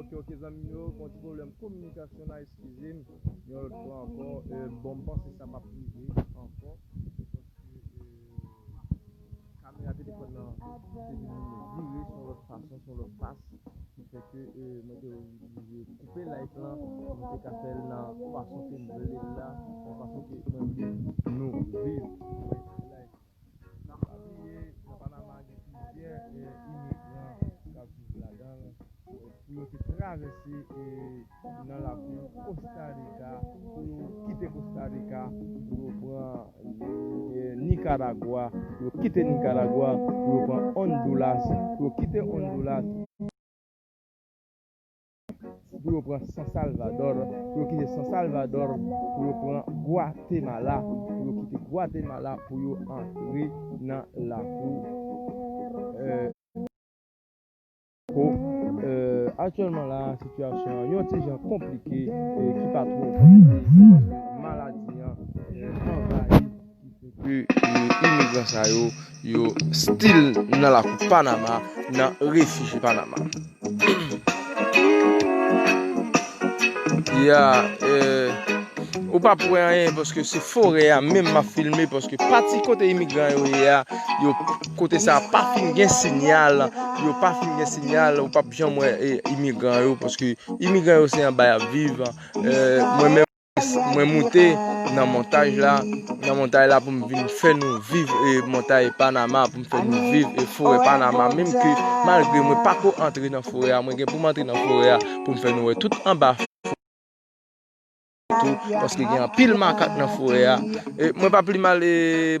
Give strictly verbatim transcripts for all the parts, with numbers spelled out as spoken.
Ok, ok, zanmi yo, gon ti pwoblèm kominikasyon la, eskize m. Yon lòt fwa ankò, e, bon, m panse sa p ap rive ankò. Paske, e, kamera telefòn nan te vin vire s on lòt fason, s on lòt fas. Ki fè ke, e, mwen te oblije koupe live lan, pou m te ka fè l nan fason ke m vle l la, nan fason ke mwen vle nou viv. Pa bliye, nan Panama gen plizyè, e, imigran k ap viv ladan l, e, pou yo te travèse, e, nan lakou Kosta Rika, pou yo kite Kosta Rika, pou yo pran, e, Nikaragwa, pou yo kite Nikaragwa, pou yo pran Honduras, pou yo kite Honduras, pou yo pran San Salvador, pou yo kite San Salvador, pou yo pran Gwatemala, pou yo kite Gwatemala, pou yo antre nan lakou, e, ko, e, aktyèlman la, sitiyasyon an yon ti jan konplike, e, ki pa twò konplike, se paske maladi an, e, anvayi, ki fè ke, e, imigran sa yo, yo still nan lakou Panama, nan refijye Panama. Ya, e, ou p ap wè anyen paske se forè a menm m ap filme, paske pati kote imigran yo ye a, yo, kote sa a pa fin gen sinyal, yo pa fin gen sinyal, ou p ap janm wè, e, imigran yo, paske imigran yo se anba y ap viv. E, mwen menm, mwen moute nan montaj la, nan montay la pou m vin fè nou viv, e, montay Panama, pou m fè nou viv, e, forè Panama, menm ke malgre mwen pako antre nan forè a, mwen gen pou m antre nan forè a pou m fè nou wè tout anba tou, paske gen anpil makak nan forè a. E, mwen pa pli mal, e,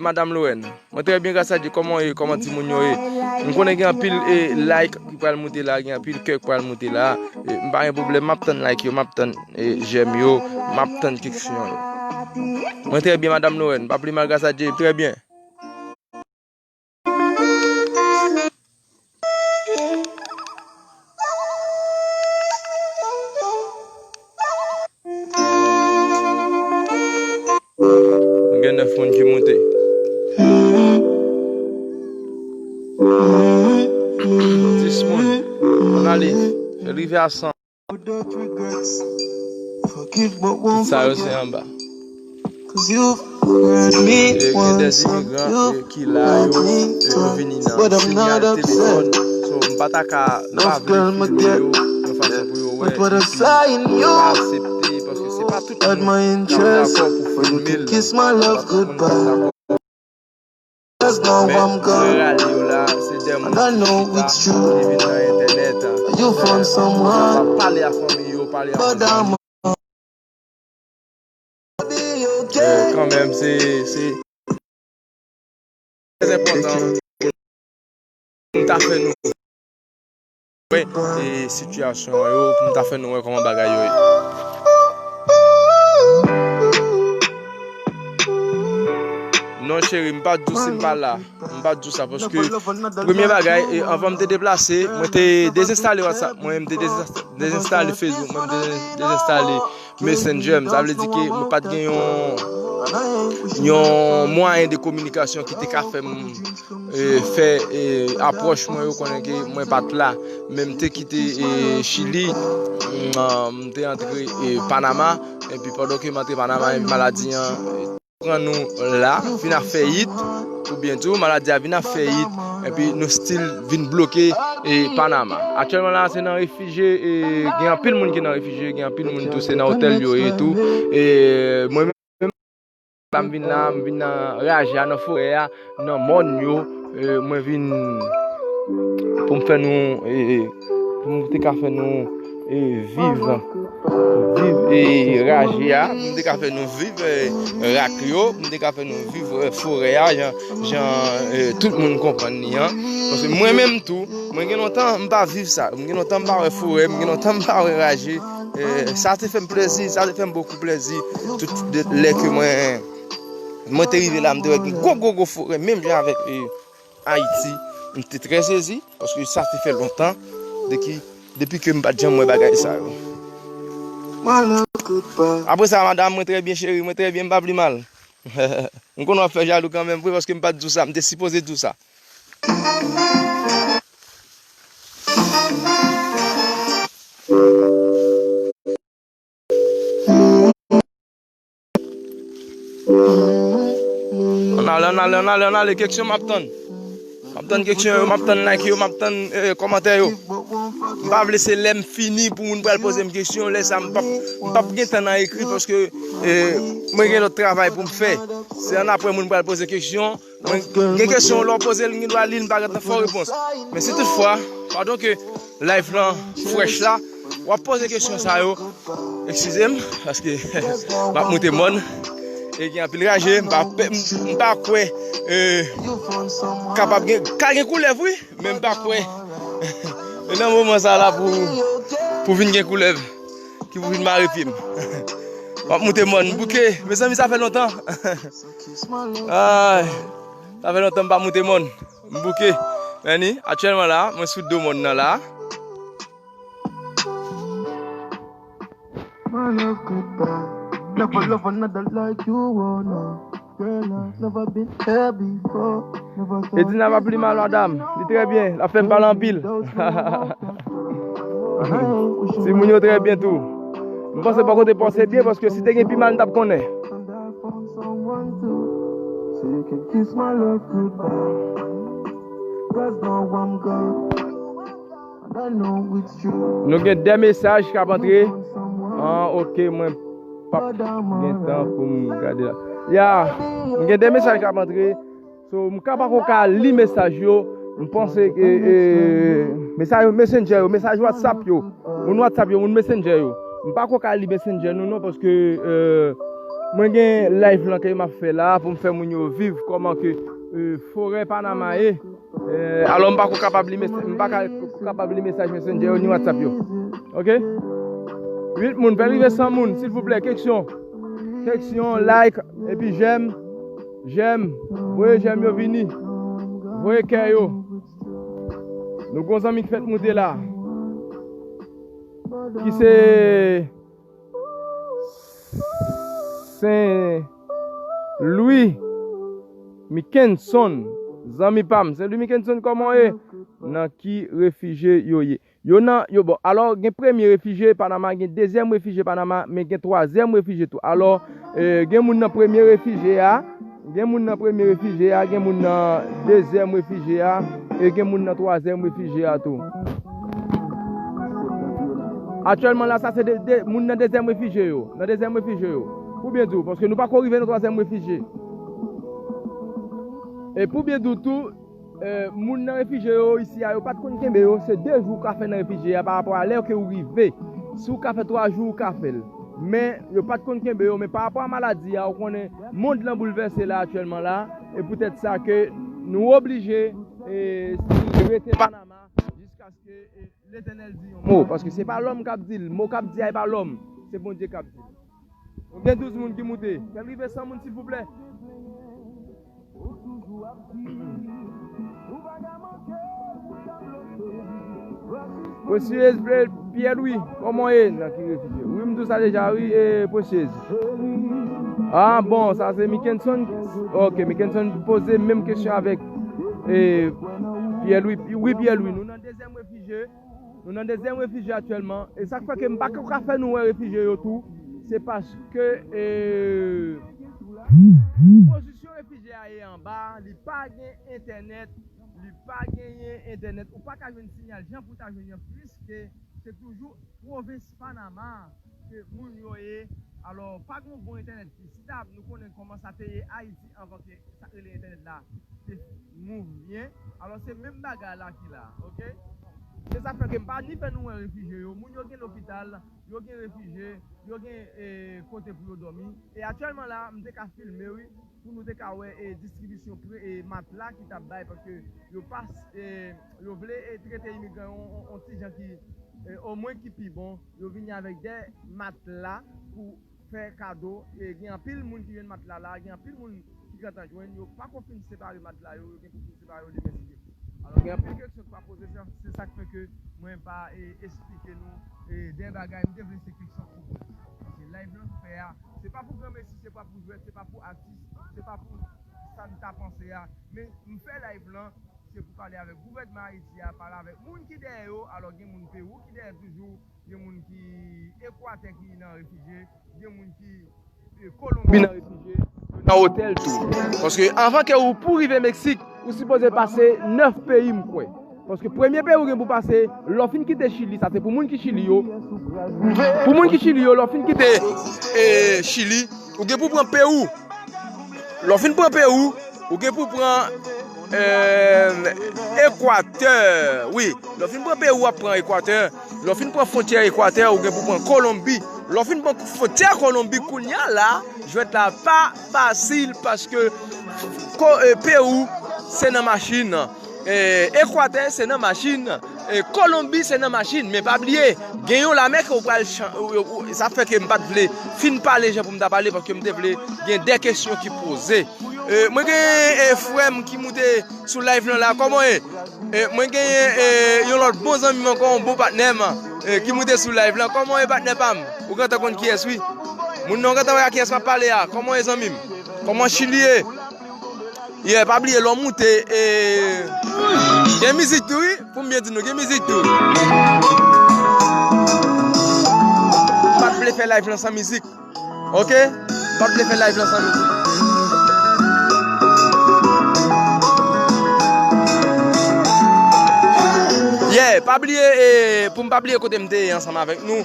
Madam Lorraine. Mwen trè byen, gras a Dye. Kòman w ye? Kòman timoun yo ye? M konnen gen anpil, e, like ki pral moute la, gen anpil kè ki pral moute la. E, m pa gen pwoblèm, m ap tann like yo, m ap tann, e, j'aime yo, m ap tann keksyon yo. Mwen trè byen, Madam Lorraine. M pa pli mal, gras a Dye, m trè byen. Nou gen nèf moun ki moute. Dis moun. Ann ale. Fè l rive a san. Tout sa yo se anba. E, gen de imigran, e, ki la, yo, e, yo vini nan sinyal telefòn. So, m pa ta ka pa vle filme yo yon fason pou yo wè, epi yo pa aksepte, paske se pa tout moun k ap dakò pou filme l. Paske moun k ap dakò. Men, mwen rale yo la, se de moun ki chita, ki vin nan entènèt, e, k ap pale a fanmi yo, pale a fanmi yo. E, kanmenm, se, se trè enpòtan pou m ta fè nou wè, e, sitiyasyon an yo, pou m ta fè nou wè kòman bagay yo ye. Non, cheri, m pa t di w si m pa la. M pa t di w sa, paske premye bagay, e, anvan m te deplase, mwen te dezenstale WhatsApp mwen, m te dezens-, dezenstale Facebook mwen, m te dezenstale Messenger m. Sa vle di ke mwen pa t gen yon, yon mwayen de kominikasyon ki te ka fè m, e, fè, e, apwòch mwen yo konnen ke mwen pa t la. Men m te kite, e, Chili, m, m te antre, e, Panama, epi pandan ke m antre Panama, epi maladi an, e, pran nou la, vin ap fè yit, oubyen tou maladi a vin ap fè yit, epi nou still vin bloke, e, Panama. Aktyèlman la, se nan refijye, e, gen anpil moun ki nan refijye, gen anpil moun tou, se nan otèl yo ye tou. E, mwen menm, la m vin la, m vin nan raje a, nan forè a, nan mòn yo, e, mwen vin pou m fè nou, e, e, pou m te ka fè nou, e, viv, viv, e, raje a, pou m te ka fè nou viv, e, rak yo, pou m te ka fè nou viv, e, forè a, jan, jan, e, tout moun konprann li an. Paske mwen menm tou, mwen gen lontan m pa viv sa, mwen gen lontan m pa wè forè, mwen gen lontan m pa wè raje. E, sa te fè m plezi, sa te fè m bokou plezi. Tout de, lè ke mwen, mwen te rive la, m te wè gen gwo, gwo, gwo forè, menm jan avèk, e, Ayiti. M te trè sezi, paske sa te fè lontan de ki, depi ke m pa t janm wè bagay sa yo. Apre sa, madanm, mwen trè byen, cheri, mwen trè byen, m pa pli mal. M konnen w ap fè jalou kanmenm, vre, paske m pa t di w sa, m te sipoze di w sa. Ann ale, ann ale, ann ale, keksyon m ap tann. M ap tann keksyon yo, m ap tann like yo, m ap tann eh, kòmantè yo. M pa vle se lè m fini pou moun pral poze m keksyon, lè sa m p ap m p ap gen tan nan ekri paske eh, mwen gen lòt travay pou m fè. Se ann apre moun pral poze keksyon. Mwen gen kesyon lè w poze l, m gen dwa li l, m pa gentan fè w repons. Men si toutfwa, pandan ke live lan fresh la, w ap poze kesyon sa yo, eskize m, paske m ap moute mòn, e gen anpil raje, m pa, m pa kwè eh, kapab gen, ka gen koulèv wi, men m pa kwè e nan moman sa la pou, pou vin gen koulèv ki pou vin mare pye m. M ap moute mòn, m bouke, mezanmi, sa fè lontan. Ay, sa fè lontan m pa moute mòn. M bouke. Meni, aktyèlman la, mwen sou do mòn nan la. My love goodbye. Never love another like you wanna. Girl, I've never been here before. Never thought Edina va pli mal, madam. Li trè byen. L ap fè m pale anpil. Timoun yo trè byen tou. M panse bò kote pa w se byen paske si te gen pi mal, m t ap konnen. And I found someone too. So you can kiss my love goodbye. Cause now I'm gone. And I know it's true. Nou gen de mesaj k ap antre. Ah, ok, mwen p ap gen tan pou m gade la. Ya, m gen de mesaj k ap antre. So, m ka pako ka li mesaj yo. M panse ke eh, mesaj Messenger yo, mesaj WhatsApp yo, moun WhatsApp yo, moun Messenger yo. M pako ka li Messenger nou non, paske eh, mwen gen live lan ke m ap fè la pou m fè moun yo viv kòman ke eh, forè Panama ye. Eh, alò m pako kapab li mes- m pa ka kapab li mesaj Messenger yo ni WhatsApp yo. Ok? Uit moun, fè rive san moun, silvouplè, keksyon. Keksyon, like, epi j'aime, j'aime. Voye j'aime yo vini. Voye kè yo. Nou gon zanmi k fèt moute la. Ki se Sen Lwi Mikenson, zanmi pa m. Sen Lwi Mikenson, kòman w ye? Nan ki refijye yo ye? Yo nan, yo bon. Alò, gen premye refijye Panama, gen dezyèm refijye Panama, men gen twazyèm refijye tou. Alò, eh, gen moun nan premye refijye a, gen moun nan premye refijye a, gen moun nan dezyèm refijye a, e gen moun nan twazyèm refijye a tou. Aktyèlman la, sa se de, de, moun nan dezyèm refijye yo. Nan dezyèm refijye yo. Pou byen di w, paske nou pako rive nan twazyèm refijye. E pou byen di w tou, eh, moun nan refijye yo isi a, yo pa t konn kenbe yo. Se de jou w ka fè nan refijye a pa rapò a lè ke w rive. Si w ka fè twa jou, w ka fè l. Men, yo pa t konn kenbe yo. Men pa rapò a maladi a, ou konnen, mond lan boulvèse la aktyèlman la. E poutèt sa ke nou oblije eh, rete Panama jiskaske eh, Letènèl di yon mo. Paske se pa lòm k ap di l. Mo k ap di a, e pa lòm. Se Bondye k ap di l. Nou gen douz moun ki moute. Fè l rive san moun, silvouplè. Presyez Pierre Louis, kòman w ye? Nan ki refijye? Wi, m di w sa deja, wi, e presyez. Ah, bon, sa se Mikenson. Ok, Mikenson poze menm kesyon avèk eh, Pierre Louis. Wi, Pierre Louis, nou nan dezyèm refijye. Nou nan dezyèm refijye aktyèlman. E sa k fè ke m pa ka fè nou wè refijye yo tou, se paske eh, pozisyon refijye a ye anba, li pa gen entènèt, li pa genyen entènèt, ou pa ka jwenn sinyal jan pou w ta jwenn yon, pliske se toujou pwovens Panama ke moun yo ye. Alò, pa gen yon bon entènèt ki stab. Nou konnen kòman sa te ye Ayiti anvan ke sa k rele entènèt la te move byen. Alò, se menm bagay la ki la, ok? Se sa k fè ke m pa ni fè nou wè refijye yo. Moun yo gen lopital, yo gen refijye, yo gen eh, kote pou yo dòmi. E aktyèlman la, m te ka filme, wi, pou nou te ka wè eh, distribisyon pre- eh, matla ki t ap bay, paske yo pa, eh, yo vle eh, trete imigran yo on, on, on ti jan ki eh, omwen ki pi bon. Yo vini avèk de matla pou fè kado. E gen anpil moun ki jwenn matla la, gen anpil moun ki gentan jwenn, yo pako fin separe matla yo, yo gen pou fin separe yo demen si Dye vle. Alò, gen anpil keksyon ki pa poze, se, se sa k fè ke mwen pa eh, esplike nou eh, de bagay, m te vle se keksyon k poze. Paske live lan m fè a, se pa pou granmesi, se pa pou jwèt, se pa pou atis, se pa pou sa m ta panse a, men m fè live lan, se pou pale avèk gouvènman Ayiti a, pale avèk moun ki dèyè yo. Alò, gen moun Pewou ki dèyè toujou, gen moun ki Ekwatè ki nan refijye, gen moun ki eh, Kolonbi nan refijye. nan otèl tou. Paske anvan ke ou pou rive Meksik, ou sipoze pase nèf peyi, m kwè. Paske premye peyi ou gen pou pase, lè w fin kite Chili, sa se pou moun ki Chili yo. Pou moun ki Chili yo, lè w fin kite e, Chili, ou gen pou pran Pewou. Lè w fin pran Pewou, ou gen pou pran e, Ekwatè. Wi, lè w fin pran Pewou, w ap pran Ekwatè. Lè w fin pran fwontyè Ekwatè, ou gen pou pran Kolonbi. Lè w fin pran fwontyè Kolonbi, kounye a la, jwèt la pa fasil paske ko, e, Pewou, se nan machin. E, Ekwatè, se nan machin. E, Kolonbi, se nan machin. Men pa bliye, gen yon lamè ke ou pral chan-, ou, ou, sa fè ke m pa t vle fin pale jan pou m ta pale, paske m te vle gen de kesyon ki poze. E, mwen gen, e, frè m ki moute sou live lan la. Kòman w ye? E, mwen genyen, e, yon lòt bon zanmi m ankò, yon bon patnè m, e, ki moute sou live lan. Kòman w ye, patnè pa m? Ou gentan konn kiyès, wi. Moun nan, ou gentan wè a kiyès m ap pale a. Kòman w ye, zanmi m? Kòman Chili ye? Yeah, pa bliye, lè w moute, e, gen mizik tou, wi. Pou m byen di nou, gen mizik tou. M pa t vle fè live lan san mizik. Ok? M pa t vle fè live lan san mizik. Yeah, pa bliye, e, pou m pa bliye kote m te ye ansanm avèk nou.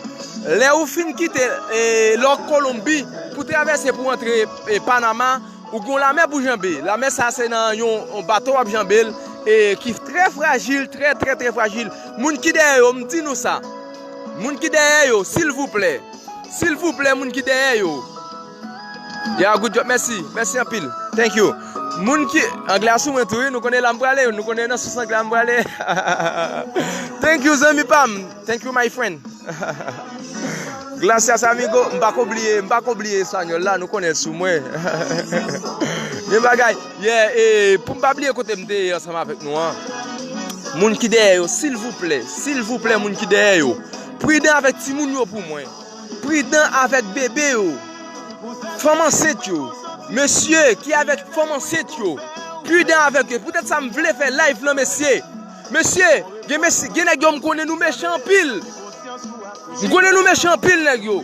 Lè ou fin kite, e, lè w Kolonbi, pou travèse pou antre, e, Panama, ou gen yon lamè pou janbe. Lamè sa se nan yon, yon bato w ap janbe l, e, ki trè frajil, trè, trè, trè frajil. Moun ki dèyè yo, m di nou sa. Moun ki dèyè yo, silvouplè. Silvouplè, moun ki dèyè yo. Yeah, good job. Mèsi. Mèsi anpil. Thank you. Moun ki, anglè a sou mwen tou, wi. Nou konnen la m prale. Nou konnen nan sous anglè a m prale. Thank you, zanmi pa m. Thank you, my friend. Gracias, amigo. M pa ko bliye, m pa ko bliye espanyòl la. Nou konnen l sou mwen. Gen bagay. Yeah, e pou m pa bliye kote m te ye ansanm avèk nou an. Moun ki dèyè yo, silvouplè, silvouplè, moun ki dèyè yo. Pridan avèk timoun yo pou mwen. Pridan avèk bebe yo. Fanm ansent yo. Mesye ki avèk fanm ansent yo. Pridan avèk yo. Poutèt sa m vle fè live lan, mesye. Mesye, gen mesye, gen nèg yo m konnen nou mechan anpil. M konnen nou mechan anpil, nèg yo.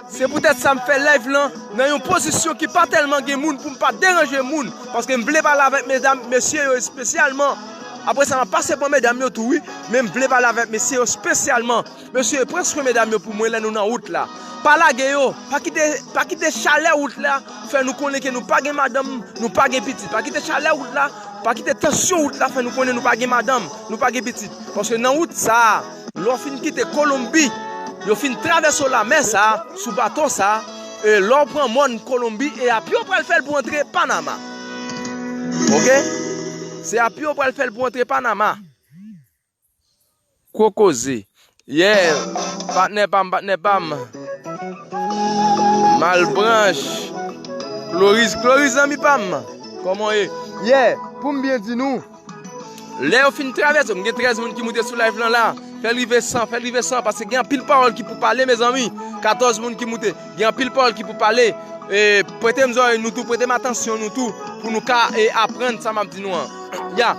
Se poutèt sa m fè live lan nan yon pozisyon ki pa tèlman gen moun pou m pa deranje moun. Paske m vle pale avèk medam, mesye yo espesyalman. Apre sa, m ap pase pran medam yo tou, wi. Men m vle pale avèk mesye yo espesyalman. Mesye, pran swen medam yo pou mwen lè nou nan wout la. Pa lage yo. Pa kite, pa kite chalè wout la fè nou konnen ke nou pa gen madanm, nou pa gen pitit. Pa kite chalè wout la, pa kite tansyon wout la fè nou konnen nou pa gen madanm, nou pa gen pitit. Paske nan wout sa a, lè w fin kite Kolonbi, yo fin travèse w lamè sa a, sou bato sa a, e lè w pran mòn Kolonbi, e a pye w pral fè l pou antre Panama. Ok? Se a pye w pral fè l pou antre Panama. Gwo koze. Yeah, patnè pa m, patnè pa m. Malbranch. Cloris, Cloris, zanmi pa m. Kòman w ye? Yeah, pou m byen di nou, lè yo fin travèse, m gen trèz moun ki moute sou live lan la. Fè l rive san, fè l rive san, paske gen anpil pawòl ki pou pale, mezanmi. Katòz moun ki moute, gen anpil pawòl ki pou pale. E, prete m zòrèy nou tou, prete m atansyon nou tou, pou nou ka, e, aprann sa m ap di nou an. Ya.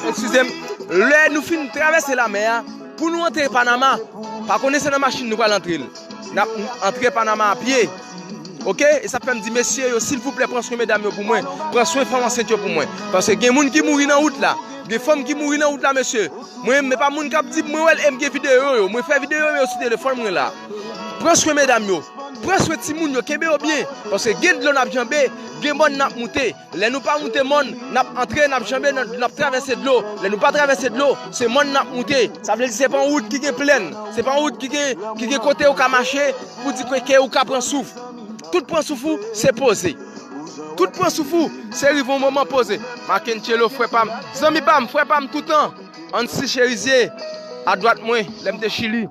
Eskize m. Lè nou fin travèse lamè a, pou nou antre Panama, pa konnen se nan machin nou pral antre l. N ap antre Panama a pye. Ok? E sa fè m di mesye yo, silvouplè, pran swen medam yo pou mwen. Pran swen fanm ansent yo pou mwen. Paske gen moun ki mouri nan wout la. Gen fanm ki mouri nan wout la, mesye. Mwen, men pa moun k ap di m, mwen wè l, e m gen videyo yo. Mwen fè videyo yo sou telefòn mwen la. Pran swen medam yo. Pran swen timoun yo, kenbe yo byen. Paske gen dlo n ap janbe, gen mòn n ap moute. Lè nou pa moute mòn, n ap antre, n ap janbe, n ap, n ap travèse dlo. Lè nou pa travèse dlo, se mòn n ap moute. Sa vle di se pa yon wout ki gen plèn. Se pa yon wout ki gen, ki gen kote ou ka mache pou di ke, ke ou ka pran souf. Tout pran souf ou, se poze. Tout pran souf ou, se rive yon moman poze. Mackencello, frè pa m, zanmi pa m, frè pa m toutan. Ansy Cherizier, adwat mwen, lè m te Chili.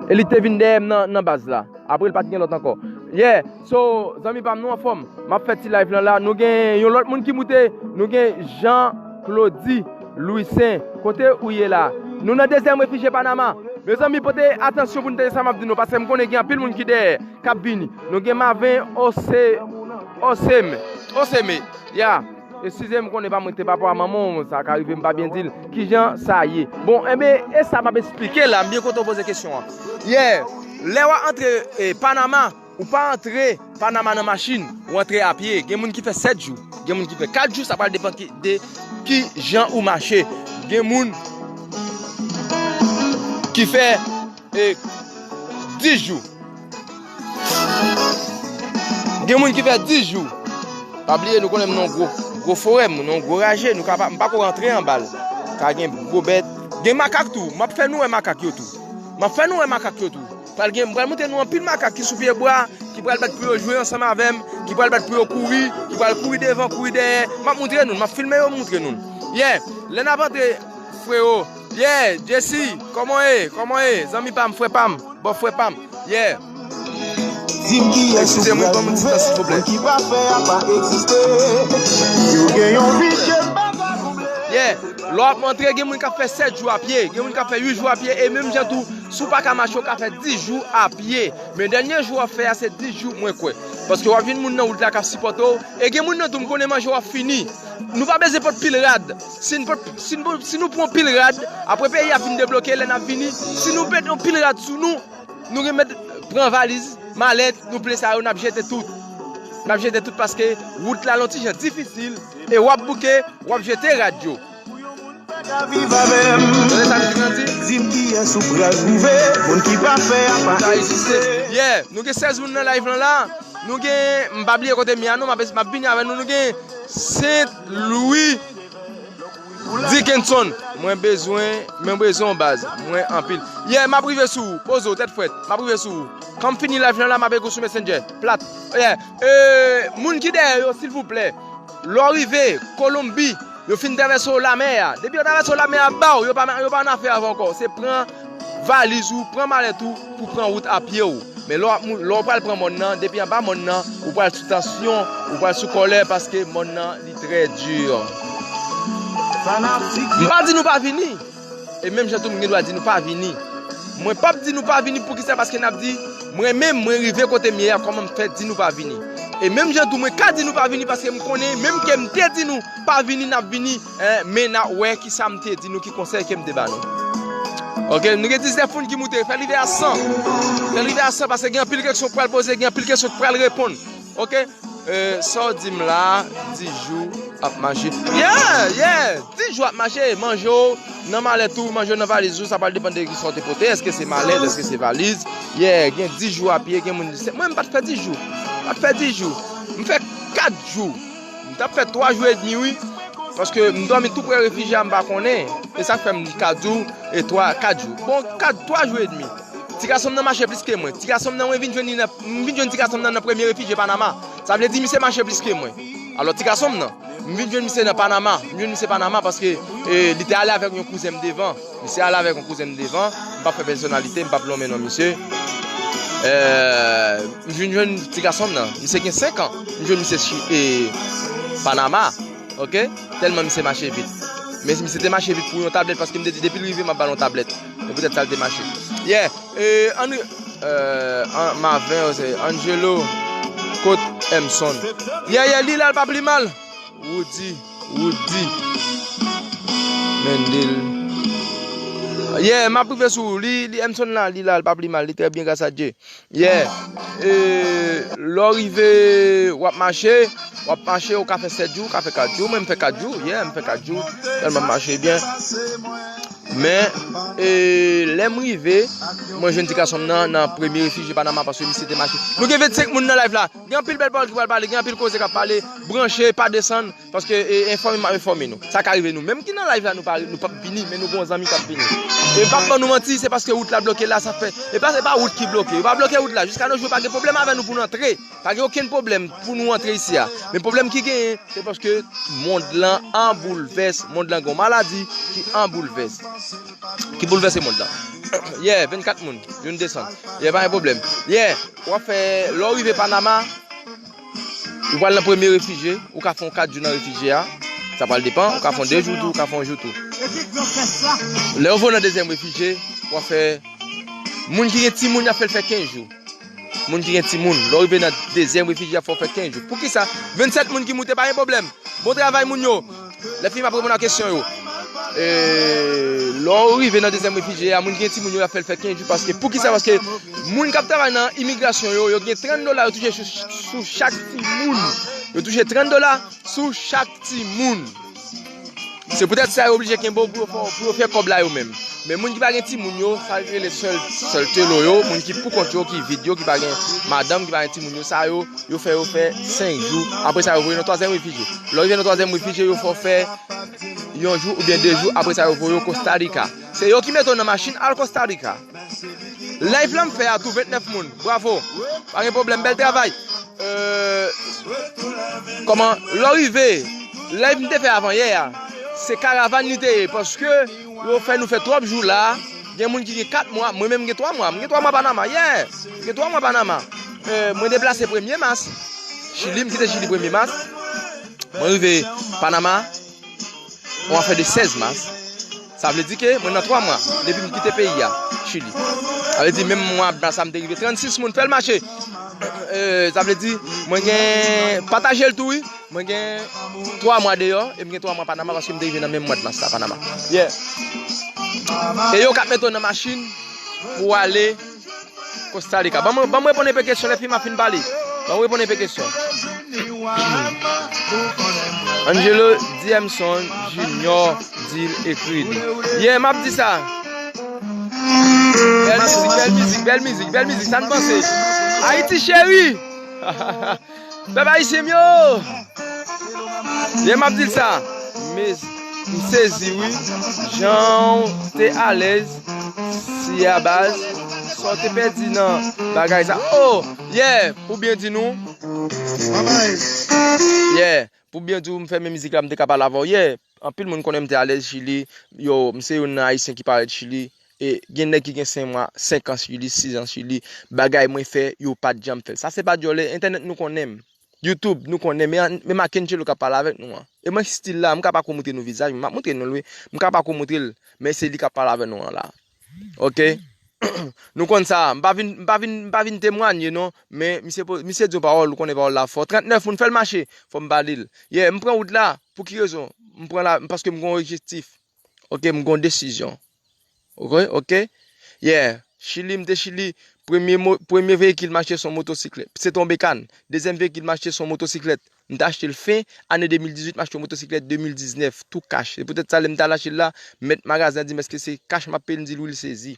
E li te vin dèyè m nan, nan baz la. Apre, l pa t gen lòt ankò. Yeah, so, zanmi pa m, nou anfòm. M ap fè ti live lan la. Nou gen yon lòt moun ki moute. Nou gen Jean Claudy Louissaint. Kote ou ye la? Nou nan dezyèm refijye Panama. Mezanmi, pote atansyon pou n tande sa m ap di nou, paske m konnen gen anpil moun ki dèyè, k ap vini. Nou gen Maven Ose-, Oseme. Oseme. Ya. Eskize m, konnen pa mwen te papa maman w, sa ka rive m pa byen di l. Kijan sa ye? Bon, enben, e sa m ap esplike la, m byen kontan w poze kesyon an. Yeah, lè w ap antre, e, Panama, Ou pa antre Panama nan machin, ou antre a pye. Gen moun ki fè sèt jou, gen moun ki fè kat jou, sa pral depann ki, de ki jan ou mache. Gen moun ki fè e, dis jou. Gen moun ki fè dis jou. Pa bliye, nou konnen m nan gwo, gwo forè, m nan gwo raje, nou ka pa, m pa ko rantre anba l. Ka gen gwo bèt. Gen makak tou, m ap fè nou wè makak yo tou. M ap fè nou wè makak yo tou. Pral gen, m pral montre nou anpil makak ki sou pye bwa, ki pral bat pou yo jwe ansanm avè m, ki pral bat pou yo kouri, ki pral kouri devan, kouri dèyè. M ap montre nou, m ap filme yo, m montre nou. Yeah, lè n ap antre, freo, yeah, Jesse, kòman w ye? Kòman w ye? Zanmi pa m, frè pa m, bò frè pa m. Yeah. Di m kiyès ou pral twouve, moun ki pa fè a pa egziste. Yo gen yon vi ke m pa ka kouble. Yeah. Lè w ap antre, gen moun k ap fè sèt jou a pye, gen moun k ap fè uit jou a pye, e menm jan tou, si w pa ka mache, w ka fè dis jou a pye. Men dènye jou w ap fè a, se dis jou, mwen kwè. Paske w ap jwenn moun nan wout la k ap sipòte w, e gen moun nan tou, m konnen manje w ap fini. Nou pa bezwen pot pil rad. Si n pot, si n pot, si nou pran pil rad, apre peyi a fin debloke, lè n ap vini, si nou met yon pil rad sou nou, nou remèt pran valiz, malèt, nou plen sa yo, n ap jete tout. N ap jete tout paske wout la l on ti jan difisil, e w ap bouke, w ap jete rad yo. Tande sa mizik lan di? Di m kiyès ou pral twouve, moun ki pa fè a pa egziste. Yeah, nou gen sèz moun nan live lan la. Nou gen, m pa bliye kote m ye a non, m ap, m ap vini avè nou. Nou gen Saint Louis Dickinson. Mwen bezwen, mwen bezwen w baz. Mwen anpil. Yeah, m ap rive sou ou. Poze w, tèt frèt. M ap rive sou ou. Kan m fini live lan la, m ap ekri w sou Messenger. Plat. Yeah. E, moun ki dèyè yo, silvouplè. Lè w rive Kolonbi, yo fin travèse w lamè a. Depi yo travèse w lamè a, baw, yo pa, yo pa nan afè avè w ankò. Se pran valiz ou, pran malèt ou, pou pran wout a pye w. Men lè w ap mou-, lè w pral pran mòn nan, depi anba mòn nan, ou pral sou tansyon, ou pral sou kòlè, paske mòn nan, li trè di. M pa di nou pa vini. E menm jan tou, m gen dwa di nou pa vini. Mwen p ap di nou pa vini, poukisa? Paske n ap di, mwen menm, mwen rive kote m ye a, kòman m fè di nou pa vini? E menm jan tou, mwen ka di nou pa vini, paske m konnen, menm ke m te di nou pa vini, n ap vini, en, men n a wè kisa m te di nou, ki konsèy ke m te ba nou. Oke, nou gen diznèf moun ki moute, fè l rive a san. Fè l rive a san, paske gen anpil kesyon k pral poze, gen anpil kesyon k pral reponn. Oke? E, sa w di m la, dis jou ap mache. Yeah, yeah, dis jou ap mache, manje w nan malèt ou, manje w nan valiz ou, sa pral depann de kisa w te pote, èske se malèt, èske se valiz. Yeah, gen dis jou a pye, gen moun, se, mwen m pa t fè dis jou, m pa t fè dis jou, m fè kat jou, m t ap fè twa jou edmi, wi, paske m dòmi tou pre refijye a, m pa konnen, e sa k fè m ka di w, e twa, kat jou, bon, kat, twa jou edmi. Ti gason m nan mache plis ke mwen. Ti gason m nan, mwen vin jwenn li nan, m vin jwenn ti gason m nan nan premye refijye Panama. Sa vle di misye mache plis ke mwen. Alò, ti gason m nan, m vin jwenn misye nan Panama. M jwenn misye Panama paske, e, li te ale avèk yon kouzen m devan. Misye ale avèk yon kouzen m devan. M p ap fè pèsonalite, m p ap lonmen non misye. E, m vin jwenn ti gason m nan. Misye gen senk an. M jwenn misye chi-, e, Panama. Oke? Tèlman misye mache vit. Men misye te mache vit pou yon tablèt, paske m te di depi l rive, m ap ba l yon tablèt. E poutèt sa l te mache. Yeah. E, Andri-, e, an, Maven, se Angelo, kot Emson? Yeah, yeah, li la, l pa pli mal. Woody, Woody. Mendel. Yeah, m ap rive sou ou. Li, li Emson la, li la, l pa pli mal. Li trè byen, gras a Dye. Yeah. E, lè w rive, w ap mache, w ap mache, ou ka fè sèt jou, ou ka fè kat jou. Mwen, m fè kat jou. Yeah, m fè kat jou. Tèlman m mache byen. Men, e, lè m rive, mwen jwenn ti gason m nan, nan premye refijye Panama, paske misye te mache. Nou gen vennsenk moun nan live la. Gen anpil bèl pawòl ki pral pale, gen anpil koze k ap pale. Branche, pa desann. Paske, e, enfòme m ap enfòme nou. Sa ka rive nou menm ki nan live la, nou pa, nou p ap vini, men nou gen yon zanmi k ap vini. E m p ap ban nou manti, se paske wout la bloke la, sa fè. E pa, se pa wout ki bloke. Yo pa bloke wout la. Jiska nos jours, pa gen pwoblèm avè nou pou n antre. Pa gen okenn pwoblèm pou nou antre isi a. Men pwoblèm ki genyen, se paske mond lan an boulvès. Mond lan gen yon maladi ki an boulvès. Ki boulvèse mond lan. Yeah, vennkat moun, youn desann. Yeah, pa gen pwoblèm. Yeah, w ap fè, lè w rive Panama, ou pral nan premye refijye, ou ka fè yon kat jou nan refijye a. Sa pral depann, ou ka fè yon de jou tou, ou ka fè yon jou tou. Lè w voye nan dezyèm refijye, w ap fè, moun ki gen timoun, y ap fè l fè kenz jou. Moun ki gen timoun, lè w rive nan dezyèm refijye, y ap fè w fè kenz jou. Poukisa? Vennsèt moun ki moute, pa gen pwoblèm. Bon travay, moun yo. Lè fini, m ap reponn a kesyon yo. E, lè w rive nan dezyèm refijye a, moun ki gen timoun yo, y ap fè l fè kenz jou. Paske, poukisa? Paske moun k ap travay nan imigrasyon yo, yo gen trant dola yo touche sou, sou chak timoun. Yo touche trant dola sou chak timoun. Se poutèt sa yo oblije kenbe w pou yo fè, pou yo fè kòb la yo menm. Men moun ki pa gen timoun yo, sa rele sèl, sèl telo yo, moun ki pou kont yo, ki vid yo, ki pa gen madanm, ki pa gen timoun yo, sa yo, yo fè yo fè senk jou. Apre sa, yo voye nan twazyèm refijye. Lè w rive nan twazyèm refijye, yo fè w fè yon jou oubyen de jou. Apre sa, yo voye w Costa Rica. Se yo ki mete w nan machin al Costa Rica. Live la m fè a tou, vennèf moun. Bravo. Pa gen pwoblèm, bèl travay. Euh, kòman, lè w rive, live m te fè avan yè a, se karavàn li te ye, paske yo fè nou fè twòp jou la. Gen moun ki gen kat mwa, mwen menm m gen twa mwa. M gen twa mwa Panama, yeah. M gen twa mwa Panama. Euh, mwen deplase premye mas. Chili, m kite Chili premye mas. Mwen rive Panama, yon afè de sèz mas. Sa vle di ke mwen nan twa mwa depi m kite peyi a, Chili. Sa vle di menm mwa mas sa m te rive trannsis moun, fè l mache. Euh, sa vle di mwen gen, pataje l tou wi. Mwen gen twa mwa deyò e m gen twa mwa Panama paske m te rive nan menm mwa de mas la Panama. Yeah. E yo k ap mete w nan machin pou w ale Costa Rica. Ban mwen, ban mwen reponn enpe kesyon lè fi m ap fin pale. Ban mwen reponn enpe kesyon. Angelo Diemson Junior Dil ekri li. Yeah, m ap di sa. Bèl mizik, bèl mizik, bèl mizik, bèl mizik. Sa n panse? Ayiti cheri! Pèp ayisyen m yo! Ye m ap di l sa. Mes, m sezi wi. Jan w te alèz, si a baz, sa w te pèdi nan bagay sa. Oh, yeah, pou byen di nou. Yeah, pou byen di w, m fèmen mizik la, m te ka pale avè w. Yeah, anpil moun konnen m te alèz Chili. Yo, m se youn nan ayisyen ki parèt Chili. E gen nèg ki gen senk mwa, senk an Chili, sis an Chili. Bagay mwen fè, yo pa t janm fè l. Sa se pa djòlè, entènèt nou konnen m. YouTube, nou konnen, men, men Mackenchelo k ap pale avèk nou an. E mwen stil la, m ka pa ko montre nou vizaj, m ap montre nou l wi. M ka pa ko montre l, men se li k ap pale avèk nou an la. Oke? Nou konn sa, m pa vin, m pa vin, m pa vin temwanye non, men misye po-, misye di yon pawòl, ou konnen pawòl la fò. Trannèf moun fè l mache, fò m pale l. Yeah, m pran wout la, pou ki rezon? M pran la, paske m gen yon objektif. Oke, m gen yon desizyon. Oke, oke. Yeah. Chili, m te Chili. Premye mo-, premye veyikil m achte se yon motosiklèt. Se te yon bekàn. Dezyèm veyikil m achte se yon motosiklèt. M te achte l fen ane de mil dizuit, m achte yon motosiklèt de mil diznèf, tou kach. Se poutèt sa, lè m t al achte l la, mèt magazen an di m, èske se kach m ap peye l? M di l, wi, l sezi.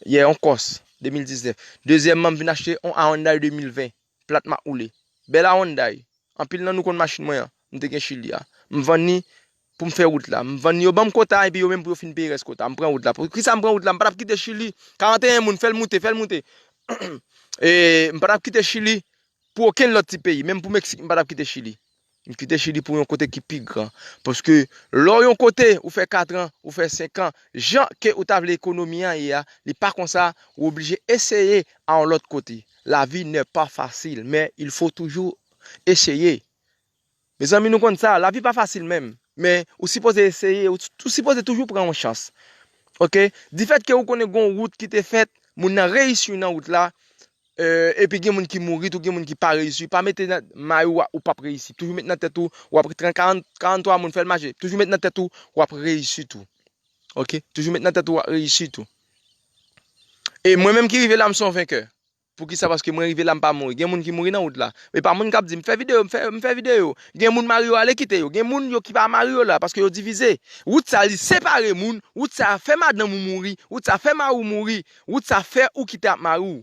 Yeah, yon Kòs, de mil diznèf. Dezyèmman, m vin achte yon Hyundai de mil ven, plat m ap woule. Bèl Hyundai. Anpil nan nou konn machin mwen an, m te gen Chili a. M vann li pou m fè wout la. M vann li, yo ban m kota, epi yo menm pou yo fin peye rès kota. M pran wout la. Poukisa m pran wout la? M pa t ap kite Chili. Karanteyen moun, fè l moute, fè l moute. E m pa t ap kite Chili pou okenn lòt ti peyi. Menm pou Meksik, m pa t ap kite Chili. M kite Chili pou yon kote ki pi gran. Paske lè w yon kote, ou fè katran, ou fè senkan, jan ke ou ta vle ekonomi an ye a, li pa konsa, ou oblije eseye a yon lòt kote. La vie n'est pas facile, mais il faut toujours essayer. Mezanmi, nou konn sa, lavi pa fasil menm. Men, ou sipoze eseye, ou, ou sipoze toujou pran yon chans. Oke? Difèt ke ou konnen gon wout ki te fèt, moun nan reyisi nan wout la, euh, epi gen moun ki mouri tou, gen moun ki pa reyisi. Pa mete nan may ou, ou p ap reyisi. Toujou met nan tèt ou, w ap trant, karant, karant twa moun fè l mache. Toujou met nan tèt ou, w ap reyisi tou. Oke? Toujou met nan tèt ou, w ap reyisi tou. E mwen menm ki rive la, m se yon venkè. Poukisa? Paske mwen rive la, m pa mouri. Gen moun ki mouri nan wout la. E pa moun k ap di, m fè videyo, m fè, m fè videyo. Gen moun mari yo ale kite yo. Gen moun yo ki pa mari yo la, paske yo divize. Wout sa, li separe moun. Wout sa fè madanm ou mouri. Wout sa fè mari w mouri. Wout sa fè ou kite ak mari w.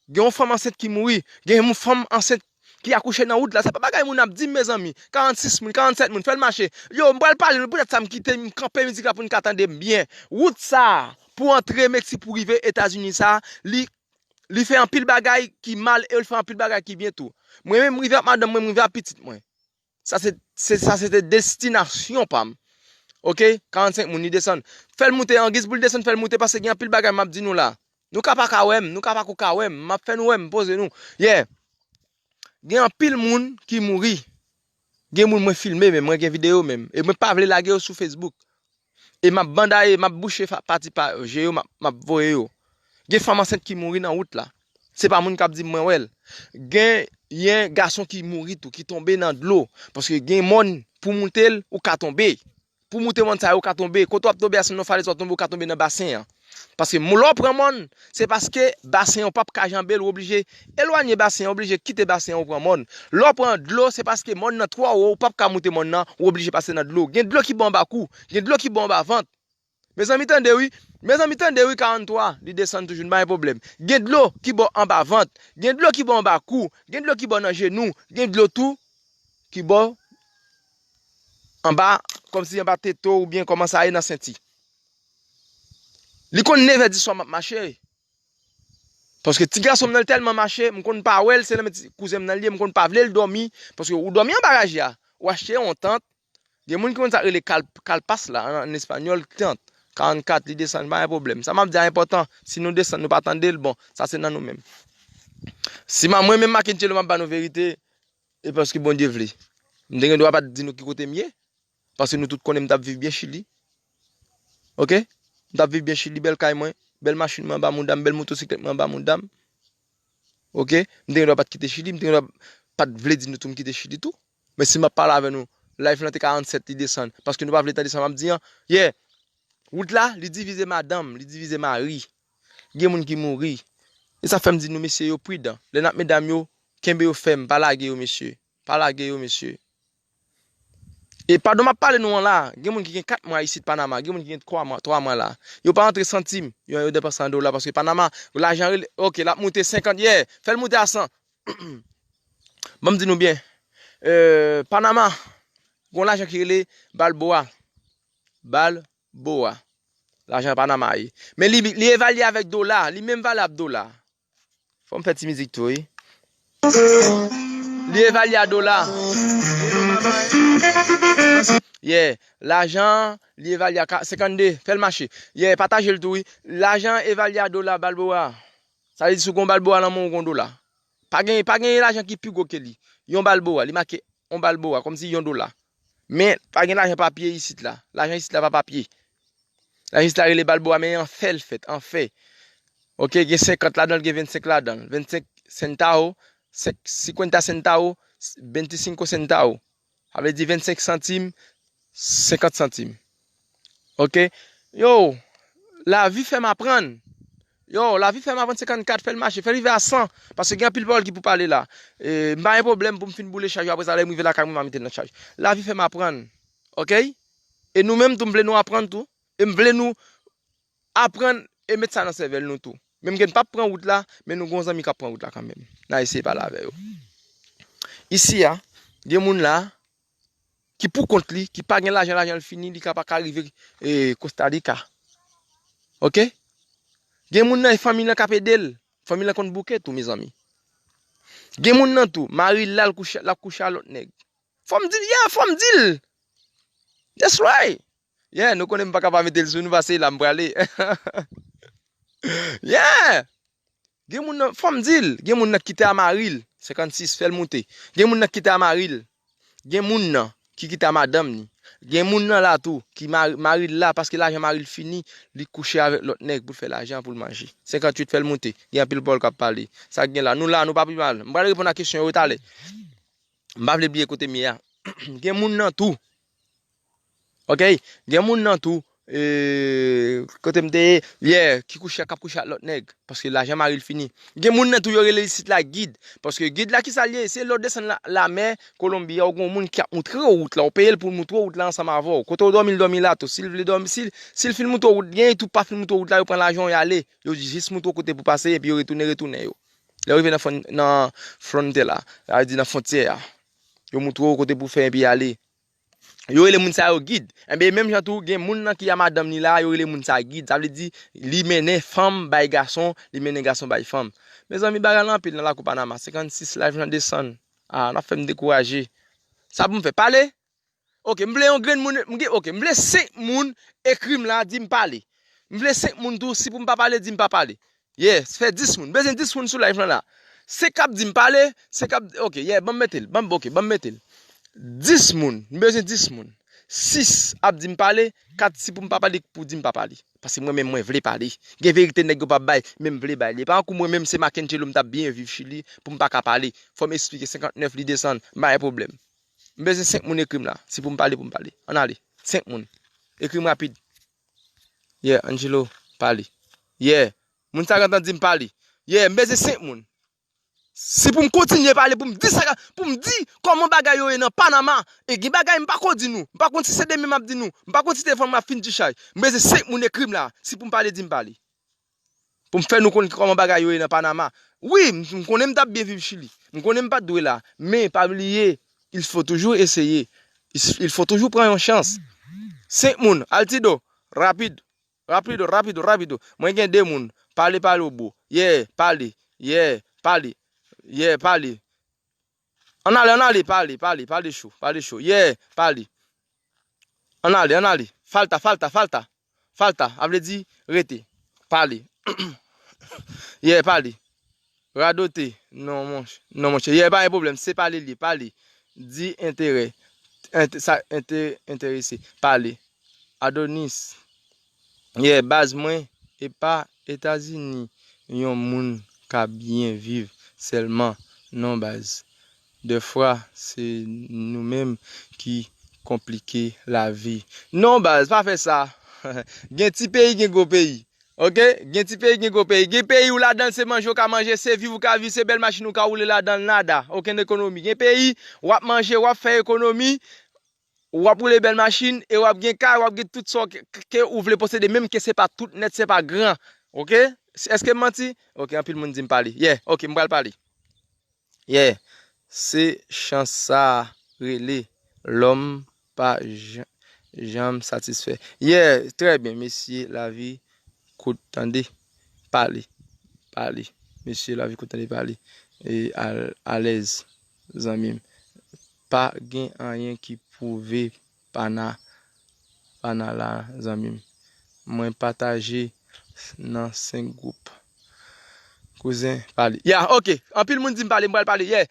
Gen yon fanm ansent ki mouri. Gen yon fanm ansent ki akouche nan wout la. Se pa bagay moun ap di m, mezanmi. Karannsis moun, karannsèt moun, fè l mache. Yo, m pral pale nou, poutèt sa m kite, m kanpe mizik la pou n ka tande m byen. Wout sa, pou antre Meksik, pou rive Etazini sa, li li fè anpil bagay ki mal e l fè anpil bagay ki byen tou. Mwen menm, m rive ak madanm mwen, m rive ak pitit mwen. Sa se, se, sa se te destinasyon pa m. Oke? Karannsenk moun, li desann. Fè l moute, angiz pou l desann, fè l moute, paske gen anpil bagay m ap di nou la. Nou ka pa ka wè m, nou ka pa ko ka wè m, m ap fè nou wè m, poze nou. Yeah. Gen anpil moun ki mouri. Gen moun mwen filme menm, mwen gen videyo menm. E mwen pa vle lage yo sou Facebook. E m ap bandaye, m ap bouche fa-, pati pa je yo, m ap, m ap voye yo. Gen fanm ansent ki mouri nan wout la. Se pa moun k ap di m mwen wè l. Gen, gen gason ki mouri tou, ki tonbe nan dlo. Paske gen mòn pou moute l, ou ka tonbe. pou moute mòn sa yo, ou ka tonbe. Kote w ap tonbe a, si nan yon falèz w ap tonbe, ou ka tonbe nan basen an. Paske lè w pran mòn, se paske basen an w p ap ka janbe l, ou oblije elwanye basen an, ou oblije kite basen an, ou pran mòn. Lè w pran dlo, se paske mòn nan twò wo, ou p ap ka moute mòn nan, ou oblije pase nan dlo. Gen dlo ki bò anba kou, gen dlo ki bò anba vant. Mezanmi tande wi, mezanmi tande wi, karanntwa, li desann toujou, n pa gen pwoblèm. Gen dlo ki bò anba vant, gen dlo ki bò anba kou, gen dlo ki bò nan jenou, gen dlo tou ki bò anba, kòmsi anba tete w oubyen kòman sa ye nan senti. Li konn nevè diswa m ap mache. Paske ti gason m nan, li tèlman mache, m konn pa wè l, se nan men ti kouzen m nan li ye, m konn pa vle l dòmi, paske ou dòmi anba raje a, ou achte yon tant, gen moun ki konn sa rele kal-, kalpas la, an, an espanyòl, tant, karannkat, li desann, pa gen pwoblèm. Sa m ap di a enpòtan, si nou desann, nou pa tande l, bon, sa se nan nou menm. Si m a mwen menm Mackengello, m ap ba nou verite, e paske Bondye vle. M te gen dwa pa t di nou ki kote m ye, paske nou tout konnen m t ap viv byen Chili. Oke? M t ap viv byen Chili, bèl kay mwen, bèl machin mwen anba mouda m, bèl motosiklèt mwen anba mouda m. Oke? M te gen dwa pa t kite Chili, m te gen dwa pa t vle di nou tou m kite Chili tou. Men si m ap pale avè nou, live lan te karannsèt, li desann, paske nou pa vle tande sa m ap di an. Yeah! Wout la, li divize madanm, li divize mari. Gen moun ki mouri. E sa fè m di nou, mesye yo pridan. Lè n ap medam yo, kenbe yo fèm, pa lage yo, mesye. Pa lage yo, mesye. E padon m ap pale nou an la, gen moun ki gen kat mwa isit Panama, gen moun ki gen twa mwa, twa mwa la. Yo pa antre santim, yo, yo depanse an dola, paske Panama, lajan rele, oke, l ap moute senkant, yeah, fè l moute a san. Ban m di nou byen, euh, Panama, gon lajan ki rele Balboa. Balboa. Lajan Panama ye. Men li, li evalye avèk dola, li menm valè ap dola. Fò m fè ti mizik tou, wi. Li evalye a dola. Yeah. Lajan, li evalye a ka-, senkannde. Fè l mache. Yeah, pataje l tou, wi. Lajan evalye a dola, Balboa. Sa vle di si w gon Balboa nan men w, ou gon dola. Pa gen, pa gen lajan ki pi gwo ke li. Yon Balboa, li make yon Balboa, kòmsi yon dola. Men, pa gen lajan papye isit la. Lajan isit la pa papye. Lajan isit la rele Balboa, men an fè l fèt, an fè. Oke, gen senkant ladan l, gen vennsenk ladan l. Vennsenk centavo, senk, cincuenta centavo, veinticinco centavo. Sa vle di vennsenk santim, senkant santim. Oke? Yo, lavi fè m aprann. Yo, lavi fè m aprann senkannkat, fè l mache, fè l rive a san. Paske gen anpil pawòl ki pou pale la. E, m pa gen pwoblèm pou m fin boule chaj yo, apre sa, lè m rive lakay mwen, m a mete l nan chaj. Lavi fè m aprann. Oke? E nou menm tou, m vle nou aprann tou. E m vle nou aprann e met sa nan sèvèl nou tou. Menm ke n p ap pran wout la, men nou gon zanmi k ap pran wout la kanmenm. N a eseye pale avè yo. Isi a, gen moun la, ki pou kont li, ki pa gen lajan, lajan l fini, li ka pa ka rive, e, Costa Rica. Oke? Gen moun nan, e fanmi l lan k ap ede l. Fanmi l lan konn bouke tou, mezanmi. Gen moun nan tou, mari l la, l kouche, l ap kouche a lòt nèg. Fò m di l, yeah, fò m di l. That's right. Yeah, nou konnen m pa ka pa mete l sou nou, paske la m prale. Yeah! Gen moun nan, fò m di l, gen moun nan ki kite a mari l, senkannsis, fè l moute. Gen moun nan ki kite a mari l. Gen moun nan ki kite a madanm ni. Gen moun nan la tou, ki mari, mari l la, paske lajan mari l fini, li kouche avèk lòt nèg pou l fè lajan pou l manje. Senkantuit, fè l moute. Gen anpil pawòl k ap pale. Sa k gen la? Nou la, nou pa pi mal. M pral reponn a kesyon yo talè. M pa vle bliye kote m ye a. Gen moun nan tou. Oke? Gen moun nan tou, e, kote m te ye, yeah, ki kouche, k ap kouche ak lòt nèg, paske lajan mari l fini. Gen moun nan tou, yo rele isit la gid, paske gid la, ki sa l ye? Se lè w desann la, lamè Kolonbi a, ou gon moun ki ap moutre w wout la, ou peye l pou l moutre w wout la ansanm avè w. Kote w dòmi, l dòmi la tou. Si l vle dòmi, si, si l fin moutre w wout, gen tou pa fin moutre w wout la, yo pran lajan w, y ale. Yo jis moutre w kote pou pase, epi yo retounen, retounen yo. Lè w rive nan fwon-, nan fwontyè la, sa vle di nan fwontyè a, yo moutre w kote pou fè epi ale. Yo rele moun sa yo gid. Enben, menm jan tou, gen moun nan ki a madanm ni la, yo rele moun sa gid. Sa vle di, li mennen fanm bay gason, li mennen gason bay fanm. Mezanmi, bagay la anpil nan lakou Panama. Senkannsis, live lan desann. Ah, n ap fè m dekouraje. Sa pou m fè? Pale? Oke, m vle yon grenn moun, m gen, oke, m vle senk moun ekri m la, di m pale. M vle senk moun tou, si pou m pa pale, di m pa pale. Yeah, fè dis moun. Bezwen dis moun sou live lan la. Senk ap di m pale, senk ap, oke, yeah, ban m mete l. Ban m, oke, ban m mete l. Dis moun. M bezwen dis moun. Sis ap di m pale, kat si pou m pa pale, pou di m pa pale. Paske mwen menm mwen vle pale. Gen verite nèg yo p ap bay, men m vle bay li. E pa tankou mwen menm se Mackengello m t ap byen viv Chili, pou m pa ka pale. Fò m eksplike senkantnèf li desann, m pa gen pwoblèm. M bezwen senk moun ekri m la. Si pou m pale, pou m pale. Ann ale. Senk moun. Ekri m rapid. Yeah, Angelo, pale. Yeah. Moun sa gentan di m pale. Yeah, m bezwen senk moun. Si pou m kontinye pale, pou m di sa, pou m di kòman bagay yo ye nan Panama, e gen bagay m pa ko di nou. M pa konn si se demen m ap di nou. M pa konn si se devan m ap fin di chay. M bezwen senk moun ekri m la. Si pou m pale, di m pale. Pou m fè nou konn kòman bagay yo ye nan Panama. Wi, m, m konnen m t ap byen viv Chili. M konnen m pa t dwe la. Men, pa bliye, il faut toujours essayer. Il, il faut toujours pran yon chans. Senk moun, Altido, rapid. Rapido, rapido, rapido. Mwen gen de moun. Pale, pale, bro. Yeah, pale. Yeah, pale. Yeah, pale. Ann ale, ann ale, pale, pale, pale cho, pale cho. Yeah, pale. Ann ale, ann ale. Falta, falta, falta. Falta, a vle di rete. Pale. Yeah, pale. Radote. Non, monch-, non, monchè. Yeah, pa gen pwoblèm. Se pale li ye, pale. Di enterè. Ent-, sa, ente-, enterese. Pale. Adonis. Yeah, baz mwen, e pa Etazini yon moun ka byen viv sèlman. Non, baz. Dèfwa, se nou menm ki konplike lavi. Non, baz, pa fè sa. Gen ti peyi, gen gwo peyi. Oke? Gen ti peyi, gen gwo peyi. Gen peyi ou ladan l, se manje ou ka manje, se viv ou ka viv, se bèl machin ou ka woule ladan l, nada. Okenn ekonomi. Gen peyi, w ap manje, w ap fè ekonomi, w ap woule bèl machin, e w ap gen kay, w ap gen tout sa w ke, ke ou vle posede, menm ke se pa tout nèt, se pa gran. Oke? Èske m manti? Oke, anpil moun di m pale. Yeah, oke, m pral pale. Yeah. Se chans sa rele lòm pa jan-, janm satisfè. Yeah, trè byen, mesye, lavi kout, tande. Pale, pale. Mesye, lavi kout, tande, pale. E al-, alèz, zanmi m. Pa gen anyen ki pwouve pa na, pa na la, zanmi m. Mwen pataje nan senk gwoup. Kouzen, pale. Ya, oke. Anpil moun di m pale, m pral pale. Yeah.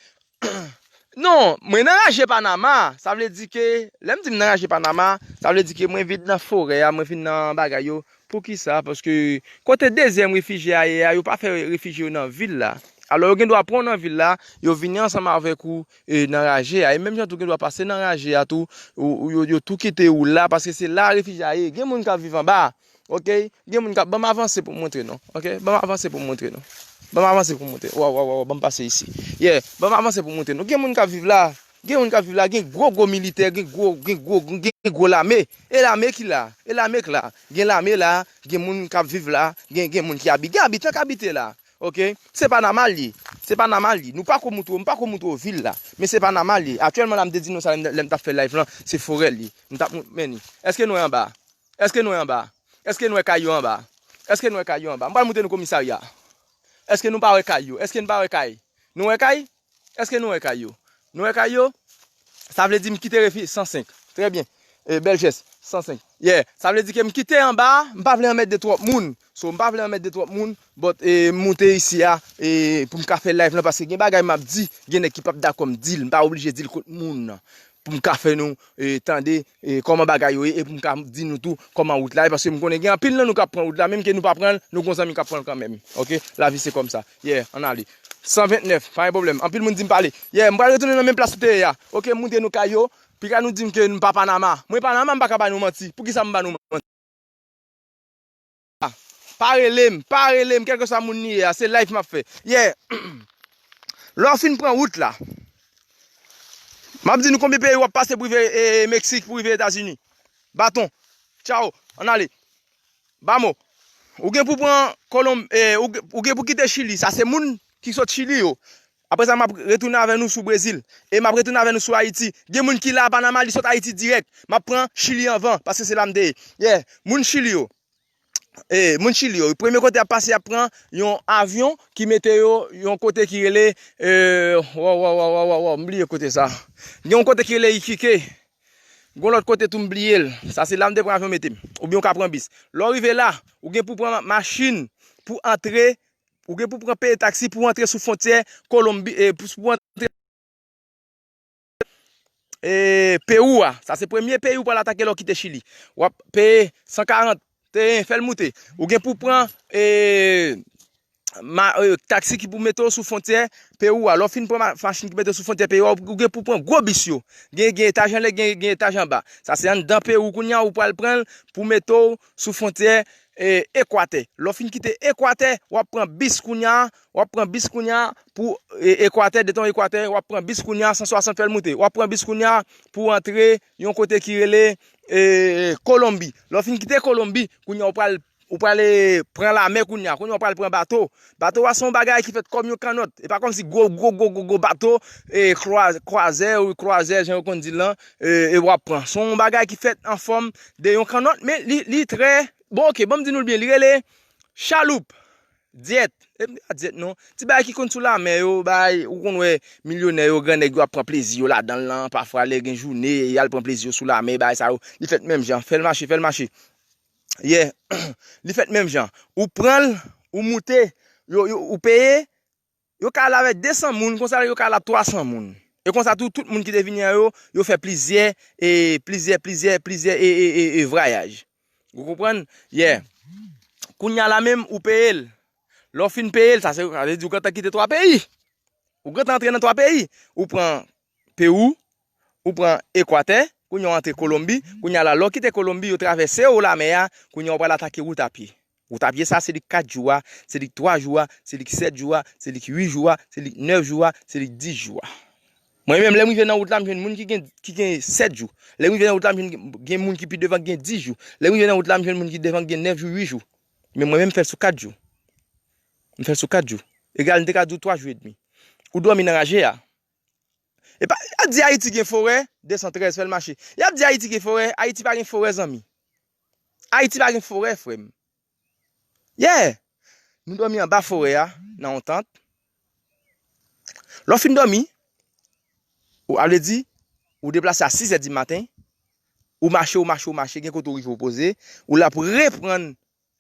Non, mwen nan raje Panama. Sa vle di ke, lè m di m nan raje Panama, sa vle di ke mwen vin nan forè a, mwen vin nan bagay yo. Poukisa? Paske kote dezyèm refijye a ye a, yo pa fè refijye yo nan vil la. Alò, yo gen dwa pran w nan vil la, yo vini ansanm avèk ou, e, nan raje a. E menm jan tou, gen dwa pase nan raje a tou, ou, ou, yo, yo tou kite ou la, paske se la refijye a ye. Gen moun k ap viv anba. Oke? Gen moun k ap, ban m avanse pou m montre nou. Oke? Ban m avanse pou m montre nou. Ban m avanse pou m montre. Waw, waw, waw, ban m pase isi. Yeah, ban m avanse pou m montre nou. Gen moun k ap viv la. Gen moun k ap viv la. Gen gwo, gwo militè. Gen gwo, gen gwo, gen gwo lame. E lame ki la. E lame k la. Gen lame la. Gen moun k ap viv la. Gen, gen moun ki abi-, gen abitan k abite la. Oke? Se Panama l ye. Se Panama l ye. Nou pa ko moutre w, m pa ko moutre w vil la. Men se Panama l ye. Aktyèlman la, m te di nou sa lè m, lè m t ap fè live lan. Se forè l ye. M t ap mont-, men ni. Èske nou wè anba? Èske nou wè anba? Èske nou wè kay yo anba? Èske nou wè kay yo anba? M pral montre nou komisarya. Èske nou pa wè kay yo? Èske n pa wè kay? Nou wè kay? Èske nou wè kay yo? Nou wè kay yo? Sa vle di m kite refi san senk. Trè byen. E, bèl jès. San senk. Yeah. Sa vle di ke m kite anba, m pa vle anmède twòp moun. So, m pa vle anmède twòp moun, but, e, m moute isi a, e, pou m ka fè live lan, paske gen bagay m ap di, gen nèg ki p ap dakò m di l, m pa oblije di l kot moun nan. Pou m ka fè nou, e, tande, e, kòman bagay yo ye, e pou m ka di nou tou kòman wout la ye, paske m konnen gen anpil nan nou k ap pran wout la, menm ke nou pa pran l, nou gon zanmi k ap pran l kanmenm. Oke? Lavi se kòmsa. Yeah, ann ale. San ventnèf, pa gen pwoblèm. Anpil moun di m pale. Yeah, m pral retounen nan menm plas m te ye a. Oke, m montre nou kay yo. Piga nou di m ke m pa Panama. Mwen Panama, m pa ka ba nou manti. Poukisa m ba nou manti? Pa rele m, pa rele m, kèlkeswa moun li ye a, se live m ap fè. Yeah. Lè w fin pran wout la, m ap di nou konbyen peyi w ap pase pou rive, e, Meksik, pou rive Etazini. Baton. Tchaw. Ann ale. Bamo. Ou gen pou pran Kolonb-, e, ou, ou gen pou kite Chili. Sa se moun ki sot Chili yo. Apre sa, m ap retounen avè nou sou Brezil. E m ap retounen avè nou sou Ayiti. Gen moun ki la a Panama, li sot Ayiti dirèk. M ap pran Chili anvan, paske se la m te ye. Yeah, moun Chili yo. E, moun Chili yo. Premye kote y ap pase, y ap pran yon avyon ki mete yo yon kote ki rele, e, waw, waw, waw, m bliye kote sa. Gen yon kote ki rele Iquique. Gon lòt kote tou m bliye l. Sa se la m te pran avyon mete m. Oubyen w ka pran bis. Lè w rive la, ou gen pou pran machin pou antre, ou gen pou pran peye taksi pou antre sou fwontyè Kolonbi, e, pou, pou antre, e, Pewou a. Sa se premye peyi ou pral atake lè w kite Chili. W ap peye san karant, te, fè l moute. Ou gen pou pran, e, ma, e, taksi ki pou mete w sou fwontyè Pewou a. Lè w fin pran ma, machin ki mete w sou fwontyè Pewou a, ou gen pou pran gwo bis yo. Gen, gen etaj anlè, gen, gen etaj anba. Sa se anndan Pewou kounye a, ou pral pran l pou mete w sou fwontyè, e, Ekwatè. Lè w fin kite Ekwatè, w ap pran bis kounye a, w ap pran bis kounye a pou, e, Ekwatè, detan Ekwatè, w ap pran bis kounye a, san swasant fè l moute. W ap pran bis kounye a pou antre yon kote ki rele, e, Kolonbi. Lè w fin kite Kolonbi, kounye a w pral ou prale pran lamè kounye a. Kounye a w pral pran bato. Bato a se yon bagay ki fèt kòm yon kannòt. E pa kòmsi gwo, gwo, gwo, gwo, gwo bato, e, kwa, kwazè ou kwazè, jan yo konn di l lan, e, e w ap pran. Se yon bagay ki fèt an fòm de yon kannòt, men li, li trè, bon, oke, ban m di nou l byen, li rele chaloup, dyèt. E m di pa dyèt non. Ti bagay ki konn sou lamè yo, bagay, ou konn wè milyonè yo, grannèg yo ap pran plezi yo ladan l lan, pafwa lè gen jounen, y al pran plezi yo sou lamè, bagay sa yo. Li fèt menm jan, fè l mache, fè l mache. Yeah. Li fèt menm jan. Ou pran l, ou moute, yo, yo, ou peye, yo ka al avèk de san moun, konsa yo ka al ak twa san moun. E konsa tou, tout moun ki te vini an yo, yo fè plizyè, e plizyè, plizyè, plizyè, e, e, e, e vwayaj. Ou konprann? Yeah. Kounye a la menm, ou peye l. Lè w fin peye l, sa se, sa vle di ou gentan kite twa peyi. Ou gentan antre nan twa peyi. Ou pran Pewou, ou pran Ekwatè, kounye a w antre Kolonbi, kounye a la, lè w kite Kolonbi, yo travèse w lamè a, kounye a w pral atake wout a pye. Wout a pye sa, se li kat jou a, se li twa jou a, se li sèt jou a, se li uit jou a, se li nèf jou a, se li dis jou a. Mwen menm, lè m rive nan wout la, m jwenn moun ki gen, ki gen sèt jou. Lè m rive nan wout la, m jwenn gen moun ki pi devan ki gen dis jou. Lè m rive nan wout la, m jwenn moun ki devan ki gen nèf jou, uit jou. Men mwen menm, m fè l sou kat jou. M fè l sou kat jou. Egal, m te ka di w twa jou edmi. Ou dòmi nan raje a. E pa, y ap di Ayiti gen forè, de san trèz, fè l mache. Y ap di Ayiti gen forè, Ayiti pa gen forè, zanmi. Ayiti pa gen forè, frè m. Yeah! Nou dòmi anba forè a, nan yon tant. Lè w fin dòmi, ou, a vle di, ou deplase a sis è di maten, ou mache, ou mache, ou mache, gen kote ou rive ou poze, ou la pou reprann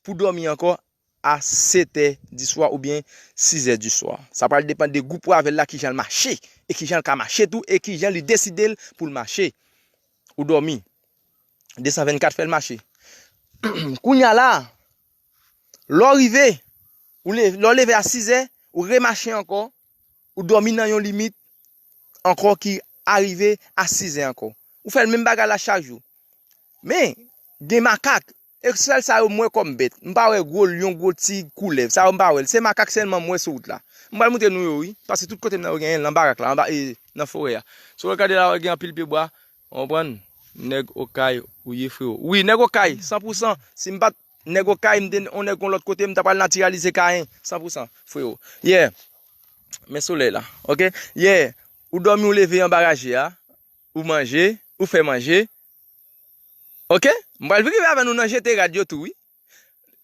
pou dòmi ankò a sèt è di swa oubyen sis è di swa. Sa pral depann de gwoup ou avè l la, kijan l mache, e kijan l ka mache tou, e kijan li deside l pou l mache. Ou dòmi. De san vennkat fè l mache. Kounye a la, lè w rive, ou leve, lè w leve a sis è, ou remache ankò, ou dòmi nan yon limit ankò ki arive a sis è ankò. Ou fè l menm bagay la chak jou. Men, gen makak, e sèl sa yo m wè kòm bèt. M pa wè gwo lyon, gwo tig, koulèv. Sa yo m pa wè l. Se makak sèlman m wè sou wout la. M pral montre nou yo, wi. Paske tout kote m nan yo genyen l, nan barak la, anba, e, nan forè a. Si w gade la, w gen anpil pyebwa. Ou konprann? Nèg Okay ou ye, freo. Wi, nèg Okay, san pou san. Si m pa t nèg Okay, m te yon nèg yon lòt kote, m ta pral natiralize Kayen, san pou san, freo. Yeah. Men solèy la. Oke? Yeah. Ou dòmi, ou leve anba raje a. Ou manje, ou fè manje. Oke? M pral rive avè nou nan jete rad yo tou, wi.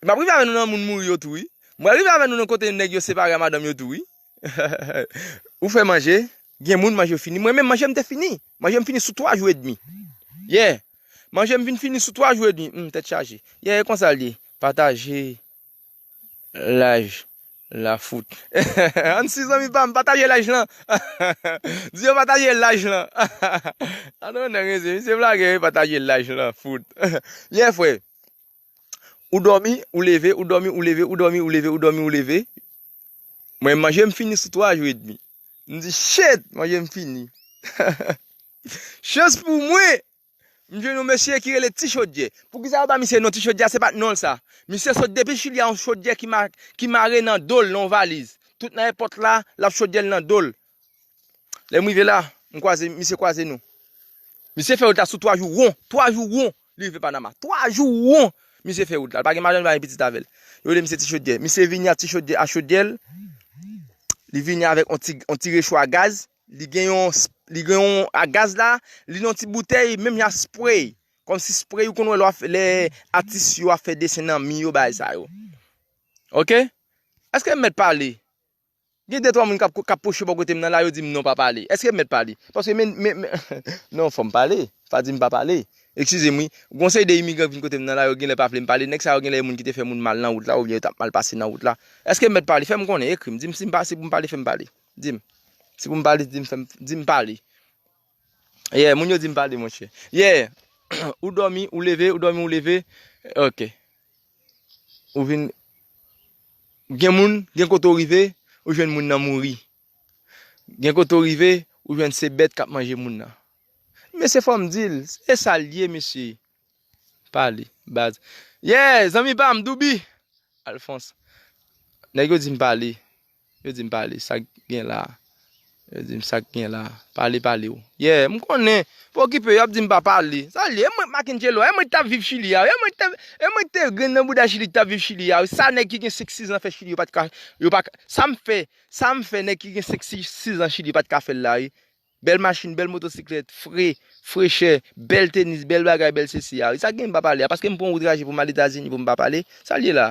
M ap rive avè nou nan moun mouri yo tou, wi. M pral rive avè nou nan kote nèg yo separe a madanm yo tou, wi. Ou fè manje, gen moun manje yo fini. Mwen menm, manje m te fini. Manje m fini sou twa jou edmi. Yeah. Manje m vin fini sou twa jou edmi. Hmm, tèt chaje. Yeah, e konsa l ye. Pataje laj la fout. Ann si zanmi pa m, pataje laj lan. Di yo pataje laj lan. Adan nèg, mesye, misye blagè, wi, pataje laj lan fout. Yeah, frè. Ou dòmi, ou leve, ou dòmi, ou leve, ou dòmi, ou leve, ou dòmi, ou leve. Mwen, manje m fini sou twa jou edmi. M di, shit, manje m fini. Chans pou mwen, m jwenn yon mesye ki rele Ti Chodyè. Poukisa yo ba misye non Ti Chodyè a? Se pa t non l sa. Misye sot depi Chili a, yon chodyè ki ma-, ki mare nan do l, nan yon valiz. Tout nan èpòt la, l ap chodyè l nan do l. Lè m rive la, m kwaze, misye kwaze nou. Misye fè wout la sou twa jou won, twa jou won, li rive Panama. Twa jou won, misye fè wout la. Li pa gen madanm, li pa gen pitit avè l. Yo rele misye Ti Chodyè. Misye vini a Ti Chodyè, a chodyè l. Li vini avèk yon ti, yon ti recho a gaz. Li gen yon, li gen yon a gaz la, li nan yon ti boutèy, menm jan spray. Kòmsi spray ou konn wè lè w ap fè, lè atis yo ap fè desen nan mi yo, bagay sa yo. Oke? Èske m mèt pale? Gen de twa moun k ap, k ap pwoche bò kote m nan la, yo di m non, pa pale. Èske m mèt pale? Paske men, men, men, non, fò m pale. Pa di m pa pale. Eskize m, wi. Gon seri de imigran k vin kote m nan la, yo genlè pa vle m pale. Nèg sa yo genlè moun ki te fè moun mal nan wout la, oubyen yo t ap mal pase nan wout la. Èske m mèt pale? Fè m konnen, ekri m. Di m si m pa, si pou m pale, fè m pale. Di m. Si pou m pale, di m, fè m, di m pale. Yeah, moun yo di m pale, monchè. Yeah. Ou dòmi, ou leve, ou dòmi, ou leve. Ok. Ou vin, Gen moun, gen kote w rive, ou jwenn moun nan mouri. Gen kote w rive, ou jwenn se bèt k ap manje moun nan. Mesye, fò m di l, e sa l ye, mesye. Pale, baz. Yeah, zanmi pa m, Douby. Alphonse. Nèg yo di m pale. Yo di m pale. Sa k gen la? Yo di m sa k gen la. Pale, pale w. Yeah, m konnen. Pa okipe yo, y ap di m pa pale. Sa l ye? E mwen k Macangelo, e mwen k t ap viv Chili a, e mwen k t ap, e mwen k te grenn nan bouda Chili k t ap viv Chili a. Sa nèg ki gen senk sis zan fè Chili, yo pa t ka, yo pa ka, sa m fè, sa m fè nèg ki gen senk sis zan Chili pa t ka fè l la, wi. Bèl machin, bèl motosiklèt, fre, frechè, bèl tenis, bèl bagay, bèl sesi a. Sa k gen m pa pale a? Paske m pran wout raje pou m al Etazini pou m pa pale? Sa l ye la?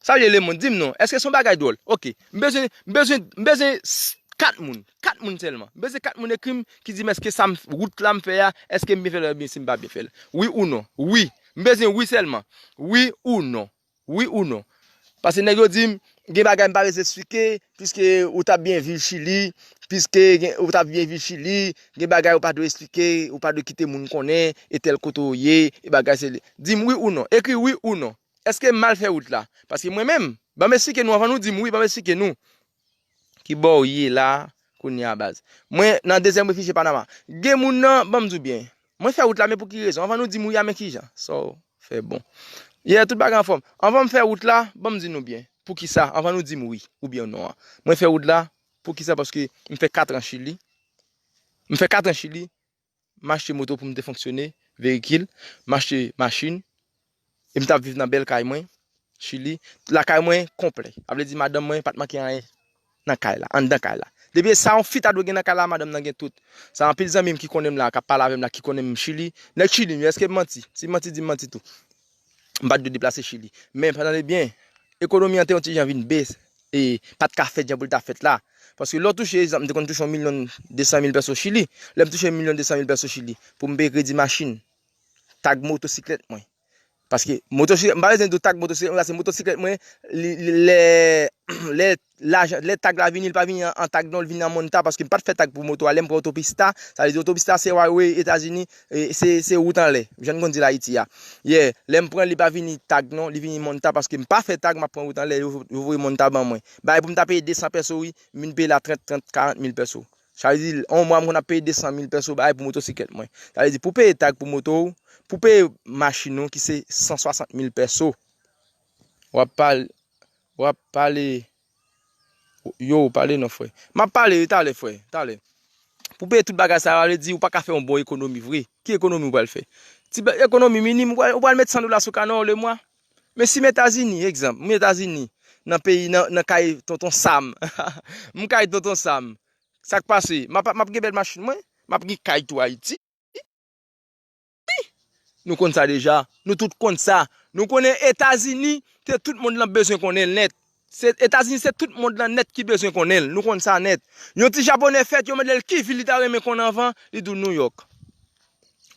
Sa l ye lemonn? Di m non. Èske se yon bagay dwòl? Oke. M bezwen, m bezwen, m bezwen s- kat moun. Kat moun sèlman. M bezwen kat moun ekri m ki di m èske sa m, wout la m fè a, èske m byen fè l oubyen si m pa byen fè l. Wi ou non? Wi. M bezwen wi sèlman. Wi ou non? Wi ou non? Paske nèg yo di m, gen bagay m pa bezwen eksplike, piske ou t ap byen viv Chili, piske gen, ou t ap byen viv Chili, gen bagay ou pa dwe eksplike, ou pa dwe kite moun konnen, e tèl kote w ye, e bagay se li. Di m wi ou non. Ekri wi ou non. Èske m mal fè wout la? Paske mwen menm, ban m eksplike nou anvan nou di m wi, ban m eksplike nou. Ki bò w ye la kounye a, baz? Mwen nan dezyèm refijye Panama. Gen moun nan, ban m di w byen. Mwen fè wout la, men pou ki rezon? Anvan nou di m wi a, men kijan? Sa w fè bon. Yeah, tout bagay anfòm. Anvan m fè wout la, ban m di nou byen. Poukisa? Anvan nou di m wi oubyen non an. Mwen fè wout la, poukisa? Paske m fè kat an Chili. M fè kat an Chili. M achte moto pou m te fonksyone, veyikil, m achte machin, e m t ap viv nan bèl kay mwen, Chili. Lakay mwen konplè. Sa vle di madanm mwen pa t manke anyen nan kay la, anndan kay la. Depi sa yon fi ta dwe gen nan kay la, madanm nan gen tout. Sa anpil zanmi m ki konnen m la, k ap pale avè m la, ki konnen m Chili. Nèg Chili m ye, èske m manti? Si m manti, di m manti tou. M pa t dwe deplase Chili. Men, tande byen, ekonomi an te yon ti jan vin bese, e pa t ka fèt jan pou l ta fèt la. Paske lè w touche, egzanp, m te konn touche yon milyon de san mil pèso Chili. Lè m touche yon milyon de san mil pèso Chili, pou m peye kredi machin, tag motosiklèt mwen. Paske motosiklèt, m pa bezwen di w tag motosiklèt mwen, paske motosiklèt mwen, li, li, lè, lè lajan, lè tag la vini, li pa vini an, an tag non, li vini an monta, paske m pa t fè tag pou moto a. Lè m pran otopista, sa vle di otopista se highway Etazini, e, se, se wout anlè. Jan n konn di l Ayiti a. Yeah, lè m pran li pa vini tag non, li vini monta, paske m pa fè tag, m ap pran wout anlè, yo, yo voye monta ban mwen. Bay pou m ta peye de san pèso, wi, m vin peye la trant, trant, karant mil pèso. Sa vle di, yon mwa m konn ap peye de san mil pèso bay pou motosiklèt mwen. Sa vle di, pou peye tag pou moto w, pou peye machin ou ki se san swasant mil pèso. W ap pale, w ap pale, yo, pale non, frè. M ap pale, wi, talè, frè, talè. Pou peye tout bagay sa yo, sa vle di, ou pa ka fè yon bon ekonomi vre. Ki ekonomi ou pral fè? Ti ba- ekonomi minim, ou pral, ou pral met san dola sou kanè w le mwa. Men si m Etazini, egzanp, m Etazini, nan peyi, nan, nan kay tonton Sam. M kay tonton Sam. Sa k pase? M ap, m ap gen bèl machin mwen, m ap gen kay tou Ayiti. Nou konn sa deja. Nou tout konn sa. Nou konnen Etazini, se tout mond lan bezwen konnen l nèt. Se Etazini, se tout mond lan nèt ki bezwen konnen l. Nou konn sa nèt. Yon ti Japonè fèt, yo mande l ki vil li ta renmen konn anvan, li di w New York.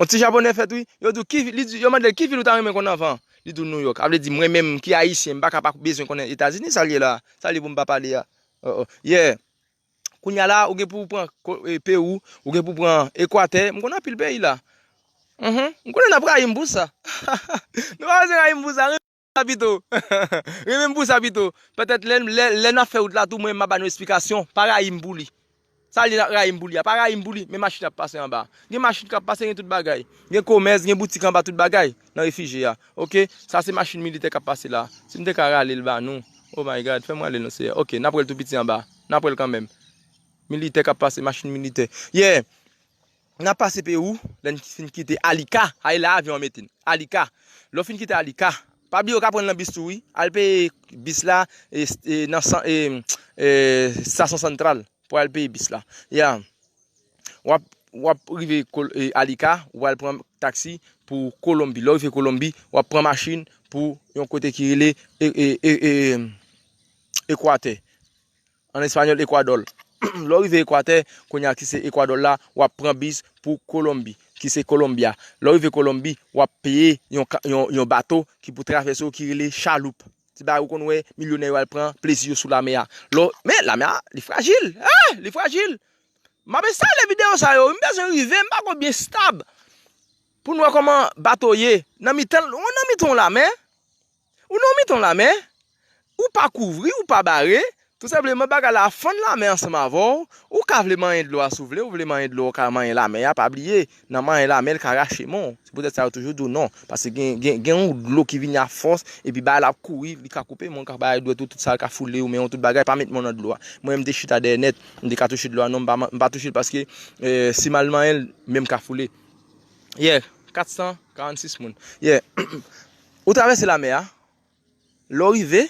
Yon ti Japonè fèt, wi. Yo di w ki vil, li di, yo mande l ki vil ou ta renmen konn anvan, li di w New York. Sa vle di mwen menm ki Ayisyen, m pa ka pa bezwen konnen Etazini, sa l ye la. Sa l ye pou m pa pale a. Oh, oh. Yeah. Kounye a la, ou gen pou w pran ko- e, Pewou, ou gen pou w pran Ekwatè. M konn anpil peyi la. Mhm. M konnen n ap rayi m pou sa. Nou pa bezwen rayi m pou sa. Renmen m pou sa pito. Renmen m pou sa pito. Petèt lè, lè, lè n ap fè wout la tou, mwen m ap ba nou esplikasyon. Pa rayi m pou li. Sa li rayi m pou li a. Pa rayi m pou li. Men machin ap pase anba. Gen machin k ap pase, gen tout bagay. Gen komès, gen boutik anba tout bagay nan refijye a. Oke? Sa se machin militè k ap pase la. Si m te ka rale l ba nou. Oh my God, fè m rale l non, Seyè. Oke, n ap wè l tou piti anba. N ap wè l kanmenm. Militè k ap pase, machin militè. Yeah! N ap pase Pewou, lè n fin kite Alika. Ay la, avyon an mete n. Alika. Lè w fin kite Alika, pa bliye w ka pran nan bis tou, wi. Al peye bis la, e, e, nan san- e, e, stasyon santral pou al peye bis la. Yeah. W ap, w ap rive Kol- e, Alika, w al pran taksi pou Kolonbi. Lè w rive Kolonbi, w ap pran machin pou yon kote ki rele e, e, e, e, Ekwatè. An espanyòl, Ekwadò. Lè w rive Ekwatè, kounye a ki se Ekwadò la, w ap pran bis pou Kolonbi, ki se Kolonbya. Lè w rive Kolonbi, w ap peye yon, ka- yon, yon bato ki pou travèse w, ki rele chaloup. Ti bagay ou konn wè milyonè yo al pran plezi yo sou lamè a. Lè w- men lamè a, li frajil. Ah, li frajil. M ap enstale videyo sa yo. M bezwen rive, m pa ko byen stab. Pou n wè kòman bato ye. Nan mitan, ou nan mitan yon lamè. Ou nan mitan yon lamè. ou pa kouvri, ou pa bare, tou senpleman bagay la ap fann lanmè ansanm avè w, ou ka vle manyen dlo a si w vle, ou vle manyen dlo a, ou ka manyen lanmè a, pa bliye, nan manyen lanmè, l ka rache men w. Se poutèt sa yo toujou di w non, paske gen, gen, gen yon dlo ki vini a fòs, epi bagay la ap kouri, li ka koupe men w, ka bay dwèt ou, tout sa, l ka foule ou, men w, tout bagay, pa met men w nan dlo a. Mwen, m te chita dèyè nèt, m te ka touche dlo a, non, m pa, m pa touche l paske, eh, si m al manyen l, men m ka foule. Yeah, kat san karannsis moun. Yeah. Ou travèse lanmè a, lè w rive,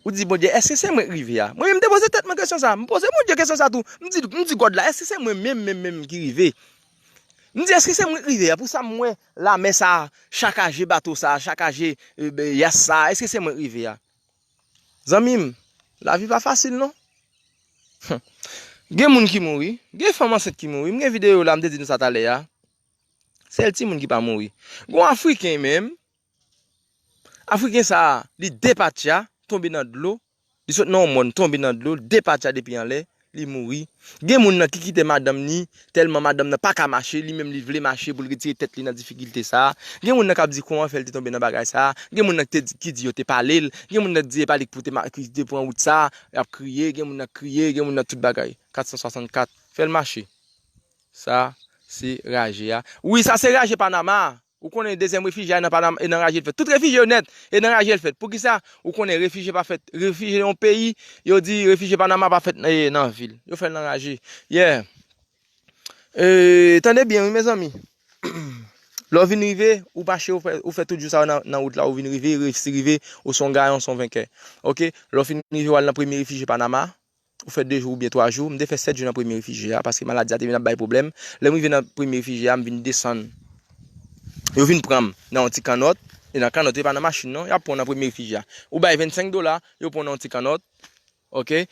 ou di Bondye, èske se mwen k rive a? Mwen menm, m te poze tèt mwen kesyon sa. M poze Bondye kesyon sa tou. M di, m di God la, èske se mwen menm, menm, menm ki rive? M di, èske se mwen k rive a? Pou sa m wè lanmè sa a sakaje bato sa a, sakaje, eh, ben, yas sa a, èske se mwen k rive a? Zanmi m, lavi pa fasil non. Gen moun ki mouri, gen fanm ansent ki mouri. M gen videyo la, m te di nou sa talè a. Sèl timoun ki pa mouri. Gon Afriken menm, Afriken sa a, li depatcha, tonbe nan dlo. Li sot nan yon mòn, tonbe nan dlo, depatcha depi anlè, li mouri. Gen moun nan ki kite madanm ni, tèlman madanm nan pa ka mache, li menm li vle mache pou l retire tèt li nan difikilte sa a. Gen moun nan k ap di kòman fè l te tonbe nan bagay sa a. Gen moun nan ki te di, ki di yo te pale l. Gen moun nan ki di e pa li ki pou te ma-, ki te pran wout sa a, y ap kriye, gen moun nan kriye, gen moun nan tout bagay. Kat san swasannkat. Fè l mache. Sa, se raje a. Wi, sa se raje Panama. Ou konnen dezyèm refijye a nan Panama, e nan raje l fèt. Tout refijye yo nèt, e nan raje l fèt. Poukisa? Ou konnen refijye pa fèt, refijye yon peyi, yo di refijye Panama pa fèt nan, e, nan vil. Yo fè l nan raje. Yeah. E, tande byen, wi, mezanmi. Lè w vin rive, ou mache, ou fè, ou fè tout jou sa yo nan, nan wout la, ou vin rive, reyisi rive, ou se yon gayon, se yon venkè. Oke? Lè w fin rive, w al nan premye refijye Panama, ou fè de jou oubyen twa jou, m te fè sèt jou nan premye refijye a, paske maladi a te vin ap bay pwoblèm. Lè m rive nan premye refijye a, m vin desann. Yo vin pran m nan yon ti kannòt, e nan kannòt, e pa nan machin non, y ap pran w nan premye refijye a. Ou bay vennsenk dola, yo pran w nan yon ti kannòt, oke?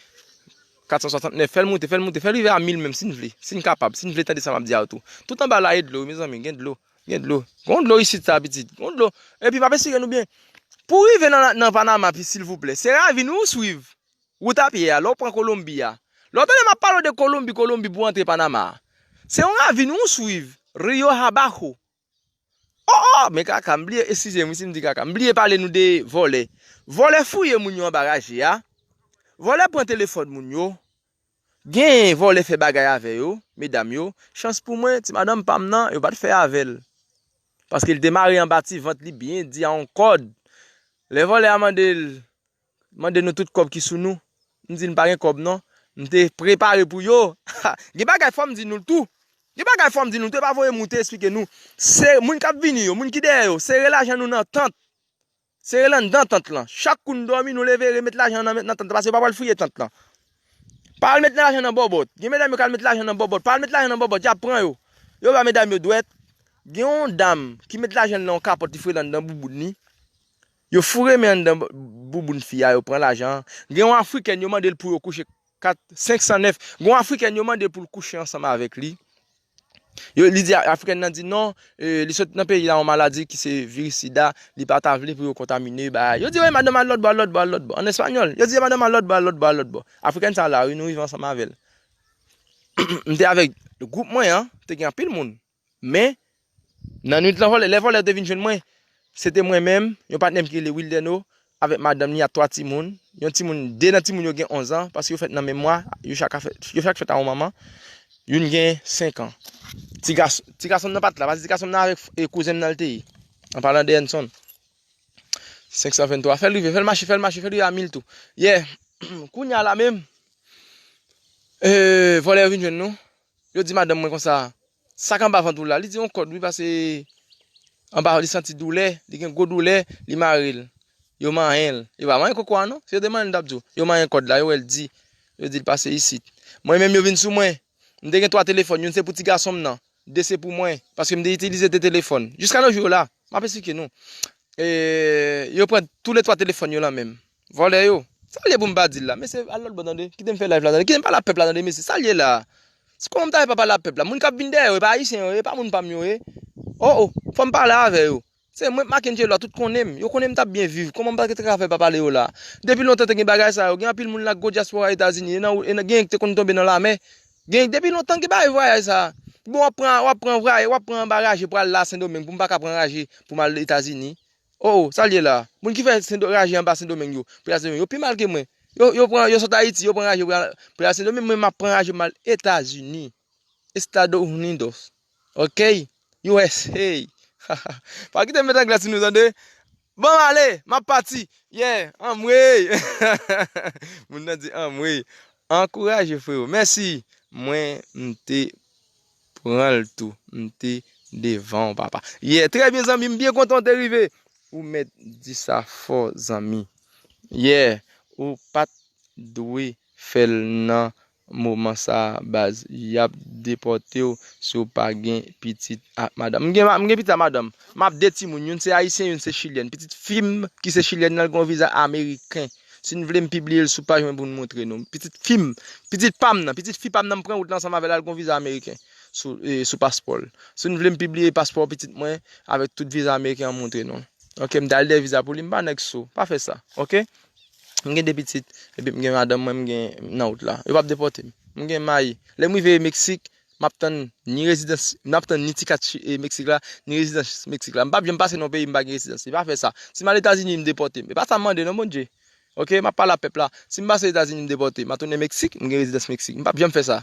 Kat san swasantnèf, fè l moute, fè l moute, fè l rive a mil menm, si n vle, si n kapab, si n vle tande sa m ap di a yo tou. Tout anba la, e dlo, wi, mezanmi, gen dlo, gen dlo. Gon dlo isit sa, pitit, gon dlo. Epi, pa pesire nou byen. Pou w rive nan, nan Panama, pi, silvouplè, se ravin ou swiv. Wout a pye a, lè w pran Kolonbi a. Lè w tande m ap pale w de Kolonbi, Kolonbi pou w antre Panama a. Se yon ravin ou swiv, Rio Abajo. Oh, oh, men kaka, m bliye, eskize m wi si m di kaka. M bliye pale nou de vòlè. Vòlè fouye moun yo anba raje a. Vòlè pran telefòn moun yo. Gen vòlè fè bagay avè yo, medam yo. Chans pou mwen, ti madanm pa m nan, yo pa t fè avè l. Paske l te mare anba ti vant li byen di a yon kòd. Lè vòlè a mande l, mande nou tout kòb ki sou nou. M di l m pa gen kòb non. M te prepare pou yo. Gen bagay fò m di nou l tou. Gen bagay fò m di nou l tou. E pa voye m moute esplike nou. Se moun k ap vini yo, moun ki dèyè yo, sere lajan nou nan tant. Sere l anndan tant lan. Chak kou n dòmi, nou leve, remet lajan nan, nan tant lan, paske yo pa pral fouye tant lan. Pa al met lajan nan bòbòt. Gen medam yo k al met lajan nan bòbòt. Pa al met lajan nan bòbòt, y ap pran yo. Yo ba medam yo dwèt. Gen yon dam ki met lajan l nan yon kapòt, li foure l anndan bouboun li. Yo foure men anndan bouboun fi a, yo pran lajan an. Gen yon Afrikèn, yo mande l pou yo kouche kat, senk san nèf. Gen yon Afrikèn, yo mande pou l kouche ansanm avèk li. Yo, li di, Afrikèn nan di non, e, li sot nan peyi la, yon maladi ki se viris sida, li pa ta vle pou yo kontamine, bagay. Yo di, wi, madanm al lòt bò, al lòt bò, al lòt bò. An espanyòl, yo di, madanm al lòt bò, al lòt bò, al lòt bò. Afrikèn sa la, wi, nou rive ansanm avè l. M te avèk gwoup mwen an, te gen anpil moun. Men, nan nwit lan vòlè, lè vòlè yo te vin jwenn mwen, se te mwen menm, yon patnè m ki rele Wilderno, avèk madanm li ak twa timoun. Yon timoun, de nan timoun yo gen onz an, paske yo fèt nan menm mwa, yo chak a fèt, yo chak fèt a yon manman. Youn gen senk an. Ti gason, ti gason m nan pa t la, paske ti gason m nan avèk, e, kouzen m nan l te ye. An palan de Enson. Senk san venntwa. Fè l rive, fè l mache, fè l mache, fè l rive a mil tou. Yeah. Kounye a la menm, e, vòlè yo vin jwenn nou. Yo di madanm mwen konsa, sa k anba vant ou la? Li di yon kòd, wi, paske anba li santi doulè, li gen gwo doulè, li mare l. Yo manyen l. Yo pa manyen koko a non. Si yo te manyen l, m t ap di w. Yo manyen kòd la, yo wè l di. Yo di l pase isit. Mwen menm, yo vin sou mwen. M te gen twa telefòn, youn se pou ti gason m nan, de se pou mwen, paske m te itilize de telefòn. Jiska nou jou yo la, m ap esplike nou. E, yo pran toulètwa telefòn yo lan men m. Vòlè yo. Sa l ye pou m pa di l la? Mesye, al lòt bò tande. Kite m fè live la tande. Kite m pale ak pèp la tande, mesye. Sa l ye la? Se kòman m ta fè pa pale ak pèp la? Moun k ap vin dèyè yo, e pa ayisyen yo ye, e pa moun pa m yo ye. Oh, oh, fò m pale avè yo. Se mwen, Mackengello a, tout konnen m. Yo konnen m t ap byen viv. Kòman m pa t ka fè pa pale yo la? Depi lontan te gen bagay sa yo. Gen anpil moun la, gwo dyaspora Etazini. E nan, e nan, gen ki te konn tonbe nan lamè. Gen, depi lontan gen bagay vwayaj sa. Bon, w ap pran, w ap pran vwayaj, w ap pran anba raje pou al la Sendomeng, pou m pa ka pran raje pou m al Etazini. Oh, sa l ye la? Moun ki fè Sendo-, raje anba Sendomeng yo, pou y al Sendomeng, yo pi mal ke mwen. Yo, yo pran, yo sot Ayiti, yo pran raje pou y al, pou y al Sendomeng, mwen m ap pran raje pou m al Etazini. Estados Unidos. Ok? U S A. Pa kite m met anglè sou nou, tande? Bon, ale, m ap pati. Yeah, anmwey. Moun nan di anmwey. Ankouraje, frero. Mèsi. Mwen, m te pran l tou. M te devan w, papa. Yeah, trè byen, zanmi. M byen kontan w te rive. Ou mèt di sa fò, zanmi. Yeah, ou pa t dwe fè l nan moman sa a, baz. Y ap depòte w si w pa gen pitit ak madanm. M gen, ma- m gen pitit ak madanm. M ap de timoun. Youn se ayisyen, youn se chilyèn. Pitit fi m ki se chilyèn nan, l gen yon viza ameriken. Si n vle, m pibliye l sou paj mwen pou n montre nou. Pitit fi m, pitit pa m nan, pitit fi pa m nan, m pran wout la ansanm avè l, al gen yon viza ameriken sou, e, sou paspò l. Si n vle, m pibliye paspò pitit mwen avèk tout viza ameriken an, montre nou. Ok, m t al dèyè viza pou li, m pa nèg sou. Pa fè sa, ok? M gen de pitit, epi m gen madanm mwen, m gen nan wout la. Yo p ap depòte m. M gen mayi. Lè m rive Meksik, m ap tann ni rezidans, m ap tann ni ti kat chi- e, Meksik la, ni rezidans Meksik la. M p ap janm pase nan yon peyi m pa gen rezidans. Se pa fè sa. Si m al Etazini, m depòte m. E pa sa m mande non, Bondye. Ok, m ap pale a pèp la. Si m pase Etazini, m depòte. M a tounen Meksik, m gen rezidans Meksik. M p ap janm fè sa.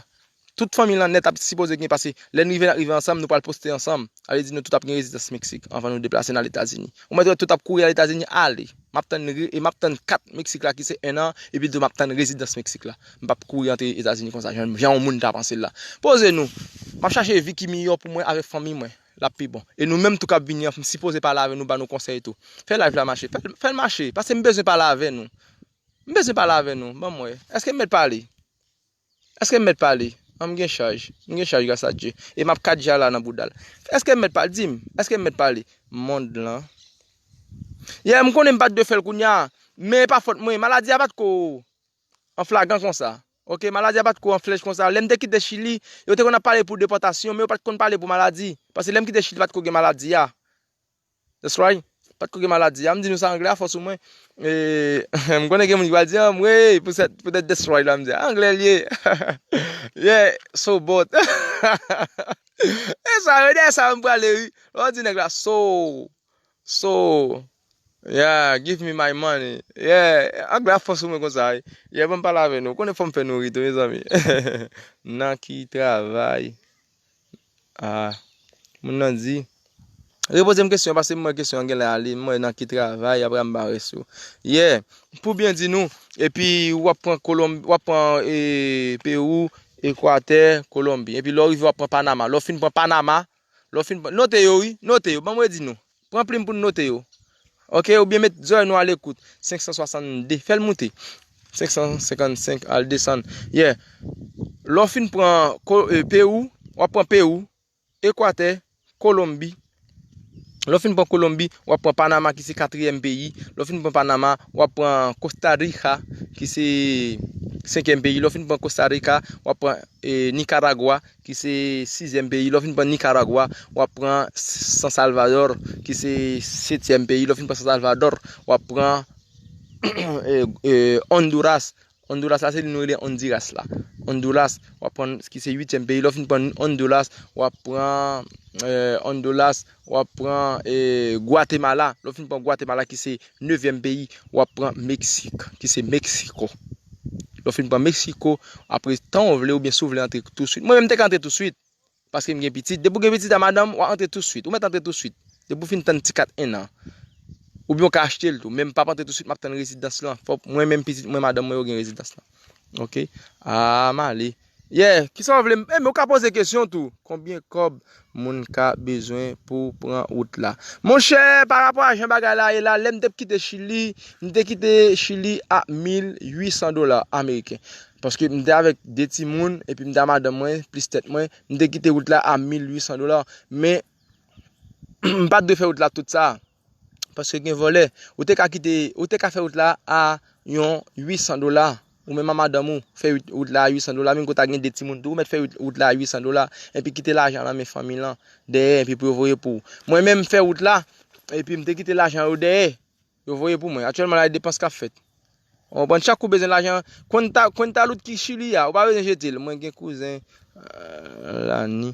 Tout fanmi lan nèt ap sipoze gen, pase lè n rive, n ap rive ansanm, nou pral poste ansanm. Sa vle di nou tout ap gen rezidans Meksik anvan nou deplase n al Etazini. Ou mèt wè tout ap kouri al Etazini, ale. M ap tann re- e m ap tann kat Meksik la ki se en an, epi tou m ap tann rezidans Meksik la. M p ap kouri antre Etazini konsa, jan, jan yon moun ta panse l la. Poze nou. M ap chache vi ki miyò pou mwen avèk fanmi mwen. L ap pi bon. E nou menm tou k ap vini an, m sipoze pale avè nou, ba nou konsèy tou. Fè live la mache. Fè, fè l mache. Paske m bezwen pale avè nou. M bezwen pale avè nou. Ban m wè. Èske m mèt pale? Èske m mèt pale? An, m gen chaj. M gen chaj gras a Dye. E m ap kadja la nan bouda l. Èske m mèt pale? Di m. Èske m mèt pale? Mond lan. Yeah, m konnen m pa t dwe fè l kounye a. Men e pa fòt mwen. Maladi a pa t ko an flagran konsa. Ok, maladi a pa t ko an flèch konsa. Lè m te kite Chili, yo te konn ap pale pou depòtasyon, men yo pa t konn pale pou maladi. Paske lè m kite Chili, pa t ko gen maladi a. That's right. Pa t ko gen maladi a. M di nou sa anglè a fò sou mwen. E, m konnen gen moun ki pral di, anmwey, poutèt, poutèt that's right la, m di, anglè l ye. Yeah, so but. E sa, yo dèyè sa, m prale, wi. Lè w di nèg la, so, so, yeah, give me my money. Yeah, anglè a fò sou mwen konsa, wi. Yeah, ban m pale avè nou. Konnen fò m fè nou ri tou, mezanmi. Nan ki travay? Ah, moun nan di, repoze m kesyon, paske m wè kesyon an genlè ale, m wè nan ki travay, apre a m ba rès yo. Yeah, pou byen di nou, epi w ap pran Kolonbi, w ap pran, e, Pewou, Ekwatè, Kolonbi. Epi lè w rive, w ap pran Panama. Lè w fin pran Panama, lè w fin pran, note yo, wi, note yo, ban m redi nou. Pran plim pou n note yo. Ok, oubyen met zòrèy nou alekout. Senk san swasannde. Fè l moute. Senk san senkannsenk al desann. Yeah. Lè w fin pran ko- e, Pewou, w ap pran Pewou, Ekwatè, Kolonbi. Lè w fin pran Kolonbi, w ap pran Panama ki se katriyèm peyi. Lè w fin pran Panama, w ap pran Kosta Rika ki se senkyèm peyi. Lè w fin pran Kosta Rika, w ap pran, e, Nikaragwa ki se sizyèm peyi. Lè w fin pran Nikaragwa, w ap pran San Salvador ki se setyèm peyi. Lè w fin pran San Salvador, w ap pran e, e, Honduras. Honduras la, se li nou rele Hondiras la. Honduras, w ap pran ki se uityèm peyi. Lè w fin pran Honduras, w ap pran, e, Honduras, w ap pran, e, Gwatemala. Lè w fin pran Gwatemala ki se nevyèm peyi, w ap pran Meksik, ki se Meksiko. Lè w fin pran Meksiko, apre tan w vle oubyen si w vle antre touswit. Mwen menm, m te ka antre touswit. Paske m gen pitit. Depi w gen pitit a madanm, w a antre touswit. Ou mèt antre touswit. Depi w fin tann ti kat en an. Oubyen w ka achte l tou. Men m p ap antre touswit, m ap tann rezidans lan. Fòk mwen menm, pitit mwen, madanm mwen, yo gen rezidans lan. Ok? Ah, m ale. Yeah, kisa w vle? E, men w ka poze kesyon tou. Konbyen kòb moun ka bezwen pou pran wout la? Monchè, pa rapò a jan bagay la ye la, lè m te kite Chili, m te kite Chili a mil uitsan dola ameriken. Paske m te avèk de timoun, epi m te a madanm mwen, plis tèt mwen, m te kite wout la a mil uitsan dola. Men, m pa t dwe fè wout la tout sa. Paske gen vòlè. Ou te ka kite, ou te ka fè wout la a yon uitsan dola. Ou menm a madanm ou, fè wout, wout la a uitsan dola. Menm ke w ta gen de timoun tou, ou mèt fè wout, wout la a uitsan dola. Epi kite lajan nan men fanmi lan, dèyè, epi pou yo voye pou ou. Mwen menm, m fè wout la, epi m te kite lajan yo dèyè. Yo voye pou mwen. Aktyèlman la, e depans k ap fèt. Ou konprann? Chak ou bezwen lajan. Kwenta, kwenta lout ki Chili a, ou pa bezwen jete l. Mwen gen kouzen, euh, Lani.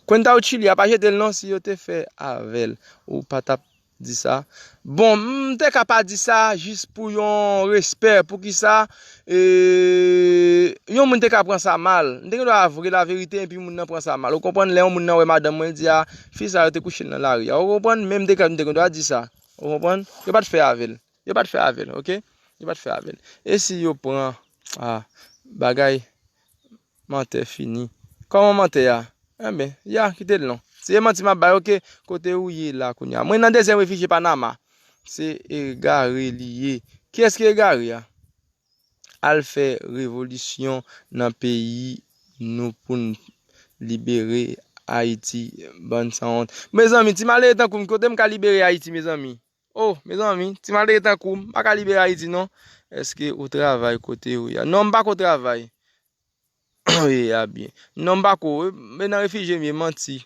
Kwenta ou Chili a, pa jete l non, si yo te fè avè l, ou pa t ap di sa. Bon, m te ka pa di sa jis pou yon respè. Poukisa, e, yon moun te ka pran sa mal? M te gen dwa vre laverite epi moun nan pran sa mal. Ou konprann? Lè yon moun nan wè madanm mwen, l di, a, fi sa yo te kouche l nan lari a. Ou konprann? Men m te ka, m te gen dwa di sa. Ou konprann? Yo pa t fè avè l. Yo pa t fè avè l, oke? Yo pa t fè avè l. E si yo pran, a, bagay, mantè fini. Kòman mantè a? Enben, ya, kite l non. Se manti m ap bay, oke? Kote ou ye la kounye a? Mwen nan dezyèm refijye Panama. Se egare li ye. Kiyès ki egare a? Al fè revolisyon nan peyi nou pou n libere Ayiti, bann sanwont. Mezanmi, ti malere tankou m, kote m ka libere Ayiti, mezanmi? Oh, mezanmi, ti malere tankou m, m pa ka libere Ayiti, non. Èske ou travay kote ou ye a? Non, m pa ko travay. Ye a byen. Non, m pa ko, men nan refijye m ye, manti.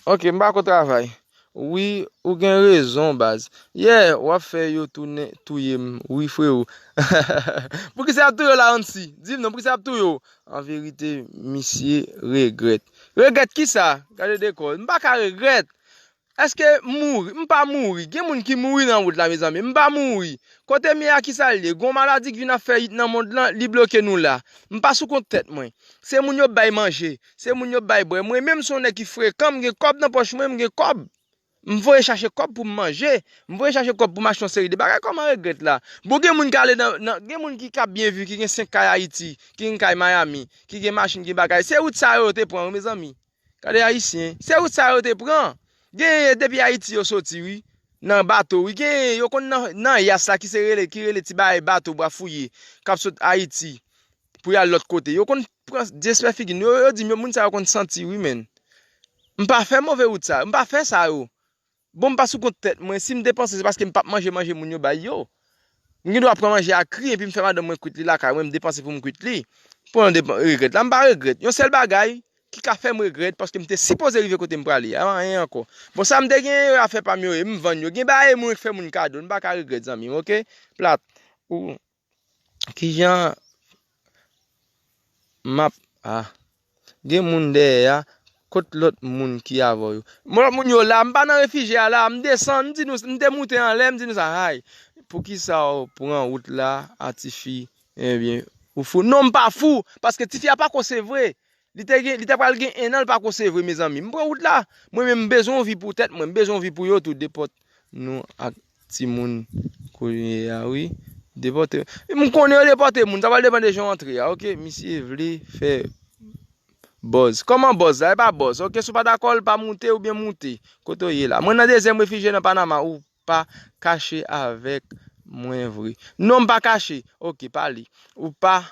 Ok, m pa ko travay. Wi, ou gen rezon, baz. Yeah, w ap fè yo tounen, touye m. Wi, frewo. Poukisa y ap touye w la, Ansi? Di m non, poukisa y ap touye w? An verite, misye regrèt. Regrèt kisa? Gade dekò. M pa ka regrèt. Èske m mouri? M pa mouri. Gen moun ki mouri nan wout la, mezanmi. M pa mouri. Kote m ye a, kisa l ye? Gon maladi k vin ap fè yit nan mond lan, li bloke nou la. M pa sou kont tèt mwen. Se moun yo bay manje. Se moun yo bay bwè. Mwen menm, se yon nèg ki frekan, m gen kòb nan pòch mwen, m gen kòb. M voye chache kòb pou m manje. M voye chache kòb pou m achte yon seri de bagay. Kòman regrèt la? Bon, gen moun ki ale nan, nan, gen moun ki ka byen viv, ki gen senk kay Ayiti, ki gen kay Miami, ki gen machin, gen bagay. Se wout sa yo yo te pran, wi, mezanmi. Gade Ayisyen. Se wout sa yo te pran. Gen depi Ayiti yo soti, wi. Nan bato, wi. Gen yo konn nan, nan yas la ki se rele, ki rele ti bagay bato bwa fouye, k ap sot Ayiti pou y al lòt kote. Yo konn pran dezespè figi n. Yo, yo di m yo, moun sa yo konn santi, wi, menn. M pa fè move wout sa yo. M pa fè sa yo. Bon, m pa sou kont tèt mwen. Si m depanse, se paske m p ap manje manje moun yo bay yo. M gen dwa pran manje a kri epi m fè madanm mwen kwit li lakay mwen, m depanse pou m kwit li. Pou yon depan-, regrèt la, m pa regrèt. Yon sèl bagay ki ka fè m regrèt, paske m te sipoze rive kote m prale a, anyen ankò. Bon, sa m te gen yo, afè pa m yo ye, m vann yo. Gen bagay mwen k fè moun kado, m pa ka regrèt, zanmi m, oke? Plat. Ou, kijan m ap, a, gen moun dèyè a, kot lòt moun ki avè w yo? Bon, lòt moun yo la, m pa nan refijye a la, m desann, m di nou, m te moute anlè, m di nou sa, hay, poukisa w pran wout la a tifi? Ebyen, ou fou? Non, m pa fou, paske tifi a pa ko sevre. Li te gen, li te pral gen en an, li pa ko sevre, mezanmi. M pran wout la. Mwen menm, m bezwen yon vi pou tèt mwen, m bezwen yon vi pou yo tou. Depòt nou ak timoun kounye a, wi. Depòte. M konnen yo depòte moun, sa pral depann de jan w antre a, oke? Misye vle fè buzz. Kòman buzz la? E pa buzz, oke? Si w pa dakò, l pa moute oubyen moute. Kote w ye la? Mwen nan dezyèm refijye nan Panama, ou pa kache avèk mwen vre. Non, m pa kache. Oke, pale. Ou pa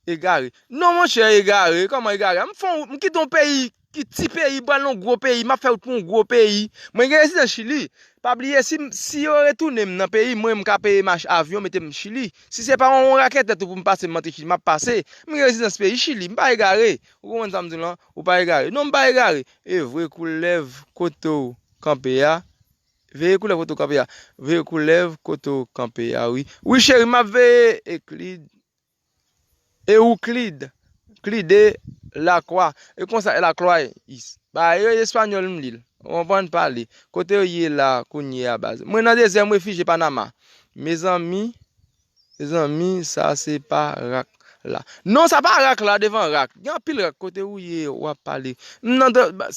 egare. Non, monchè, egare. Kòman egare? M fè yon, m kite yon peyi ki ti peyi, m pral nan yon gwo peyi, m ap fè wout pou yon gwo peyi. Mwen gen rezidans Chili. Pa bliye, si, si yo retounen m nan peyi, mwen, m ka peye mach avyon, mete m Chili. Si se pa yon raketè tou pou m pase, m antre Chili, m ap pase. M gen rezidans peyi Chili, m pa egare. Ou konprann sa m di w lan? Ou pa egare. Non, m pa egare. E vre koulèv kote w kanpe a. Veye koulèv kote w kanpe a. Veye koulèv kote w kanpe a, wi. Wi, cheri, m ap veye Eklid. Euclid, Clide, Lacroix. E konsa, Lacroix, is. Ba, yo espanyòl m li l. Ou konprann pale. Kote yo ye la, kounye a, baz? Mwen nan dezyèm refijye Panama. Mezanmi, mezanmi, sa se pa rak la. Non, sa pa rak la, devan rak. Gen anpil rak. Kote ou ye, w ap pale. M nan de, ba,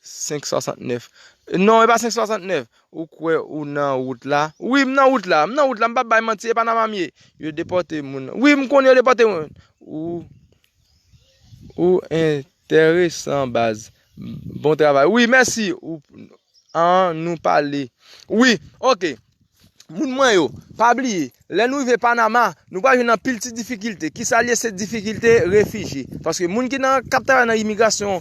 senk swasantnèf. Non, e pa senk swasantnèf. Ou kwè ou nan wout la? Wi, m nan wout la. M nan wout la. M p ap bay manti. E Panama m ye. Yo depòte moun. Wi, m konnen yo depòte moun. Ou, ou enteresan, baz. Bon travay. Wi, mèsi. Ou, an nou pale. Wi, oke. Moun mwen yo, pa bliye, lè nou rive Panama, nou pral jwenn anpil ti difikilte. Kisa l ye? Se difikilte refijye. Paske moun ki nan, k ap travay nan imigrasyon,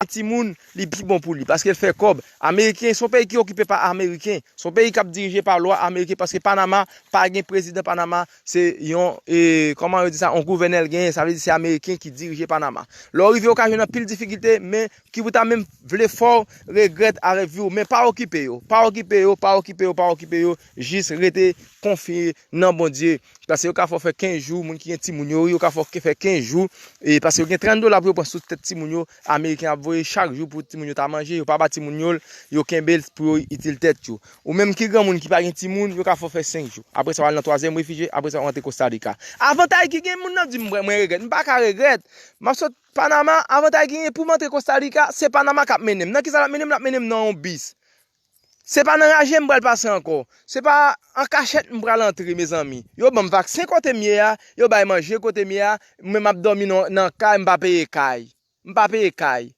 timoun, li pi bon pou li, paske l fè kòb. Ameriken, se yon peyi ki okipe pa Ameriken. Se yon peyi k ap dirije pa lwa Ameriken, paske Panama pa gen prezidan. Panama, se yon, e, kòman yo di sa, yon gouvènè l genyen, sa vle di se Ameriken ki dirije Panama. Lè w rive, w ka jwenn anpil difikilte, men ki pou ta menm vle fè w regrèt avèk vi w. Men pa okipe yo, pa okipe yo, pa okipe yo, pa okipe yo, jis rete konfye nan Bondye. Paske yo ka fè w fè kenz jou, moun ki gen timoun yo, yo ka fè w fè kenz jou, e paske yo gen trant dola pou yo pran sou tèt timoun yo, Ameriken ap voye. yo chak jou pou timoun yo ta manje, yo pa ba timoun yo l, yo kenbe l pou yo itil tèt yo. Ou menm ki granmoun ki pa gen timoun, yo ka fè w fè senk jou. Apre sa, w al nan twazyèm refijye, apre sa, w antre Costa Rica. Avantay ki gen, moun nan di m, mwen, mwen regrèt. M pa ka regrèt. M ap sot Panama, avantay ki gen pou m antre Costa Rica, se Panama k ap mennen m. Nan ki sa l ap mennen m? L ap mennen m nan yon bis. Se pa nan raje m pral pase ankò. Se pa an kachèt m pral antre, mezanmi. Yo ban m vaksen kote m ye a, yo bay manje kote m ye a, men m ap dòmi nan, nan kay, m pa peye kay. M pa peye kay.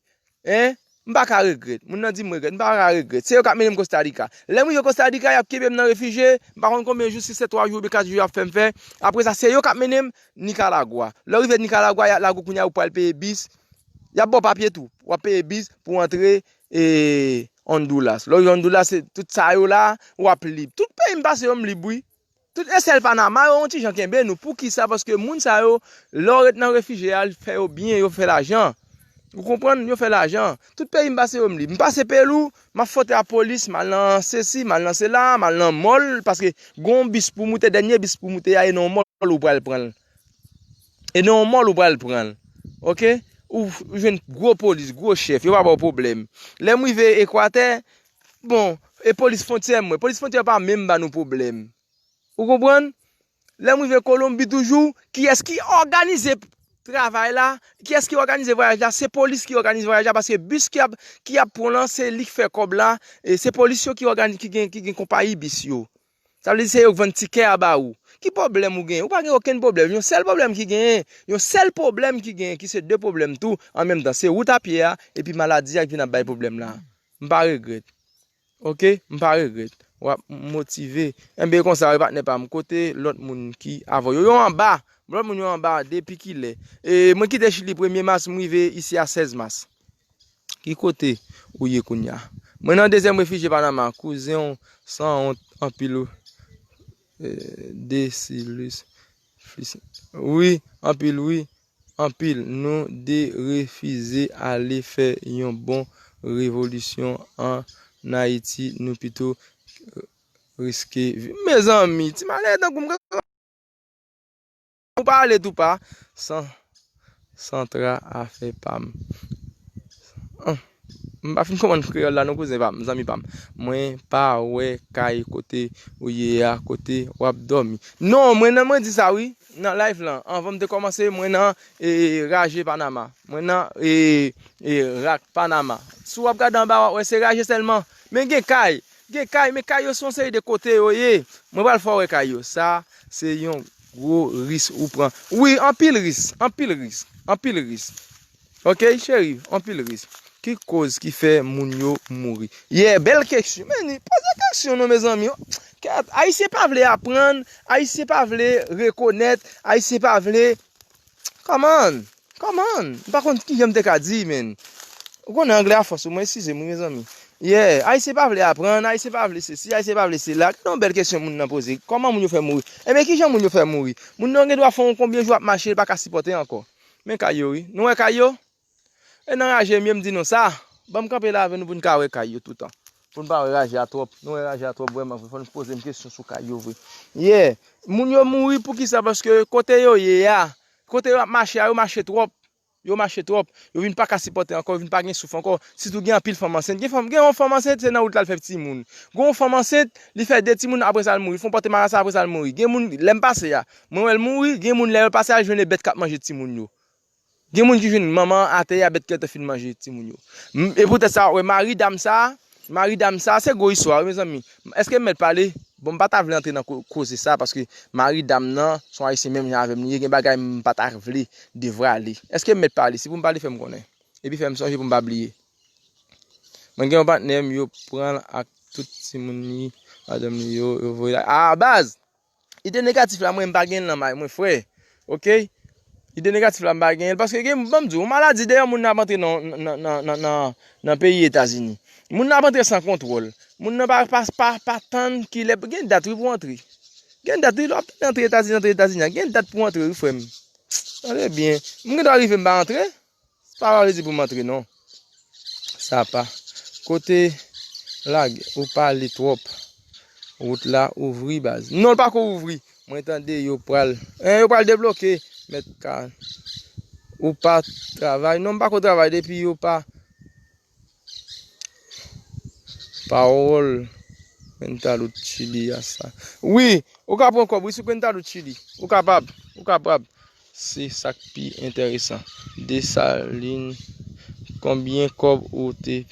Hein? M pa ka regrèt. Moun nan di m regrèt. M pa ka regrèt. Se yo k ap mennen m Costa Rica. Lè m rive Costa Rica, y ap kenbe m nan refijye. M pa konn konbyen jou, si se twa jou oubyen kat jou y ap fè m fè. Apre sa, se yo k ap mennen m Nicaragua. Lè w rive Nicaragua, y ap lage w kounye a, ou pral peye bis. Y ap ba w papye tou. W ap peye bis pou w antre e, Honduras. Lè w rive Honduras, se tout sa yo la, w ap lib. Tout peyi m pase yo, m lib, wi. Tout e sèl Panama yo yon ti jan kenbe nou. Poukisa? Paske moun sa yo, lè w ret nan refijye a, l fè yo byen, yo fè lajan. Ou konprann? Yo fè lajan. Tout peyi m pase yo, m lib. M pase Pelou, m ap fwote ak polis, m al nan sesi, m al nan sela, m al nan mòl, paske gon bis pou moute, dènye bis pou moute a, e nan yon mòl ou pral pran l. E nan yon mòl ou pral pran l. Oke? Ou, ou jwenn gwo polis, gwo chèf, yo pa ba w pwoblèm. Lè m rive Ekwatè, bon, e polis fwontyè m wè. Polis fwontyè pa menm ba nou pwoblèm. Ou konprann? Lè m rive Kolonbi toujou, kiyès ki òganize travay la? Kiyès ki òganize vwayaj la? Se polis ki òganize vwayaj la, paske bis ki ap, ki ap pran lan, se li k fè kòb la, e se polis yo ki ògani-, ki gen, ki gen konpayi bis yo. Sa vle di se yo k vann tikè a ba ou. Ki pwoblèm ou gen? Ou pa gen okenn pwoblèm. Yon sèl pwoblèm ki genyen, yon sèl pwoblèm ki genyen, ki se de pwoblèm tou, an menm tan, se wout a pye a, epi maladi a k vin ap bay pwoblèm la. M pa regrèt. Oke? M pa regrèt. W ap motive. Enben, konsa, wi, patnè pa m. Kote lòt moun ki avè w yo? Yo anba. Lòt moun yo anba. Depi kilè? E, mwen kite Chili premye mas, m rive isi a sèz mas. Ki kote ou ye kounye a? Mwen nan dezyèm refijye Panama. Kouzen w sanwont anpil ou. E, Desilus. Fis-, wi, anpil, wi. Anpil. Nou de refize ale fè yon bon revolisyon ann Ayiti. Nou pito riske vi-, mezanmi, ti malere tankou m, ou pa ale tou pa. San, Santra afè pa m. An, m pa fin konprann kreyòl la non, kouzen pa m, zanmi pa m. Mwen pa wè kay kote ou ye a, kote w ap dòmi. Non, mwen nan, mwen di sa wi, nan live lan, anvan m te kòmanse, mwen nan, e, raje Panama. Mwen nan, e, e, rak Panama. Si w ap gade anba, w ap wè se raje sèlman. Men gen kay, gen kay, men kay yo se yon seri de kote yo ye. Mwen pral fè w wè kay yo. Sa, se yon gwo ris ou pran. Wi, anpil ris, anpil ris, anpil ris. Oke, cheri, anpil ris. Ki koz ki fè moun yo mouri? Yeah, bèl kesyon. Men, poze kesyon non, mezanmi. Kèt, Ayisyen pa vle aprann, Ayisyen pa vle rekonèt, Ayisyen pa vle Come on! Come on! M pa konn kijan m te ka di, men. Ou konnen anglè a fò sou mwen, eskize m wi, mezanmi. Yeah, Ayisyen pa vle aprann, Ayisyen pa vle sesi, Ayisyen pa vle sela. Gade yon bèl kesyon moun nan poze. Kòman moun yo fè mouri? Enben, kijan moun yo fè mouri? Moun nan gen dwa fè yon konbyen jou ap mache, li pa ka sipòte ankò. Men kay yo, wi. Nou wè kay yo? E nan raje m ye, m di nou sa. Ban m kanpe la avè nou pou n ka wè kay yo toutan. Pou n pa wè raje a twòp. Nou wè raje a twòp vrèman vre. Fò n poze m kesyon sou kay yo vre. Yeah. Moun yo mouri poukisa? Paske kote yo ye a, kote yo ap mache a, yo mache twòp. Yo mache twòp. Yo vin pa ka sipòte ankò, yo vin pa gen souf ankò. Sitou gen anpil fanm ansent. Gen fanm, gen yon fanm ansent, se nan wout la l fè timoun. Gen yon fanm ansent, li fè de timoun, apre sa l mouri. Fè yon pòte marasa, apre sa l mouri. Gen moun, lè m pase a, mwen wè l mouri, gen moun lè yo pase a, jwenn e bèt k ap manje timoun yo. Gen moun ki jwenn manman an atè a, bèt ki gentan fin manje timoun yo. M, e poutèt sa, w ap wè mari dam sa, mari dam sa, se gwo istwa wi, mezanmi. Èske m mèt pale? Bon, m pa ta vle antre nan ko-, koze sa, paske mari dam nan, se yon ayisyen menm jan avè m li ye, gen bagay m pa ta vle devwale. Èske m mèt pale? Si pou m pale, fè m konnen. Epi fè m sonje pou m pa bliye. Mwen gen yon patnè m, yo pran l ak tout timoun li, madanm li yo, yo voye l. A, baz! Ide negatif la, mwen, m pa gen l nan may mwen, frè. Oke? Ide negatif la, m pa gen l. Paske gen, ban m di w, yon maladi dèyè moun nan ap antre nan, nan, nan, nan, nan, nan peyi Etazini. Moun nan ap antre san kontwòl. Moun nan pa, pa, pa, pa tann kilè, gen dat wi pou antre. Gen dat wi, lè w ap tann antre Etazini, antre Etazini a. Gen dat pou antre wi, frè m. Tande byen. M gen dwa rive m pa antre. Sa pa vle di pou m antre non. Sa pa. Kote lage, ou pale twòp. Wout la ouvri baz. Non, l pako ouvri. Mwen tande yo pral, en, yo pral debloke. Mèt ka, ou pa travay. Non, m pako travay depi yo pa Pawòl Cuenta do Chile a sa. Wi, ou ka pran kòb, wi, sou Cuenta do Chile. Ou kapab, ou kapab. Se sa k pi enteresan. Desalin, konbyen kòb ou te?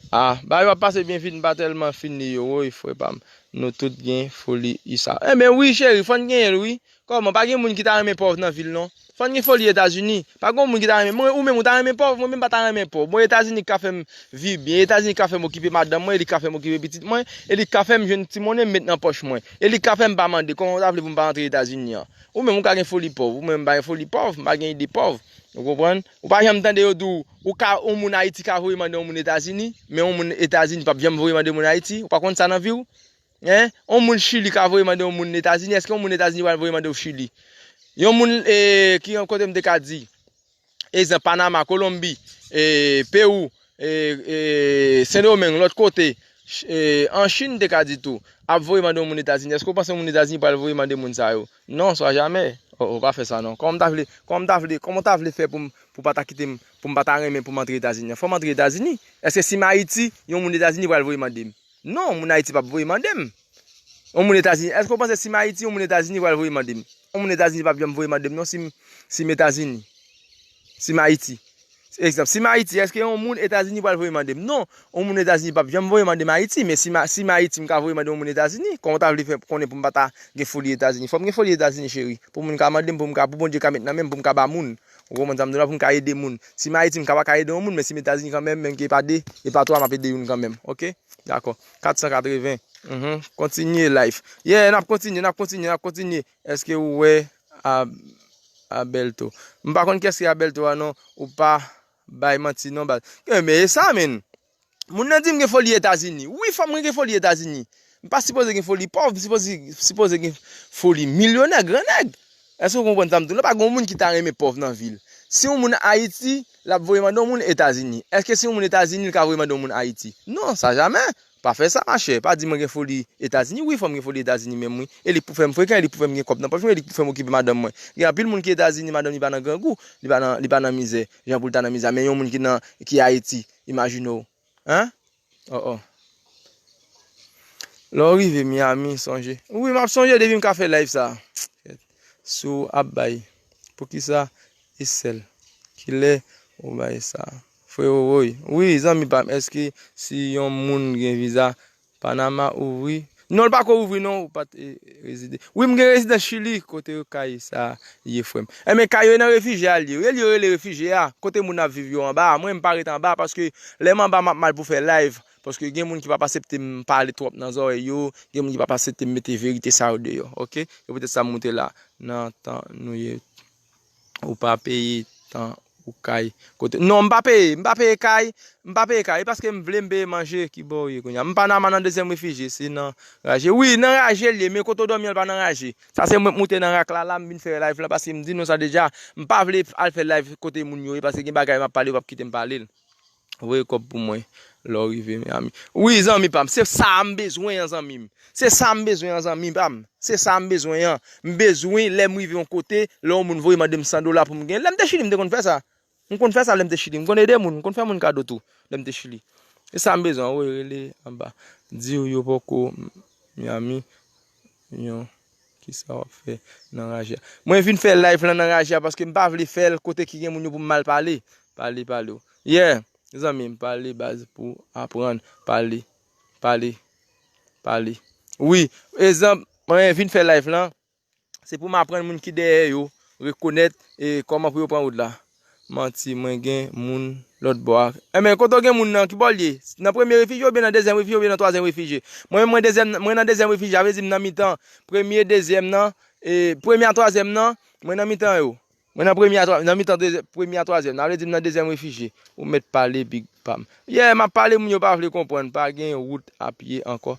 Ah, bagay yo ap pase byen vit, m pa tèlman fin li yo, woy, frè pa m. Nou tout gen foli isa. Enben, wi, cheri, fò n genyen l, wi. Kòman, pa gen moun ki ta renmen pòv nan vil, non? Fò n gen foli Etazini. Pa gen moun ki ta renmen. Mwen, ou menm, ou ta renmen pòv? Mwen menm, pa ta renmen pòv. Bon, Etazini ka fè m viv byen. Etazini ka fè m okipe madanm mwen, e li ka fè m okipe pitit mwen, e li ka fè m jwenn ti monnen m met nan pòch mwen. E li ka fè m pa mande, kòman ou ta vle pou m pa antre Etazini an? Ou menm, ou ka gen foli pòv. Ou menm, m pa gen foli pòv, m pa gen ide pòv. Ou konprann? Ou pa janm tande yo di w, ou ka, yon moun Ayiti ka voye mande yon moun Etazini, men yon moun Etazini p ap janm voye mande yon moun Ayiti. Ou pa konn sa nan vi w? Hein? Yon moun Chili ka voye mande yon moun Etazini, èske yon moun Etazini pral voye mande w Chili? Yon moun, eh, ki yon kote m te ka di, egzanp, Panama, Kolonbi, eh, Pewou, eh, eh, Sendomeng, lòt kote, ch-, eh, an Chin, m te ka di tou, ap voye mande yon moun Etazini. Èske w panse yon moun Etazini pral voye mande moun sa yo? Non, swa jamè. Oh, oh, pa fè sa non. Kòman m ta vle, kòman m ta vle, kòman w ta vle fè pou m, pou pa ta kite m, pou m pa ta renmen pou m antre Etazini? Fò m antre Etazini. Èske si m Ayiti, yon moun Etazini pral voye mande m? Non, moun Ayiti p ap voye mande m. Yon moun Etazini, èske w panse si m Ayiti, yon moun Etazini pral voye mande m? Yon moun Etazini p ap janm voye mande m, non, si m, si m Etazini. Si m Ayiti. Egzanp, si m Ayiti, èske yon moun Etazini pral voye mande m? Non, yon moun Etazini p ap janm voye mande m Ayiti, men si m, si m Ayiti, m ka voye mande yon moun Etazini, kòman w ta vle fè konnen pou m pa ta gen foli Etazini? Fò m gen foli Etazini, cheri, pou moun ka mande m, pou m ka, pou Bondye ka met nan men m, pou m ka ba moun. Ou konprann sa m di w la, pou m ka ede moun. Si m Ayiti, m ka pa ka ede yon moun, men si m Etazini kanmenm, menm ke pa de, e pa twa, m ap ede youn kanmenm. Oke? Dakò. Kat san katreven. Mhm. Kontinye live. Yeah, n ap kontinye, n ap kontinye, n ap kontinye. Èske ou wè Ab-, Abelto? M pa konn kiyès ki Abelto a non. Ou pa bay manti non, baz. Eh, men e sa, menn. Moun nan di m gen foli Etazini. Wi, fò m gen foli Etazini. M pa sipoze gen foli pòv, m sipoze, sipoze gen foli milyonè, gran nèg. Èske w konprann sa m di w la? Pa gen yon moun ki ta renmen pòv nan vi l. Si yon moun Ayiti, l ap voye mande yon moun Etazini. Èske si yon moun Etazini, l ka voye mande yon moun Ayiti? Non, sa jamè. Pa fè sa, machè. Pa di mwen gen foli Etazini. Wi, fò m gen foli Etazini menm, wi. E li k pou fè m frekan, e li k pou fè m gen kòb nan pòch mwen, e li k pou fè m okipe madanm mwen. Gen anpil moun ki Etazini, madanm li pa nan grangou, li pa nan, li pa nan mizè, jan pou l ta nan mizè. Men yon moun ki nan, ki Ayiti, imajine w. Hein? Oh, oh. Lè w rive Miami, sonje. Wi, m ap sonje depi m ka fè live sa. Si w ap bay. Poukisa e sèl? Kilè ou bay sa? Frero, woy. Wi, zanmi pa m, èske si yon moun gen viza Panama ouvri? Non, l pa ko ouvri non, ou pa t, e, rezide. Wi, m gen rezidans Chili, kote kay sa ye, frè m? Enben, kay yo nan refijye a l ye. Yo rele refijye a, kote moun ap viv yo anba a. Mwen, m pa ret anba a, paske lè m anba, m ap mal pou fè live. Paske gen moun ki p ap aksepte m pale twòp nan zòrèy yo, gen moun ki p ap aksepte m mete verite sa yo deyò, oke? E poutèt sa m moute la, nan tan nou ye, ou pa peye tan ou kay. Kote, non, m pa peye, m pa peye kay, m pa peye kay, e paske m vle m peye manje, ki bò w ye kounye a? M Panama nan dezyèm refijye, se nan raje. Wi, nan raje l ye, men kote w dòmi an, l pa nan raje. Sa se mwen k moute nan rak la, la, m vin fè live la, paske m di nou sa deja, m pa vle al fè live kote moun yo ye, paske gen bagay m ap pale, yo p ap kite m pale l. Voye kòb pou mwen lè w rive Miami. Wi, zanmi pa m, se sa a m bezwen an, zanmi m. Se sa a m bezwen an, zanmi pa m. Se sa a m bezwen an. M bezwen, lè m rive yon kote, lè yon moun voye mande m san dola pou m gen. Lè m te Chili, m te konn fè sa. M konn fè sa lè m te Chili. M konn ede moun. M konn fè moun kado tou lè m te Chili. Se sa m bezwen an. Woy, rele anba. Di w yo poko Miami. Yon, kisa w ap fè nan raje a? Mwen vin fè live lan nan raje a paske m pa vle fè l kote ki gen moun yo pou m mal pale. Pale, pale w. Yeah, zanmi m, pale baz pou aprann. Pale, pale, pale. Wi, egzanp, mwen vin fè live lan, se pou m aprann moun ki dèyè yo, rekonèt, e kòman pou yo pran wout la. Manti, mwen gen moun lòt bò a. Enben, kote w gen moun nan, ki bò l ye? Nan premye refijye oubyen nan dezyèm refijye oubyen nan twazyèm refijye? Mwen menm, mwen dezyèm, mwen nan dezyèm refijye, sa vle di m nan mitan premye, dezyèm nan, e, premye a twazyèm nan, mwen nan mitan yo. Mwen nan premye a twa-, nan mitan dezye-, premye a twazyèm nan, sa vle di m nan dezyèm refijye. Ou mèt pale, big pa m. Yeah, m ap pale, moun yo pa vle konprann, pa gen wout a pye ankò.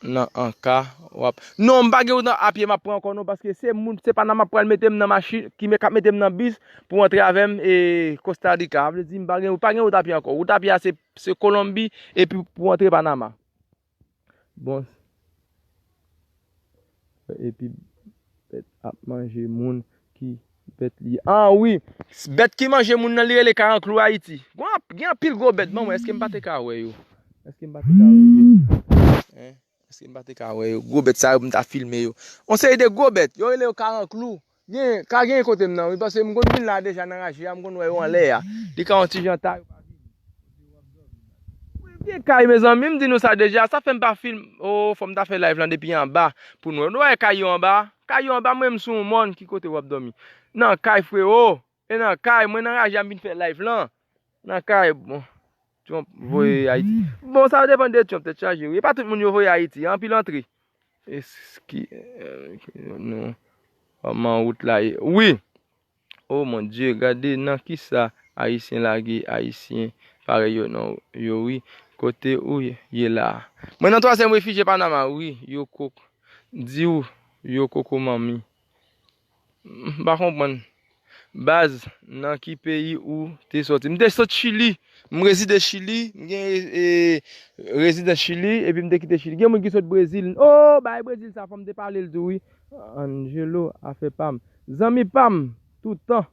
Nan an ka w ap. Non, m pa gen wout a pye m ap pran ankò non, paske se moun, se Panama k pral mete m nan machin, ki me-, k ap mete m nan bis pou antre avè m, e, Costa Rica. Sa vle di m pa gen, pa gen wout a pye ankò. Wout a pye a se, se Kolonbi epi pou antre Panama. Bon. Epi bèt ap manje moun, ki bèt li ye? Ah wi, bèt ki manje moun nan, li rele karanklou Ayiti. Gen, gen anpil gwo bèt, ban mwen, èske m pa te ka wè yo? Èske m pa te ka wè yo? Hein? Èske m pa te ka wè yo? Gwo bèt sa yo, m ta filme yo. On seri de gwo bèt. Yo rele yo karanklou. Gen, ka gen kote m nan, wi, paske m konn vin la deja nan raje a, m konn wè yo anlè a. Li ka yon ti jan ta yo pa vini. Wi, gen kay, mezanmi, m di nou sa deja, sa fè m pa filme. Oh, fò m ta fè live lan depi anba pou nou wè. Nou wè kay yo anba? Kay yo anba, mwen, m sou yon mòn, ki kote w ap dòmi? Nan kay, freo. E nan kay, mwen nan raje a m vin fè live lan. Nan kay, bon. Trump voye Ayiti. Bon, sa depann de Trump, tèt chaje, wi. E pa tout moun yo voye Ayiti, anpil antre. Eski, euh, nou, kòman wout la ye? Wi. Oh mon Dieu, gade nan kisa Ayisyen lage Ayisyen parèy yo non, yo, wi. Kote ou ye la? Mwen nan twazyèm refijye Panama, wi. Yo kok, di w, yo koko manmi. M pa konprann. Baz, nan ki peyi ou te sòti? M te sot Chili. M rezide Chili. M gen, e, rezidans Chili. Epi m te kite Chili. Gen moun ki sot Brezil. Oh, bay Brezil sa, fò m te pale l tou, wi. Angelo, afè pa m. Zanmi pa m, toutan.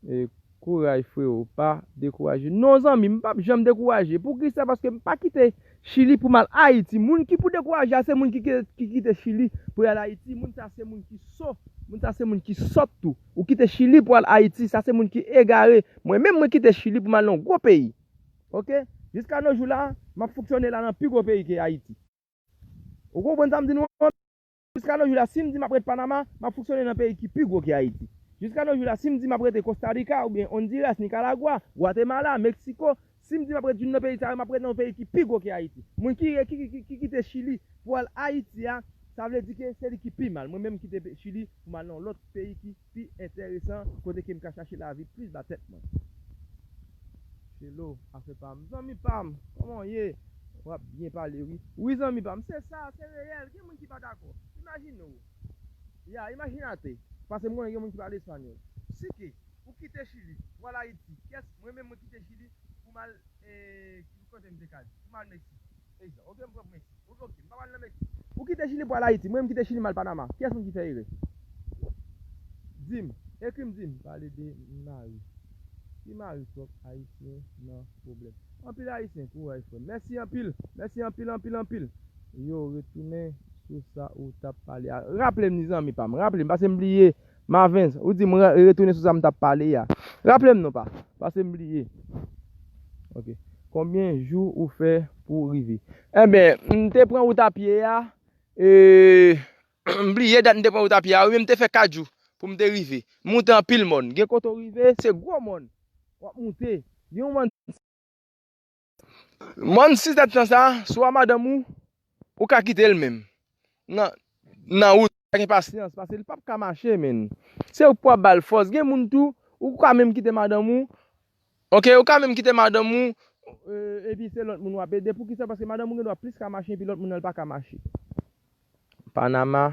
E, kouraj, freo. Pa dekouraje. Non, zanmi, m p ap janm dekouraje. Poukisa? Paske m pa kite Chili pou m al Ayiti. Moun ki pou dekouraje a, se moun ki, ki, ki kite Chili pou y al Ayiti. Moun sa se moun ki so. Moun sa se moun ki sòt tou. Ou kite Chili pou al Ayiti, sa se moun ki egare. Mwen menm, mwen kite Chili pou m al nan yon gwo peyi. Oke? Jiska no jou la, m ap fonksyone la nan pi gwo peyi ke Ayiti. Ou konprann sa m di nou an? Jiska no jou la, si m di m ap ret Panama, m ap fonksyone nan peyi ki pi gwo ke Ayiti. Jiska no jou la, si m di m ap rete Costa Rica, oubyen Honduras, Nicaragua, Guatemala, Mexico, si m di m ap ret youn nan peyi sa yo, m ap ret nan yon peyi ki pi gwo ke Ayiti. Moun ki, ki, ki, ki, ki kite Chili pou al Ayiti a, sa vle di ke se li ki pi mal. Mwen menm m kite pe-, Chili pou m al nan yon lòt peyi ki pi enteresan, kote ke m ka chache lavi plis ba tèt mwen. Chelo, afè pa m. Zanmi pa m, kòman w ye? W ap byen pale, wi. Wi, zanmi pa m, se sa, se reyèl. Gen moun ki pa dakò. Imajine w. Ya, imajinate. Paske m konnen gen moun ki pale espanyòl. Si ke ou kite Chili, ou al Ayiti, kiyès, mwen menm, mwen kite Chili pou m al, e, ki kote m te ka di? Pou m al Meksik. Egzanp, oke, m pran Meksik. Oke, oke, m pa pral nan Meksik. Ou kite Chili pou al Ayiti, mwen m kite Chili m al Panama. Kiyès moun ki fè erè? Di m, ekri m, di m. Pale de mari. Ki mari twòp Ayisyen nan pwoblèm. Anpil Ayisyen, kouraj frè m. Mèsi anpil, mèsi anpil, anpil, anpil. Yo, retounen sou sa ou t ap pale a. Raple m li, zanmi pa m, raple m, paske m bliye. Mavens, ou di m re-, retounen sou sa m t ap pale a. Raple m non pa, paske m bliye. Ok. Konbyen jou ou fè pou rive? Enben, m te pran wout a pye a, e, m bliye dat m te pran wout a pye a, wi, men m te fè kat jou pou m te rive. M moute anpil mòn. Gen kote w rive, se gwo mòn. W ap moute. Gen yon mòn Mòn sis èdtan sa, si w a madanm ou, ou ka kite l menm. Nan, nan wout, pa gen pasyans, paske li p ap ka mache, menn. Se ou k pou ap ba l fòs. Gen moun tou, ou ka menm kite madanm ou, ok, ou ka menm kite madanm ou, e, epi se lòt moun w ap ede. Poukisa? Paske madanm ou gendwa plis ka mache, epi lòt moun nan li pa ka mache. Panama,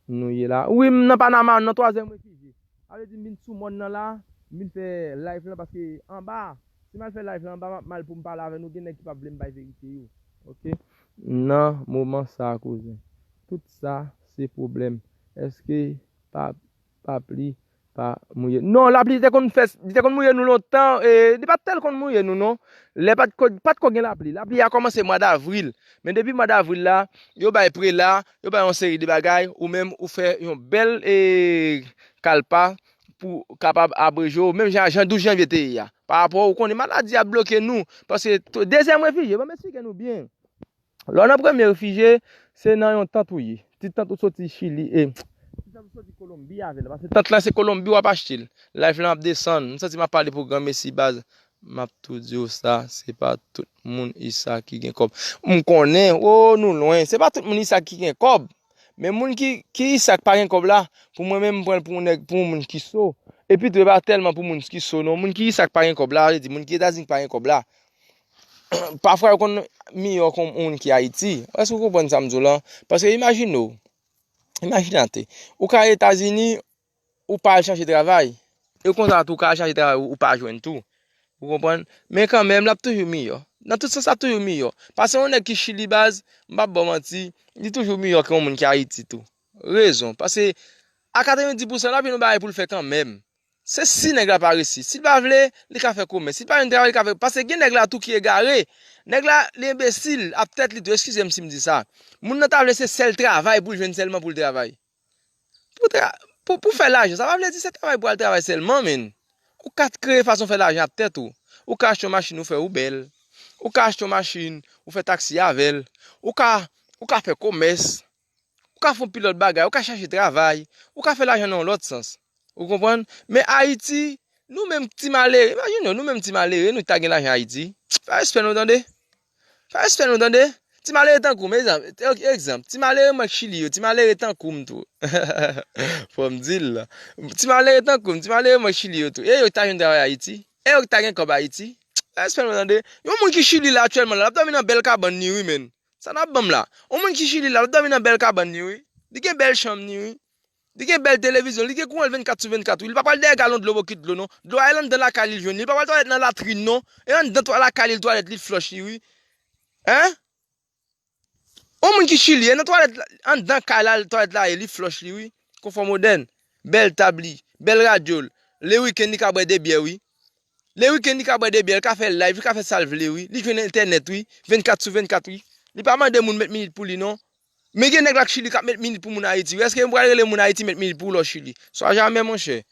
nou ye la. Wi, m nan Panama, nan twazyèm refijye. Sa vle di m vin sou mòn nan la, m vin fè live lan, paske anba, si m al fè live lan anba, m ap mal pou m pale avè nou, gen nèg ki p ap vle m bay verite yo. Ok? Nan moman sa, kouzen. Tout sa, se pwoblèm. Èske pa, pa pli pa mouye. Non, lapli te konn fè, li te konn mouye nou lontan, e, li pa t tèl konn mouye nou, non. Lè pa t ko, pa t ko gen lapli. Lapli a kòmanse mwa davril. Men depi mwa davril la, yo bay prela, yo bay yon seri de bagay, ou menm ou fè yon bèl, e, kalpa pou kapab abreje w, menm jan, jan douz janvye te ye a. Pa rapò, ou konnen maladi a bloke nou, paske to, dezyèm refijye, ban m esplike nou byen. Lè w nan premye refijye, se nan yon tant ou ye. Ti tant ou soti Chili, e, ti tant ou soti Kolonbi avè l, paske tant lan se Kolonbi w ap achte l. Live lan ap desann, m santi m ap pale pou granmesi baz. M ap tou di w sa, se pa tout moun isa ki gen kòb. M konnen, o, nou lwen, se pa tout moun isa ki gen kòb. Men moun ki, ki isa k pa gen kòb la, pou mwen menm, m pran l pou yon nèg, pou yon moun ki so. Epi tou, e pa tèlman pou moun ki so, non. Moun ki isa k pa gen kòb la, vle di moun ki Etazini k pa gen kòb la. Pafwa yo konn miyò kon moun ki Ayiti. Èske w konprann sa m di w lan? Paske imajine w, imajinate, ou ka Etazini, ou pa al chache travay. E konsa tou, ou ka al chache travay, ou, ou pa jwenn tou. Ou konprann? Men kanmenm, l ap toujou miyò. Nan tout sans, l ap toujou miyò. Pase yon nèg ki Chili baz, m p ap ba w manti, li toujou miyò ke yon moun ki Ayiti tou. Rezon. Paske a katrevenndis pousan, l ap jwenn yon bagay pou l fè kanmenm. Se si nèg la pa resi. Si l pa vle, li ka fè komès. Si l pa jwenn travay, li ka fè. Paske gen nèg la tou ki egare. Nèg la, li enbesil, ap tèt li tou. Eskize m si m di sa. Moun nan ta vle se sèl travay pou l jwenn sèlman pou l travay. Pou, tra, pou, pou fè lajan, sa pa vle di se travay pou al travay sèlman, men. Ou ka kreye fason fè lajan ap tèt ou. Ou ka achte yon machin, ou fè ou bèl. Ou ka achte yon machin, ou fè taksi avè l. Ou ka, ou ka fè komès. Ou ka fè yon pilòt bagay, ou ka chache travay, ou ka fè lajan nan yon lòt sans. Ou konprann? Men Ayiti, nou menm ti malere, imajine w, nou menm ti malere, nou ta gen lajan Ayiti. Fè respè nou tande. Fè respè nou tande. Ti malere tankou m, egzanp, egzanp, ti malere mwen k Chili yo, ti malere tankou m tou. Fò m di l la. Ti malere tankou m, ti malere mwen k Chili yo tou. E yo ki ta jwenn travay Ayiti? E yo ki ta gen kòb Ayiti? Fè respè nou tande. Yon moun ki Chili la aktyèlman la, l ap dòmi nan bèl kabann li wi, men. Sa n ap ban m la? Yon moun ki Chili la, l ap dòmi nan bèl kabann li wi. Li gen bèl chanm li wi. Li gen bèl televizyon, li gen kouran l vennkat sou vennkat wi. Li pa pral dèyè galon dlo bokit dlo non. Dlo a e anndan lakay li l jwenn li. Li pa pral twalèt nan latrin non. E anndan twa lakay li l twalèt li flòch li wi. Hein? Yon moun ki Chili, e nan twalèt la, anndan kay la, twalèt la ye, li flòch li wi. Konfò modèn. Bèl tab li, bèl radyo l. Le wikenn li ka bwè de byè wi. Le wikenn li ka bwè de byè, li ka fè live, li ka fè sa l vle wi. Li jwenn entènèt wi, vennkat sou vennkat wi. Li pa mande moun met minit pou li non. Men gen nèg la k Chili k ap met minit pou moun Ayiti wi. Èske m pral rele moun Ayiti met minit pou ou lè w Chili? Swa jamè monchè.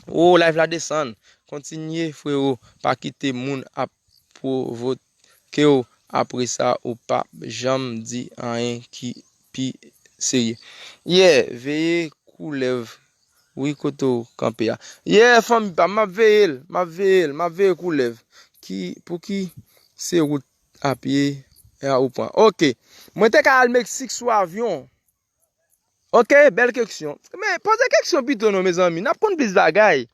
O, live la desann. Kontinye frewo, pa kite moun ap pwovoke w. Apre sa ou p ap janm di anyen ki pi serye. Yeah, veye koulèv wi kote w kanpe a. Yeah, fanmi pa m, m ap veye l, m ap veye l, m ap veye koulèv. Ki, pou ki se wout apye a ou pran? Ok. Mwen te ka al Meksik sou avyon. Ok, bèl keksyon. Men, poze keksyon pito non, mezanmi. N ap konn plis bagay.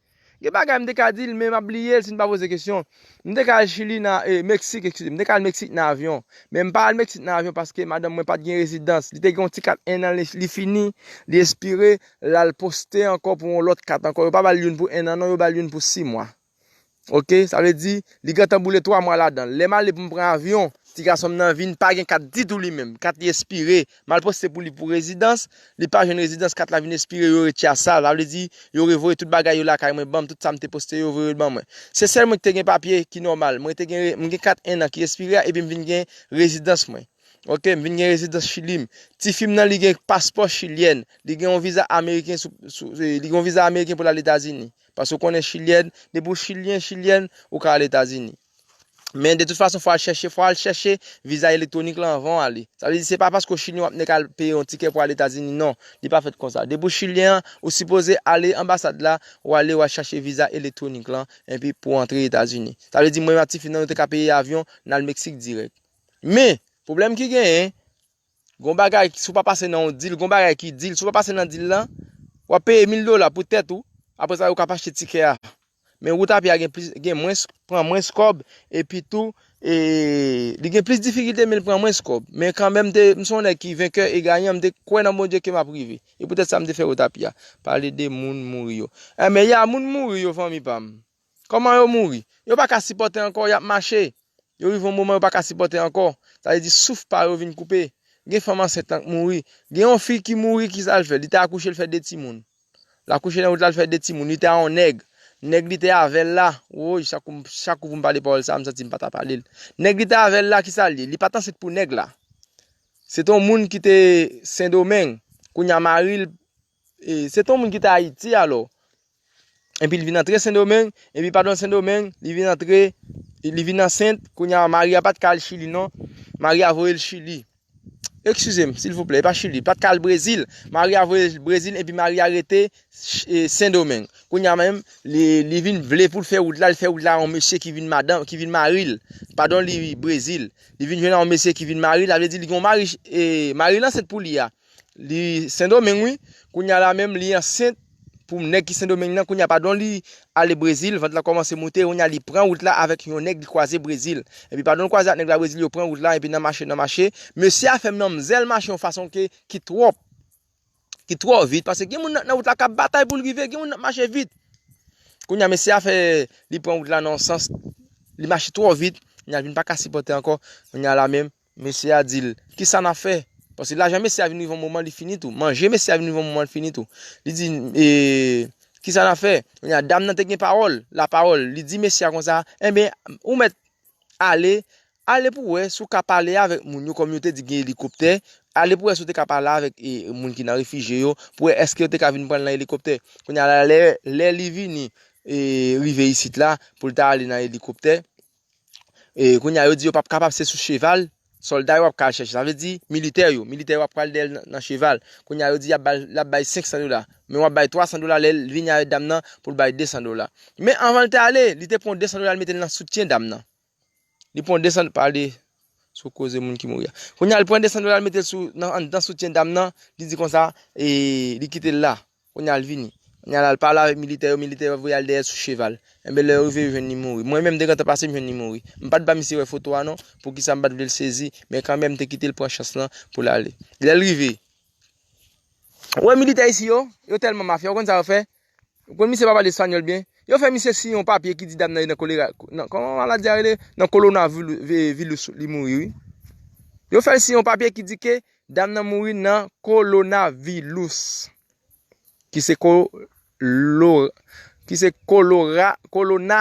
Gen bagay m te ka di l, men m ap bliye l si n pa poze keksyon. M te ka al Chili nan, eh, Meksik, eskize m. M te ka al Meksik nan avyon. Men m pa al Meksik nan avyon paske madanm mwen pa t gen rezidans. Li te gen yon ti kat en an, li, li fini, li espire, l al poste ankò pou yon lòt kat ankò. Yo pa ba l youn pou en an non, yo ba l youn pou sis mwa. Ok, sa vle di, li gentan boule twa mwa ladan l. Lè m ale pou m pran avyon, ti gason m nan vin pa gen kat ditou li menm. Kat li espire. M al poste pou li pou rezidans, li pa jwenn rezidans, kat la vin espire, yo retire sa. Sa vle di, yo revoye tout bagay yo lakay mwen, ban m tout sa m te poste, yo voye l ban mwen. Se sèl mwen ki te gen papye ki nòmal. Mwen te gen, m gen kat en an ki espire a, epi m vin gen rezidans mwen. Ok, m vin gen rezidans Chili m. Tifi m nan, li gen paspò chilyèn. Li gen yon viza ameriken sou, sou, li gen yon viza ameriken pou l al Etazini. Paske w konnen chilyèn, depi w chilyen, chilyèn, ou ka al Etazini. Men de tout fason, fò al chèche, fò al chèche viza elektwonik lan anvan w ale. Sa vle di, se pa paske w chilyen w ap nèk al peye yon tikè pou al Etazini, non. Li pa fèt konsa. Depi w chilyen an, ou sipoze ale anbasad la, w ale, w al chache viza elektwonik lan, epi pou w antre Etazini. Sa vle di, mwen ak tifi nan, nou te ka peye avyon, n al Meksik dirèk. Men, pwoblèm ki genyen, gon bagay, si w pa pase nan yon dil, gon bagay ki dil, si w pa pase nan dil lan, w ap peye mil dola pou tèt ou, apre sa, ou ka pa achte tikè a. Men wout apye a gen plis, gen mwens, pran mwens kòb, epi tou, e, li gen plis difikilte, men l pran mwens kòb. Men kanmenm, m te, m se yon nèg ki venkè e gayan, m te kwè nan Bondye ke m ap rive. E poutèt sa, m te fè wout apye a. Pale de moun mouri yo. E, men y a moun mouri yo, fanmi pa m. Kòman yo mouri? Yo pa ka sipòte ankò, y ap mache. Yo rive yon moman yo pa ka sipòte ankò. Sa vle di souf pa yo vin koupe. Gen fanm ansent lan k mouri. Gen yon fi ki mouri, kisa l fè? Li te akouche, l fè de timoun. L akouche nan wout la, l fè de timoun. Li te a yon nèg. Nèg li te avè l la. Woy, chak kou, chak kou pou m pale pawòl sa, m santi m pa ta pale l. Nèg li te avè l la, kisa l ye? Li pa t ansent pou nèg la. Se te yon moun ki te Sendomeng. Kounye a mari l, e, se te yon moun ki te Ayiti alò. Epi l vin antre Sendomeng, epi pa t nan Sendomeng, li vin antre, li vin ansent, kounye a mari a pa t ka al Chili non. Mari a voye l Chili. Eskize m, silvouplè, e pa Chili, pa t ka al Brezil. Mari a voye l Brezil, epi mari a rete, e, Sendomeng. Kounye a menm, li, li vin vle pou l fè wout la, li fè wout la yon mesye ki vin madanm, ki vin mari l. Padon, li Brezil. Li vin jwenn yon mesye ki vin mari l, sa vle di li gen yon mari, e, mari l ansent pou li a. Li Sendomeng, wi. Kounye a la menm, li ansent pou nèg ki Sendomeng nan. Kounye a, padon, li ale Brezil, vant la kòmanse moute. Kounye a, li pran wout la avèk yon nèg li kwaze Brezil. Epi, padon, l kwaze ak nèg la Brezil, yo pran wout la, epi nan mache, nan mache. Mesye a fè manmzèl mache yon fason ke, ki twòp. Ki twò vit. Paske gen moun nan, nan wout la k ap batay pou l rive, gen moun nan mache vit. Kounye a, mesye a fè, li pran wout la nan yon sans, li mache twò vit. Kounye a, l vin pa ka sipòte ankò. Kounye a la menm, mesye a di l, "Kisa n ap fè?" Paske lajan mesye a vin rive yon moman, li fini tou. Manje mesye a vin rive yon moman, li fini tou. Li di, e, Kisa n ap fè? Kounye a, dam nan te gen pawòl, lapawòl. Li di mesye a konsa, enben, ou mèt ale, ale pou wè si w ka pale avèk moun yo, kòm yo te di gen elikoptè, ale pou wè si w te ka pale avèk e, moun ki nan refijye yo, pou wè èske yo te ka vin pran l nan elikoptè. Kounye a la, lè, lè li vini, e, rive isit la, pou l ta ale nan elikoptè, e, kounye a, yo di yo p ap kapab, se sou cheval, sòlda yo ap ka al chèche. Sa vle di, militè yo, militè yo ap pral dèyè l nan, nan cheval. Kounye a, yo di y ap bay, l ap bay senk san dola. Men w ap bay twa san dola lè l vini avèk dam nan pou l bay de san dola. Men anvan l te ale, li te pran de san dola, l mete l nan soutyen dam nan. Li pran de san, pale sou koze moun ki mouri a. Kounye a, li pran de san dola, l mete l sou, nan, anndan soutyen dam nan, li di konsa, e, li kite l la. Kounye a, l vini. Kounye a, l al pale avèk militè yo, militè yo voye al dèyè l sou cheval. Enben, lè yo rive, yo jwenn li mouri. Mwen menm, m te gentan pase, m jwenn li mouri. M pa t ba misye wè foto a non, poukisa m pa t vle l sezi, men kanmenm, m te kite l pran chans lan pou l ale. Lè l rive, ou wè militè isi yo, yo tèlman mafya, ou konn sa yo fè? Ou konn misye pa pale espanyòl byen? Yo fè misye siyen yon papye ki di dam nan nan kolera, nan, kòman maladi a rele? Nan kolonavilous li mouri, wi. Yo fè l siyen yon papye ki di ke dam nan mouri nan kolonavilous. Ki se kolo-, ki se kolora, kolona,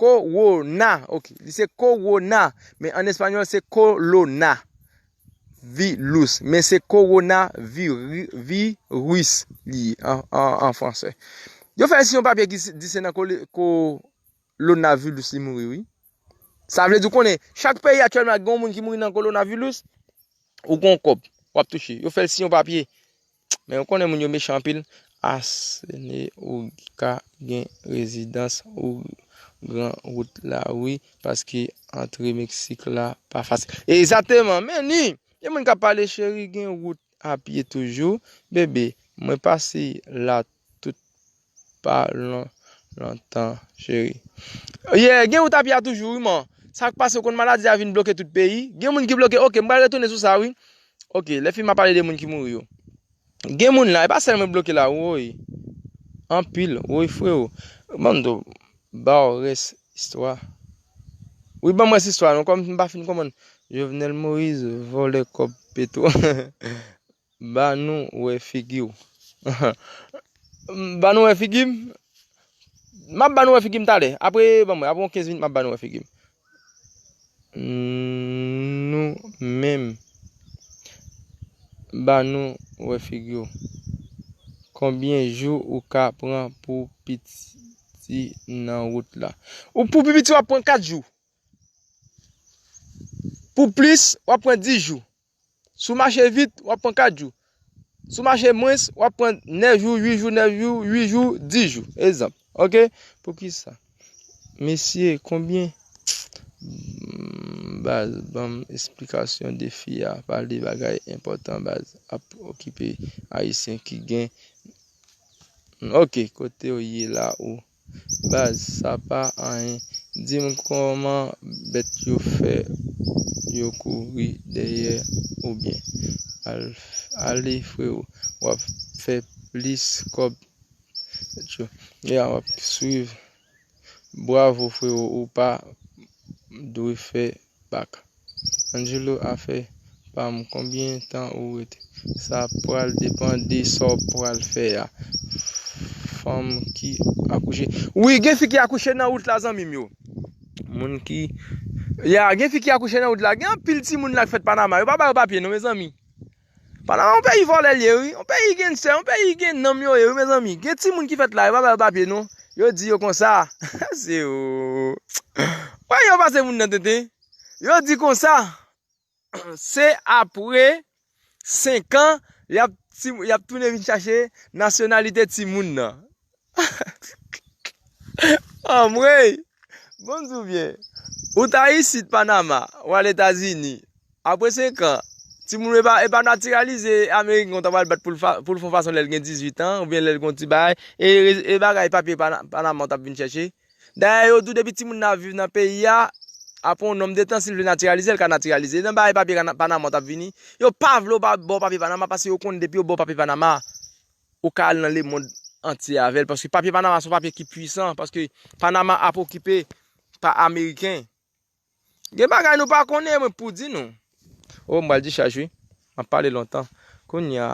kowona. Ok, li se kowona, men an espanyòl se kolona. Vilous, men se kowona viri-, viris li ye an, an, an fransè. Yo fè l siyen yon papye ki s-, di se nan kole-, kolonavilous li mouri, wi. Sa vle di, ou konnen, chak peyi aktyèlman gen yon moun ki mouri nan kolonavilous, ou gen yon kòb, w ap touche. Yo fè l siyen yon papye. Men ou konnen moun yo mechan anpil. Asene ou ka gen rezidans ou gran wout la wi, paske antre Meksik la pa fasil. Egzakteman, men ni, gen moun k ap pale cheri, gen wout a pye toujou, bebe, mwen pase la tout pa lon-, lontan, cheri. Yeah, gen wout a pye a toujou, wi, man. Sa k pase, ou konn maladi a vin bloke tout peyi. Gen moun ki bloke, ok, m pral retounen sou sa, wi. Ok, lè fim ap pale de moun ki mouri yo. Gen moun la, e pa sèl mwen bloke la, woy. Anpil, woy, freo. Ban m do, ba w rès istwa. Wi, ban m rès istwa, non, kòm m pa fin konprann. Jovenel Moïse, vòlè kòb Petro. Ba nou wè figi w. Ba nou wè figi m. M ap ba nou wè figi m talè. Apre, ban mwen, apre yon kenz minit, m ap ba nou wè figi m. Nou menm, ba nou wè figi w. Konbyen jou ou ka pran pou piti nan wout la? Ou pou pi piti, w ap pran kat jou. Pou plis, w ap pran dis jou. Si w mache vit, w ap pran kat jou. Si w mache mwens, w ap pran nèf jou, uit jou, nèf jou, uit jou, dis jou. Egzanp. Ok? Poukisa? Mesye, konbyen? Mm, baz, ban m esplikasyon de fi a. Pale bagay enpòtan, baz. Ap okipe Ayisyen ki gen. Ok, kote w ye la ou? Baz, sa pa anyen. Di m kòman bèt yo fè yo kouri dèyè ou byen. Al-, ale, freo, w ap fè plis kòb. Ya, w ap swiv. Bravo, freo, ou pa dwe fè bak. Angelo, afè pa m, konbyen tan ou rete? Sa pral depann de sa w pral fè a. Fanm ki akouche. Wi, gen fi ki akouche nan wout la, zanmi m yo. Moun ki, ya, gen fi ki akouche nan wout la. Gen anpil timoun la k fèt Panama. Yo pa ba yo papye, non, mezanmi. Panama, yon peyi vòlè l ye, wi. Yon peyi gangstè, yon peyi gen nanm yo ye, wi, mezanmi. Gen timoun ki fèt la, yo pa ba yo papye, non. Yo di yo konsa. Se yo. Wè, yo pase moun nan tenten. Yo di konsa. Se apre senk an, y ap ti-, y ap tounen vin chache nasyonalite timoun nan. Anmwey! Bon, m di w byen. Ou ta isit Panama, w al Etazini. Apre senk an, timoun e pa, e pa natiralize ameriken w ta pral bat pou l fa-, pou l fè yon fason lè l gen dizuit an, oubyen lè l gen yon ti bagay. E, e bagay papye Pana-, Panama w t ap vin chèche. Dayè, yo di w depi timoun nan ap viv nan peyi a, apre yon nonm de tan, si l vle natiralize, l ka natiralize. Nan bagay papye Kana-, Panama w t ap vini. Yo pa vle w pa, ba w papye Panama, paske yo konn depi yo ba w papye Panama, ou ka al nan lemonn antye avè l, paske papye Panama se yon papye ki pwisan, paske Panama ap okipe pa Ameriken. Gen bagay nou pa konnen, mwen pou di nou. O, m pral dichaj, wi. M ap pale lontan. Kounye a,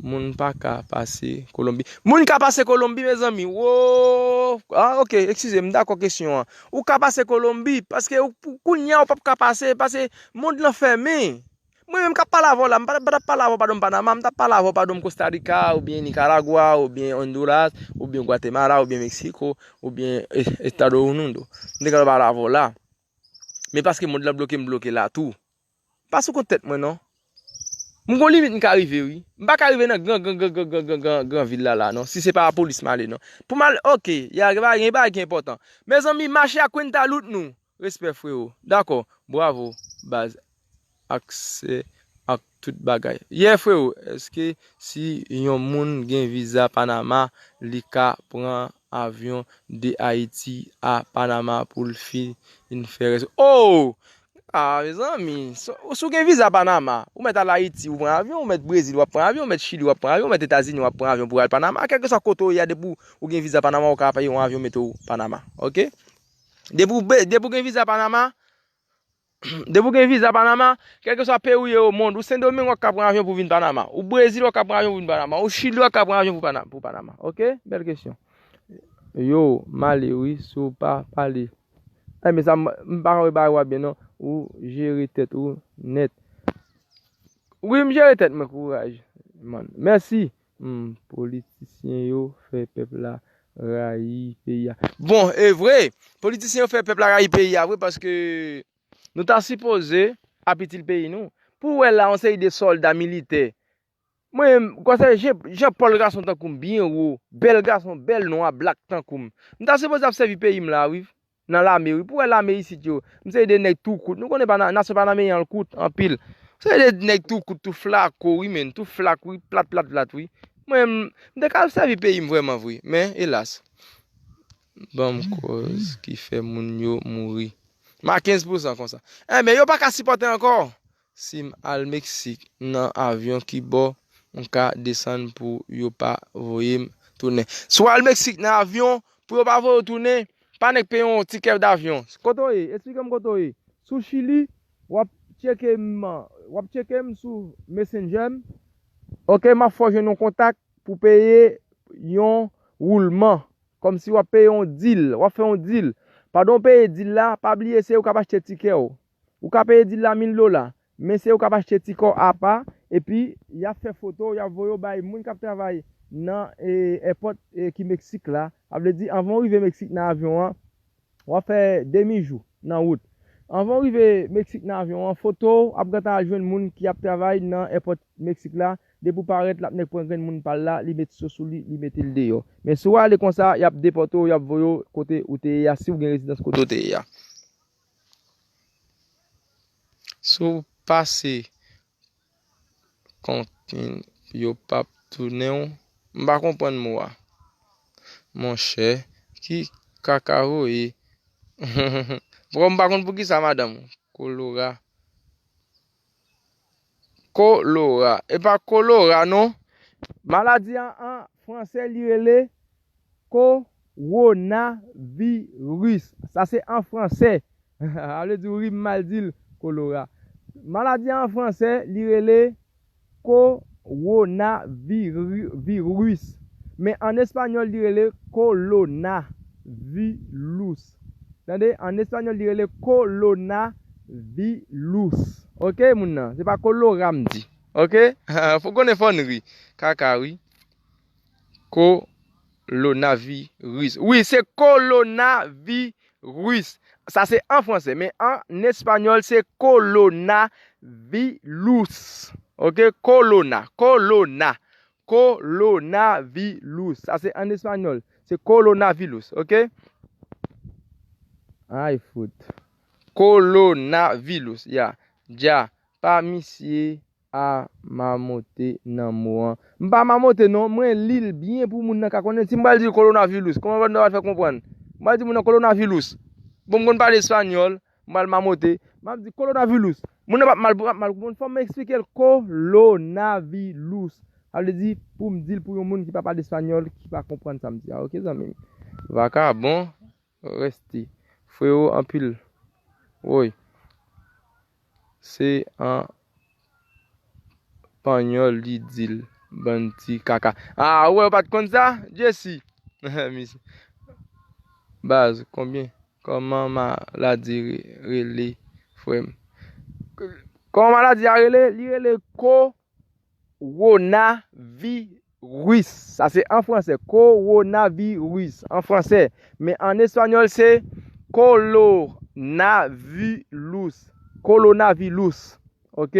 Moun pa ka pase Kolonbi. Moun ka pase Kolonbi, mezanmi. Wo! Ah, ok, eskize, m dakò kesyon an. Ou ka pase Kolonbi, paske ou, pou kounye a, ou p ap ka pase, paske mond lan fèmen. Mwen menm k ap pale avè w la, m pa, pa t ap pale avè w pa dòm Panama, m t ap pale avè w pa dòm Costa Rica, oubyen Nicaragua, oubyen Honduras, oubyen Guatemala, oubyen Mexico, oubyen E-, Estado Unido. M te ka pale avè w la. Men paske mond lan bloke, m bloke la tou. Pa sou kont tèt mwen, non. M gon limit m ka rive, wi. M pa ka rive nan gran, gran, gran, gran, gran, gran, gran, gran vil la, la, non. Si se pa lapolis m ale, non. Pou m al, ok, y a, y a, y a bagay ki enpòtan. Mezanmi, mache ak Quinta Loot nou. Respè, freo. Dakò. Bravo, baz. Aksè ak tout bagay. Yeah, freo. Èske si yon moun gen viza Panama, li ka pran avyon de Ayiti a Panama pou l fin fè rès? Oh! Ah, mezanmi, si, si w gen viza Panama, ou mèt al Ayiti, ou pran avyon, ou mèt Brezil, w ap pran avyon, ou mèt Chili, w ap pran avyon, ou mèt Etazini, w ap pran avyon pou al Panama. Kèlkeswa kote w ye a, depi w gen viza Panama, ou ka peye yon avyon mete w Panama. Ok? Depi w be-, depi w gen viza Panama, depi w gen viza Panama, kèlkeswa peyi w ye o mond, ou Sendomeng, w ap ka pran avyon pou vin Panama. Ou Brezil, w ap ka pran avyon pou vin Panama. Ou Chili, w ap ka pran avyon pou Pana-, pou Panama. Ok? Bèl kesyon. Yo, m ale wi, si w pa pale. Ay, men sa, m, m pa wè bagay w ap byen, non. Ou jere tèt ou nèt. Wi, m jere tèt mwen, kouraj, man. Mèsi. Hmm, politisyen yo fè pèp la rayi peyi a. Bon, e vre, politisyen yo fè pèp la rayi peyi a, vre, paske nou ta sipoze ap itil peyi nou. Pou w wè la, yon seri de sòlda militè. Mwen, konsèy Jean, Jean Paul gason tankou m, byen wo, bèl gason, bèl nwa, blak tankou m. M ta sipoze ap sèvi peyi m la, wi. Nan lame, wi. Pou wè lame isit yo. M se de nèg tou kout. Nou konnen pa na-, nasyon panameyen an kout, anpil. Se de nèg tou kout, tou flako, wi, men. Tou flak, wi. Plat, plat, plat, wi. Mwen, m, m te ka sèvi peyi m vrèman vre. Men, elas. Ban m kòz ki fè moun yo mouri. M a kenz pousan konsa. Enben, yo pa ka sipòte ankò. Si m al Meksik nan avyon, ki bò m ka desann pou yo pa voye m tounen? Si w al Meksik nan avyon, pou yo pa voye w tounen, pa nèk peye yon tikè davyon. Kote w ye? Esplike m kote w ye. Sou Chili, w ap tcheke m, w ap tcheke m sou Messenger m. Ok, m ap fè w jwenn yon kontak pou peye yon woulman. Kòmsi w ap peye yon dil, w ap fè yon dil. Pandan w peye dil la, pa bliye se ou k ap achte tikè w. Ou ka peye dil la mil dola, men se ou k ap achte tikè w apa, epi y ap fè foto, y ap voye w bay moun k ap travay nan, e, èpòt, e, ki Meksik la. Sa vle di, anvan w rive Meksik nan avyon an, w ap fè demi jou nan wout. Anvan w rive Meksik nan avyon an, foto w ap gentan al jwenn moun ki ap travay nan èpòt Meksik la. Depi w parèt, l ap nèk pran grenn moun pa l la, li met so sou li, li mete l deyò. Men si w ale konsa, y ap depòte w, y ap voye w kote ou te ye a, si w gen rezidans kote w te ye a. Si w pase konkin, yo p ap tounen w. M pa konprann mo a. Monchè, ki kaka voye. Bro, m pa konn poukisa madanm. Kolora. Kolora. E pa kolora, non. Maladi an, an fransè, li rele kowonaviris. Sa se an fransè. Sa vle di w ri m mal di l, kolora. Maladi an, an fransè, li rele kowonaviris. Men an espanyòl, li rele kolonavilous. Tande, an espanyòl, li rele kolonavilous. Ok, moun nan? Se pa kolora m di. Ok? Fò konnen fò n ri. Kaka, wi. Kolonaviris. Wi, se kolonaviris. Sa se an fransè, men an espanyòl, se kolonavilous. Ok? Kolona, kolona. Kolonavilous. Sa se an espanyòl. Se kolonavilous. Ok? Ay, fout. Kolonavilous. Ya. Dja. Pa misye a mamote nan mo an. M pa mamote non, mwen li l byen pou moun nan ka konnen. Si m pral di l kolonavilous, kòman m pral fè konprann? M pral di moun nan kolonavilous. Bon, m konn pale espanyòl, m pral mamote. M ap di kolonavilous. Moun nan p ap mal, p ap mal konprann. Fò m eksplike l kolonavilous. Sa vle di, pou m di l pou yon moun ki pa pale espanyòl, ki pa konprann sa m di a. Ok, zanmi m? Vakabon. Reste. Freo anpil. Woy. Se an panyòl li di l. Bann ti kaka. Ah, ou wè, ou pa t konn sa? Jesse. Misye. Baz, konbyen? Kòman maladi re- rele, frè m? Kòman maladi a rele? Li rele kowonaviris. Sa se an fransè, kowonaviris, an fransè. Men an espanyòl, se coronavirus. Coronavirus. Ok?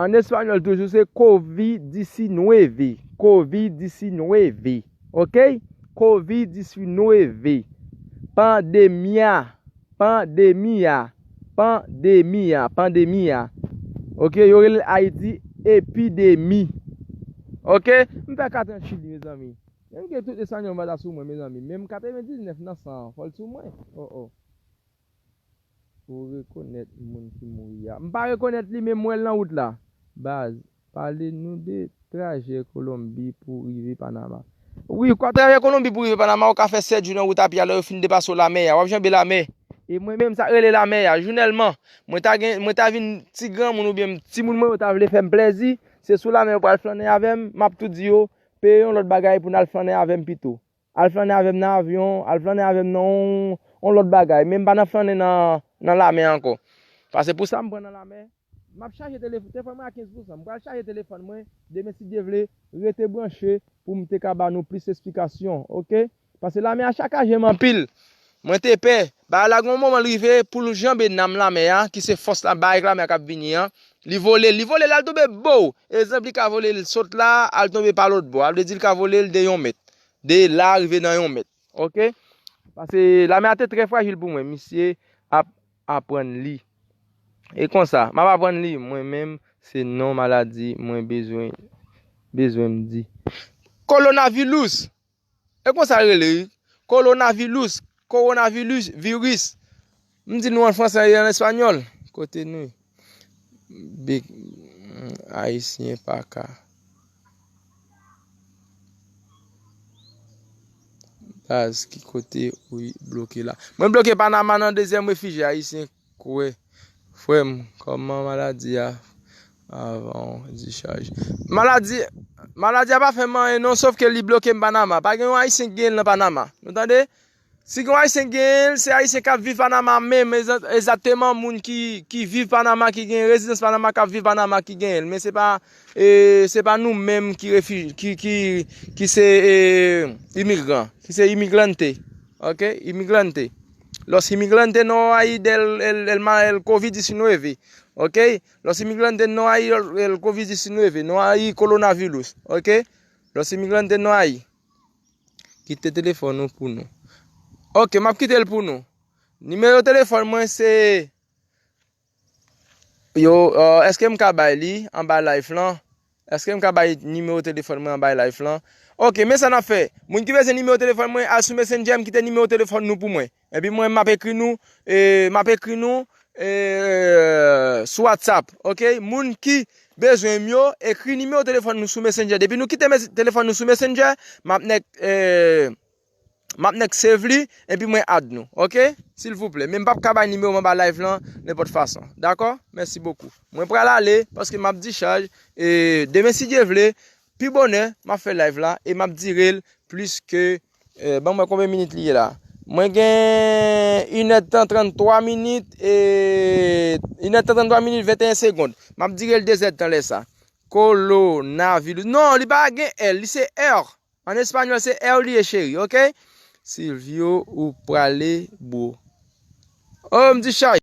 An espanyòl toujou, se covid diecinueve. Covid diecinueve. Ok? Covid diecinueve. Pandemia. Pandemia. Pandemia. Pandemia. Ok? Yo rele Ayiti epidemi. Ok? M fè kat an Chili, mezanmi. Menm ke tout espanyòl m pa ta sou mwen, mezanmi. Menm katrevendiznèf nan san an, fò l sou mwen. Oh, oh. Ou rekonèt moun ki mouri a? M pa rekonèt li, men m wè l nan wout la. Baz, pale nou de trajè Kolonbi pou rive Panama. Wi, kwa trajè Kolonbi pou rive Panama, ou ka fè sèt jou nan wout a pye a, lè yo fin depase w lamè a. W ap janbe lamè. E mwen menm, sa k rele lamè a, jounèlman, mwen ta gen, mwen ta vin ti granmoun oubyen timoun mwen yo ta vle fè m plèzi, se sou lamè yo pral flannen avè m, m ap tou di yo, peye yon lòt bagay pou n al flannen avè m pito. Al flannen avè m nan avyon, al flannen avè m nan yon, yon lòt bagay. Men m pa nan flannen nan, nan lamè ankò. Paske pou sa m pran nan lamè, m ap chaje telefòn, telefòn mwen a kenz pousan. M pral chaje telefòn mwen, demen si Dye vle, rete branche pou m te ka ba nou plis esplikasyon, ok? Paske lamè a sakaje m anpil. Mwen te pè. Bagay la gen yon moman l rive pou l janbe nanm lamè a, ki se fòs la, barèk lamè a k ap vini an. Li vole l, li vole l al tonbe bow. Egzanp, li ka vole l sot la, al tonbe pa lòt bò. A vle di l ka vole l de yon mèt. De la rive nan yon mèt. Ok? Paske lamè a te trè frajil pou mwen. Misye ap aprann li. E konsa, m ap aprann li. Mwen menm, se non maladi mwen bezwen, bezwen m di. Coronavirus. E konsa l rele, wi. Coronavirus. Coronavirus. Virus. M di nou an fransè e an espanyòl. Kote nou ye? Big, mm, Ayisyen pa ka. Baz, ki kote ou bloke la? Mwen bloke Panama nan dezyèm refijye ayisyen kwè. Frè m, kòman maladi a avan w dichaj? Maladi, maladi a pa fè m anyen non, sof ke li bloke m Panama. Pa gen yon ayisyen ki gen l nan Panama. Nou tande? Si gen yon ayisyen ki genyen l, se ayisyen k ap viv Panama menm, eza- egzakteman moun ki, ki viv Panama, ki gen rezidans Panama, k ap viv Panama ki genyen l. Men se pa, e, se pa nou menm ki refi- ki, ki, ki se, e, imigran, ki se imigrante. Ok? Imigrante. Los inmigrantes no hay del el, el, ma- el covid diecinueve. Ok? Los inmigrantes no hay el, el covid diecinueve, no hay coronavirus. Ok? Los inmigrantes no hay. Kite telefòn ou pou nou. Ok, m ap kite l pou nou. Nimewo telefòn mwen se, yo, euh, èske m ka bay li anba live lan? Èske m ka bay nimewo telefòn mwen anba live lan? Ok, men sa n ap fè. Moun ki bezwen nimewo telefòn mwen, al sou Messenger, m kite nimewo telefòn nou pou mwen. Epi mwen, m ap ekri nou, e, m ap ekri nou, e, sou WhatsApp, ok? Moun ki bezwen m yo, ekri nimewo telefòn nou sou Messenger. Depi nou kite mes- telefòn nou sou Messenger, m ap nèk, e, m ap nèk save li, epi mwen add nou, ok? Silvouplè. Men m p ap ka bay nimewo m anba live lan, nenpòt fason. Dakò? Mèsi bokou. Mwen pral ale, paske m ap dichaj, e, demen, si Dye vle, pi bonè, m ap fè live la, e m ap dire l plis ke, e, ban mwen konbyen minit li ye la. Mwen gen inèdtan tranntwa minit, e, inèdtan tranntwa minit, venteyen segonn. M ap dire l dezèdtan lè sa. Coronavirus. Non, li pa gen L, li se R. An espanyòl, se R li ye, cheri, ok? Silvio, ou prale, bro. Oh, m di chay.